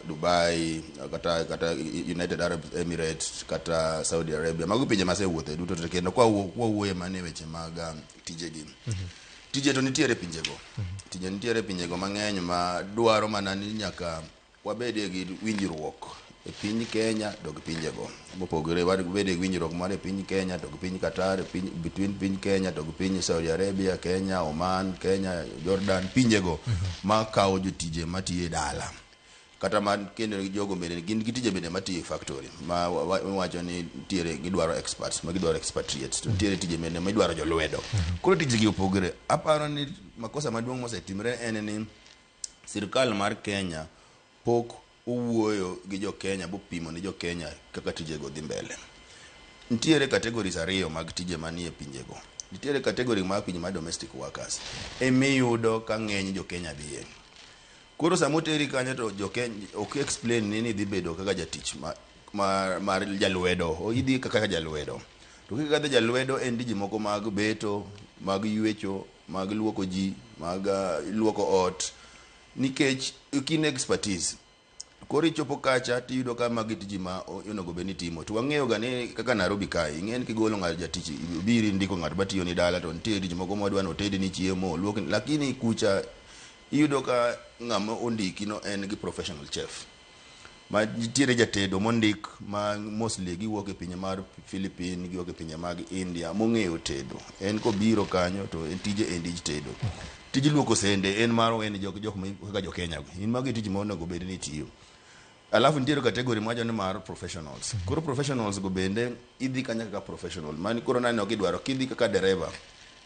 Dubai, kata United Arab Emirates, kata Saudi Arabia. Mago pinje masewuothe duto to kendo kwa wuoye mane weche mag tijegi. Tije to nitiere pinjego. Tije nitiere pinjego mang'eny ma dwaro mana ni nyaka wabedie gi winjruok e piny Kenya to gi pinjego. Mopogore wabedie gi winjruok mar e piny Kenya to gi piny Qatar, between piny Kenya to gi piny Saudi Arabia, Kenya, Oman, Kenya, Jordan, pinjego ma kawo jotije matiyo e dala. Kata man kendo jogo bende gin gi tije bende matiyo e factory ma wacho ni nitiere gidwaro experts, ma gidwaro expatriates, to nitiere tije bende ma idwaro jolwedo. Koro tijegi opogore. Aparo ni makosa maduong' mosetimre en ni sirkal mar Kenya pok owuoyo gi jo Kenya bopimo ni jo Kenya kaka tijego dhi mbele. Nitiere categories ariyo mag tije manie pinjego. Nitiere category mar pinje mar domestic workers emiyudo ka ng'eny jo Kenya dhiye. Koro samoteri kanyo to jo Kenya ok explain ni idhi bedo kaka jatich mar jalwedo, idhi kaka jalwedo. To kaka dhi jalwedo en tije moko mag beto, mag ywecho, mag luoko ji, mag luoko ot, nikech ok expertise. Koro ichopo kacha tiyudo ka magi tije ma onego bed ni itimo. To wang'eyo ga ni kaka Nairobi kae, ing'e ni kigolo ng'ato jatich, ibiro ndiko ng'ato matiyo ni dala to nitie tich moko modwa ni otedni chiemo, oluokni, lakini kucha iyudo ka ng'ama ondiki no en gi professional chef. Ma nitiere jatedo mondik ma mostly giwuok e pinje mar Philippines, giwuok e pinje mag India mong'eyo tedo. En kobiro kanyo to en tije en tij tedo. Tij luoko sende en mar en jok kaka jo Kenya go. In magi tich ma onego bed ni itiyo. Alafu nitiere category mwacho ni mar professionals. Koro professionals go bende idhi kanyo kaka professional. Mani koro nani ok idwaro kidhi kaka dereva.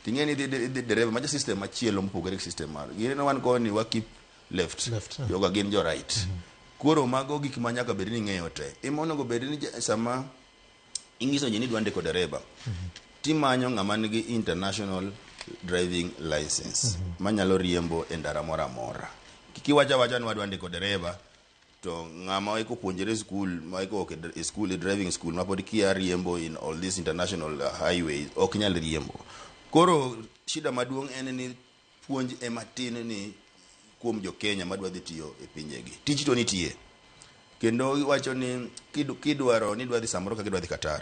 Ting'e ni idhi dereva macha system machielo mopogore gi system mar. Gineno wan koni wa keep left. Joga gin jo right. Koro mago gik ma nyaka bed ni ing'eyo te. Ema onego bed ni sama ing'iso ji ni idwa ndiko dereba, timanyo ng'ama nigi international driving license manyalo riembo e ndara moro amora. Kik iwach awacha ni wadwa ndiko dereba to ng'ama eko puonjre school, ma eko e school, e driving school ma pod kia riembo in all these international highways ok nyal riembo. Koro shida maduong' en ni Puonj ema tin ni kuom jo Kenya madwa dhi tiyo e pinjegi. Tich to nitie. Kendo iwacho ni kidwaro ni idwa dhi samoro kaka idwa dhi Qatar.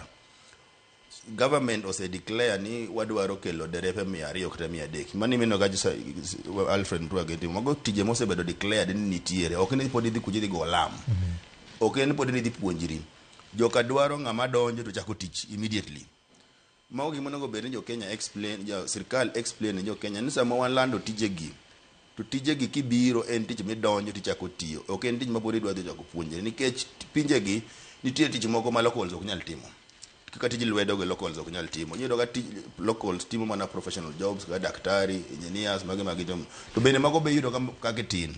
Government ose declare ni wadwaro kelo derepe 200 kata 300. Mano mineno ka Alfred Mutua gi timo. Mago tije mosebedo declared ni nitiere. Ok ni pod idhi kucho idhi go lam. Ok en pod ni idhi puonjri. Joka dwaro ng'ama donjo to chako tich immediately. Mago gima onego bed ni jo Kenya explain, jo sirkal explain ne jo Kenya ni sama walando tijegi, to tijegi kibiro en tich midonjo tichako tiyo. Ok en tich ma pod idwa dhi chako puonjri nikech pinjegi nitie tich moko ma locals ok nyal timo. Kaka tij lwedo gi locals ok nyal timo. Iyudo ka tij locals timo mana professional jobs kaka daktari, engineers, magi magi to. To bende mago be iyudo ka gitin.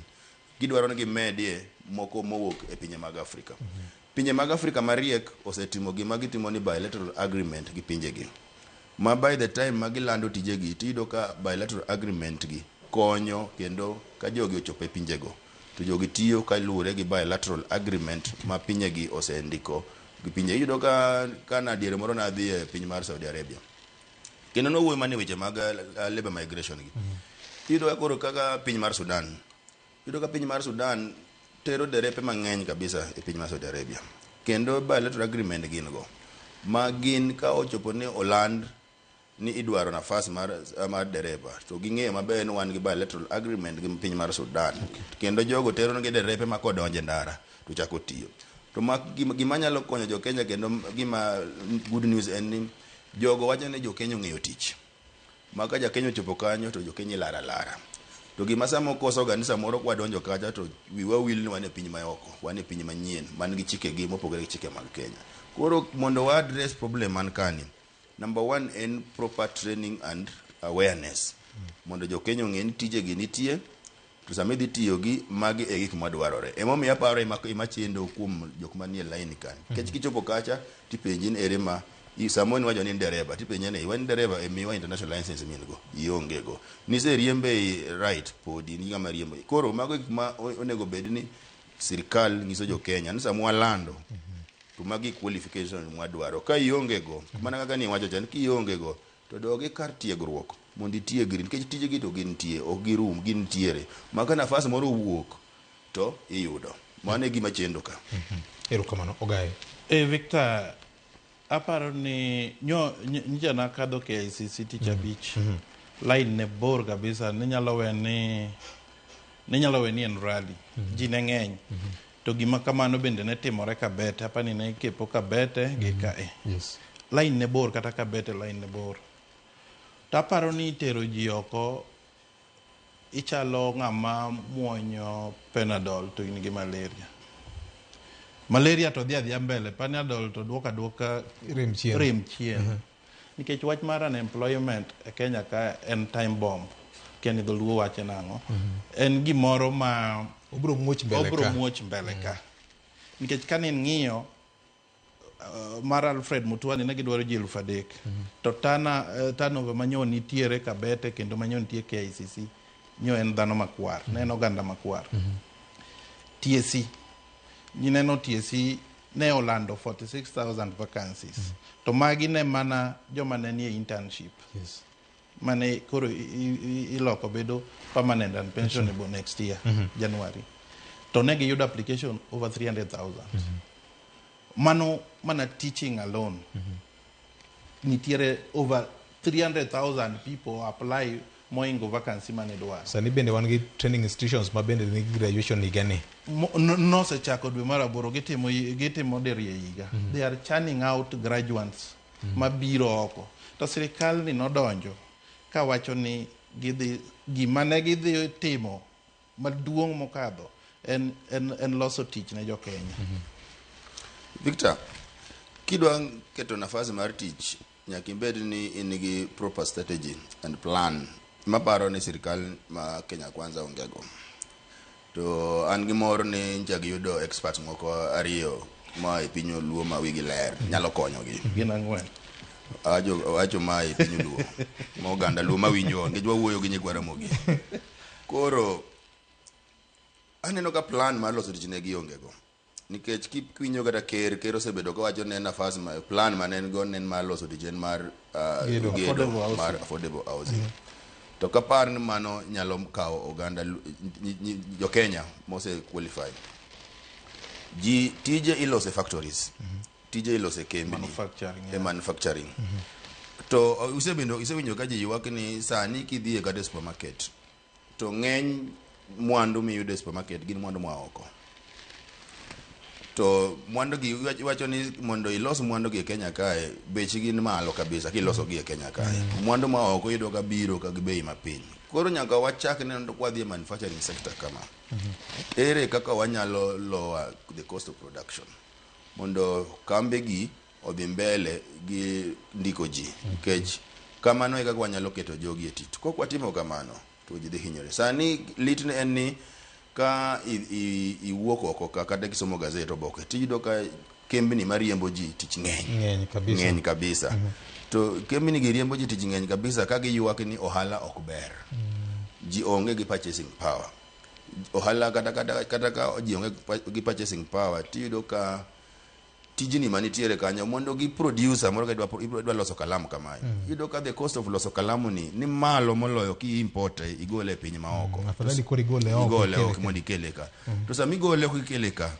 Gidwaro ni gimedie moko mowuok e pinje mag Afrika. Pinje mag Afrika mariek osetimo gima gitimo ni bilateral agreement gi pinjegi. Ma by the time ma gilando tijegi tiyudo ka bilateral agreement gi konyo kendo ka jogi ochopo e pinjego to jogi tiyo kaluwore gi bilateral agreement ma pinjegi osendiko gi pinje. Iyudo ka kana diere moro nadhi e piny mar Saudi Arabia. Kendo nowuoyo mana e weche mag labor migration gi. Iyudo ka koro kaka piny mar Sudan. Iyudo ka piny mar Sudan tero derepe mang'eny kabisa e piny mar Saudi Arabia. Kendo bilateral agreement gin go. Ma gin ka ochopo ni oland ni idwaro nafas mar dereba to ging'eyo maber ni wan gi bilateral agreement gi piny mar Sudan. Kendo jogo tero negi derepe ma kodonjo e ndara to chako tiyo. To ma gima nyalo konyo jo Kenya kendo gima good news en ni jogo wacho ni jo Kenya ong'eyo tich. Ma ka ja Kenya ochopo kanyo to jo Kenya ilaro alara. To gima sama koso ga ni samoro kwadonjo kacha to wiwa wil ni wan e piny ma oko, wan e piny manyien man gi chikegi mopogore gi chike mag Kenya. Koro mondo wa address problem man kani, number one en proper training and awareness. Mondo jo Kenya ong'e ni tijegi nitie, to sama idhi tiyogi, magi e gik madwarore. Emomiyo aparo ema chendo kuom jok manie line ka. Nikech kichopo kacha, tipenji ni ere ma samoro niwacho ni in dereba, tipenje ni iwa ni dereba e miwa international license min go, ionge go. Niseriembe right, podi in ng'ama riembo. Koro mago gik ma onego bed ni sirkal nyiso jo Kenya ni sama walando, to magi qualification mwadwaro. Ka ionge go, mana kaka ni iwacho cha ni kionge go, to dogi kar tiegruok mondo itiegri nikech tijegi to gintie, ok girum, gintiere. Ma ka nafas moro owuok to iyudo. Mano e gima chendo ka. Erokamano, Ogaye. Victor, aparo ni nyocha nakadho KICC tich abich. Line ne bor kabisa, ninyalo we ni en rally. Ji ne ng'eny. To gima kamano bende ne timore Kabete, apani ne ikepo Kabete gi kae. Yes. Line ne bor kata Kabete line ne bor. To aparo ni itero ji oko ichalo ng'ama muonyo Panadol to in gi malaria. Malaria to dhi adhiya mbele, Panadol to duoka duoka rem chien. Rem chien. Nikech wach mar unemployment e Kenya ka en time bomb. Kia ni dholuo wache nang'o. En gimoro ma obro muoch mbele ka. Obro muoch mbele ka. Nikech kane ng'iyo mar Alfred Mutua ni ne gidwaro ji 3,000. To turnover manyo nitiere Kabete kendo manyo nitie KICC nyo en dhano makwar, ne en oganda makwar. TSC, gineno TSC ne olando 46,000 vacancies. To magi ne mana joma ne nie internship. Yes. Mane koro iloko bedo permanent and pensionable next year, January. To ne giyudo application over 300,000. Mano mana teaching alone. Nitiere over 300,000 people apply moingo vacancy mane dwaro. Sani bende wan gi training institutions ma bende nigi graduation higani. Nosechako dwe mar aboro gitimo diriyo e higa. They are churning out graduates mabiro oko. To sirikal ni nodonjo kawacho ni gidhi gima ne gidhi timo maduong' mokadho en loso tich ne jo Kenya. Victor, kidwa keto nafas mar tich nyaka ibed ni in gi proper strategy and plan maparo ni sirikal ma Kenya Kwanza onge go. To an gi mor ni ncha giyudo experts moko ariyo ma e piny Luo ma wigi ler nyalo konyogi. Gin ang'wen. Awacho ma e piny Luo ma oganda Luo mawinjo nikech wawuoyo gi nyikwa Ramogi. Koro aneno ka plan mar loso tich ne gionge go. Nikech kiwinjo kata ker osebedo kawacho ne nafas ma plan mane en go ne en mar loso tich en mar Gedo. gedo Affordable housing. mar affordable housing. To kapar ni mano nyalo kawo oganda jo Kenya mose qualify. Ji tije iloso e factories. Tije iloso e kembni. Manufacturing, E manufacturing. To usebendo isewinjo ka ji ywak ni sani kidhi e kata e supermarket to ng'eny mwandu miyudo e supermarket gin mwandu moa oko. To mwandu gi iwacho ni mondo ilos mwandu gi e Kenya kae bechgi ni malo kabisa kiloso gi e Kenya kae. Mwandu ma oko iyudo ka biro ka gi bei mapiny. Koro nyaka wachak neno kwadhi e manufacturing sector kama. Ere kaka wanyalo lower the cost of production mondo kambe gi odhi mbele gi ndiko ji nikech kamano e kaka wanyalo keto jogi e tich. Kok watimo kamano to ji dhi hinyore. Sani litne en ni ka iwuok oko ka kata kisomo gazet oboke tiyudo ka kembni mariembo ji tich ng'eny. Ng'eny kabisa. Ng'eny kabisa. To kembni gi riembo ji tich ng'eny kabisa ka giywak ni ohala ok ber. Ji onge gi purchasing power. Ohala kata ka ji onge gi purchasing power tiyudo ka tijni manitiere kanyo mondo gi producer moro ka idwa loso kalam kamae. Iyudo ka the cost of loso kalamu ni malo moloyo ki import igole e piny maoko. Afadhali koro igole oko. Igole ikele oko ka. mondo ikele ka. To sama igole oko ikele ka,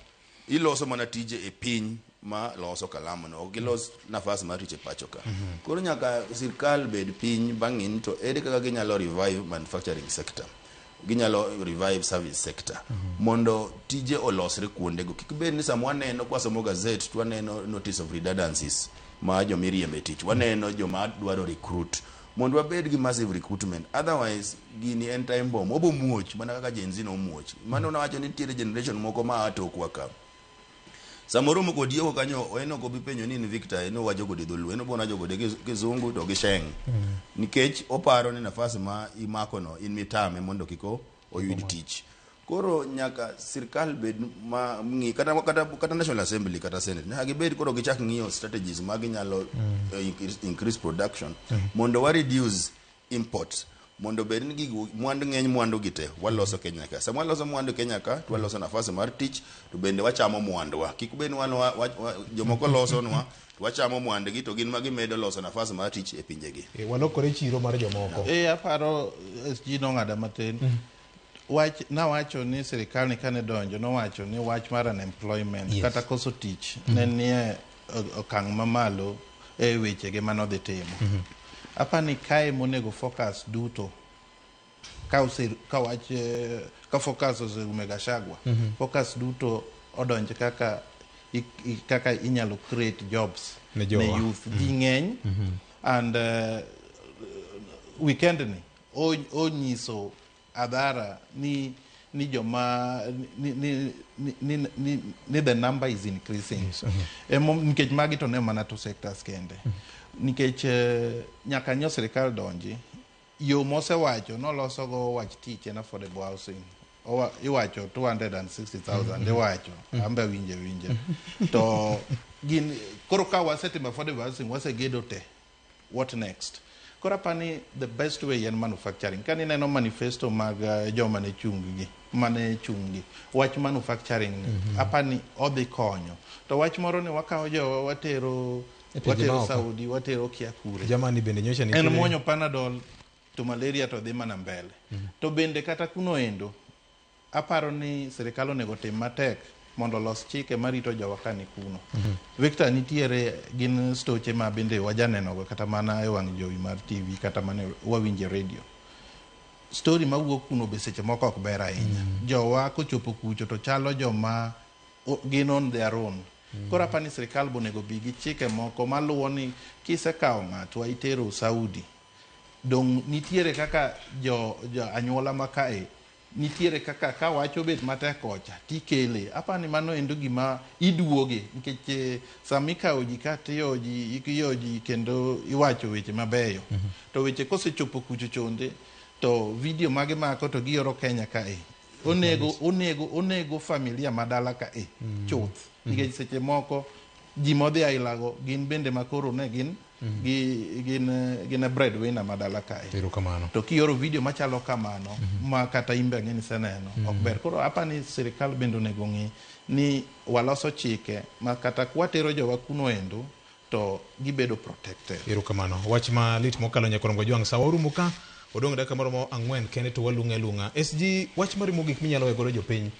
iloso mana tije e piny ma loso kalamu no, ok gilos nafas mar tich e pacho ka. Koro nyaka sirkal bed piny bang'in ni to ere kaka ginyalo revive manufacturing sector. Ginyalo revive service sector. Mondo tije olosre kuondego. Kik bed ni sama waneno kwasomo gazet to waneno notice of redundancies ma jomiriembe tich. Waneno joma dwaro recruit. Mondo wabed gi massive recruitment. Otherwise, gini en time bomb. Obo muoch, mana kaka Gen Z nomuoch. Mano nawacho ni nitiere generation moko ma a tokwa ka. Samoro moko odieko kanyo, en ok obi penjo ni in Victor, en owacho kodi dholuo, en obo wacho kode kizungu to gi sheng. Nikech oparo ni nafas ma imako no in mitame mondo kik oyud tich. Koro nyaka sirkal bed ma ng'i kata National Assembly kata Senate nyaka gibed koro gichak ng'iyo strategies ma ginyalo increase production mondo wa reduce imports mondo bed ni gigo mwandu ng'eny mwandu gi te waloso Kenya ka. Sama waloso mwandu Kenya ka to waloso nafas mar tich to bende wachamo mwandwa. Kik bed ni wan jomoko losonwa to wachamo mwandgi to gin ma gimedo loso nafas mar tich e pinjegi. Walokore chiro mar jomoko. Aparo SG nong'ada matin. Wach nawacho ni sirikal ni kane donjo nowacho ni wach mar unemployment kata koso tich ne nie okang' mamalo e wechege manodhi timo. Apani kae monego focus duto ka wach ka focus oserumo Gachagua focus duto odonj kaka kaka inyalo create jobs Ne jowa. youth. Ji ng'eny and weekend ni onyiso adhara ni joma ni the number is increasing. Nikech magi to ne mana two sectors kende. Nikech nyaka nyo sirikal donji yo mosewacho nolosogo wach tich en affordable housing. Iwacho 260,000 iwacho ambe winje to gin koro ka wasetimo affordable housing wasegedo te, what next? Koro apani the best way en manufacturing. Ka nineno manifesto mag joma ne chung gi wach manufacturing ni apani odhi konyo. To wach moro ni wakawo jowa watero E pinje watero maoko. Saudi, watero kia kure. Jamani bende nyocha En nitiere muonyo Panadol to malaria to dhi mana mbele. To bende kata kuno endo aparo ni sirikal onego tim matek mondo olos chike marito jowa ka ni kuno. Victor, nitiere gin stoche ma bende wajanenogo kata mana e wang' jowi mar TV kata mana wawinje radio. Story mawuok kuno be seche moko ok ber ahinya. Jowa kochopo kucho to chalo joma gin on their own. Koro apani sirikal be onego bi gi chike moko maluwo ni kisekawo ng'atwa itero Saudi, dong nitiere kaka jo anyuola ma kae nitiere kaka ka wach obet matek kocha tikele. Apani mano endo gima iduoge nikech sama ikawo ji ka tiyo ji ikiyo ji kendo iwacho weche mabeyo to weche kosechopo kucho chonde to video mage mako to gioro Kenya kae onego familia madala kae chuth nikech seche moko ji modhi ailago gin bende makoro ne gin gi gin a breadwinner madala kae. Erokamano. To kioro video machalo kamano ma kata imbe ang'e ni iseneno ok ber. Koro apani sirikal bende onego ng'i ni waloso chike ma kata kwatero jowa kuno endo to gibedo protected. Erokamano. Wach malit mokalo nyakorongo jwang' sawa orumo ka. Odong' dakika maromo 4 kende to walung'e alung'a. SG, wach mari mogik minyalo weyo godo jopiny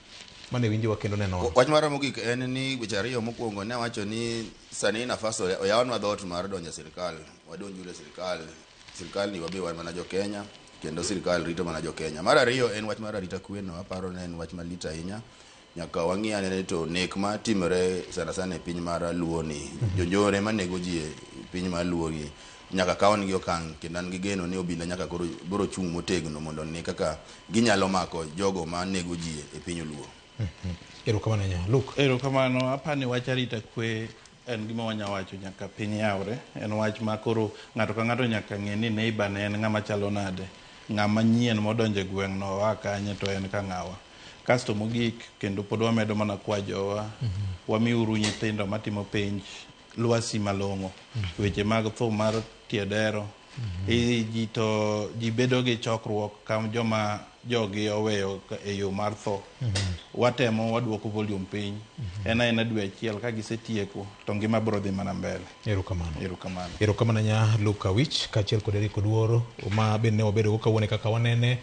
mane winjowa kendo nenowa. Wach mara mogik en ni weche ariyo mokwongo ne awacho ni sani nafas oyawnwa dhoot mar donjo e sirikal. Wadonjuru e sirikal. Sirikal ni wabe wan mana jo Kenya kendo sirikal rito mana jo Kenya. Mar ariyo en wach mar arita kwe no aparo ni en wach malit ahinya. Nyaka wang'i ane ni to nek matimore sana sana e piny mar Luo ni jonjore manego ji e piny mar Luo ni nyaka kawnegi okang' kendo an gi geno ni obila nyaka koro biro chung' motegno mondo one kaka ginyalo mako jogo ma nego ji e piny Luo. Erokamano ahinya. Luke. Erokamano. Apani wach arita kwe en gima wanya wacho nyaka piny yawre. En wach ma koro ng'ato ka ng'ato nyaka ng'e ni neighbor ne en ng'ama chalo nade. Ng'ama nyien modonjo e gweng' no oa kanye to en ka ng'awa. Kasto mogik kendo pod wamedo mana kwa jowa, wamiuru nyithindo matimo penj lwasi malong'o. Weche mag thum mar tie dero, ji to ji bedo gi chokruok ka joma jogi oweyo e yo mar tho. Watemo waduoko volume piny. En aena dwe achiel ka gisetieko to ngima biro dhi mana mbele. Erokamano. Erokamano. Erokamano ahinya Luke Awich kaachiel kod Eric Oduor ma bende ne wabedo go kawuono kaka wanene.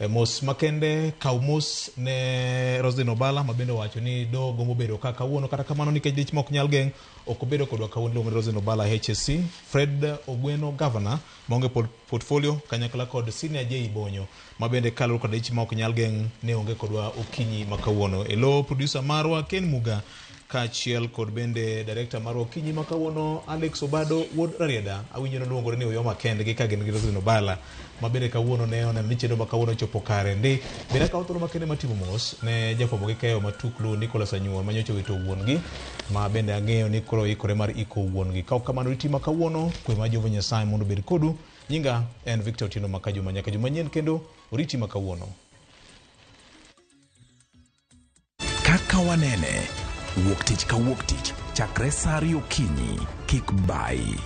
Mos makende kaw mos ne Roslyn Obala ma bende owacho ni dogombo bedo ka kawuono kata kamano nikech dich mok nyal geng' ok obedo kodwa kawuono iluongo ni Roslyn Obala HSC. Fred Ogweno Governor maonge portfolio kanyakla kod Senior J Bonyo ma bende kaluwore kod dich ma ok nyal geng' ne onge kodwa okinyi ma kawuono. E lo producer marwa Ken Muga kaachiel kod bende director marwa okinyi ma kawuono Alex Obado wuod Rarieda awinjo noluongore ni Oyoma kendgi ka gin gi Roslyn Obala ma bende kawuono ne oneno ni chenro ma kawuono ochopo kare ndi. Bende akawo thuolo makende matimo mos ne jafwambo gi keyo matuklu Nicholas Anyuol manyocha owito wuon-gi ma bende ang'eyo ni koro ikore mar iko wuon-gi. Ka ok kamano riti ma kawuono kwe mar Jehova Nyasaye mondo obed kodu. Nyinga en Victor Otieno Makajuma nyaka juma nyien kendo oriti ma kawuono. Kaka wanene, wuok tich ka wuok tich chakre saa 2 okinyi, kik bayi.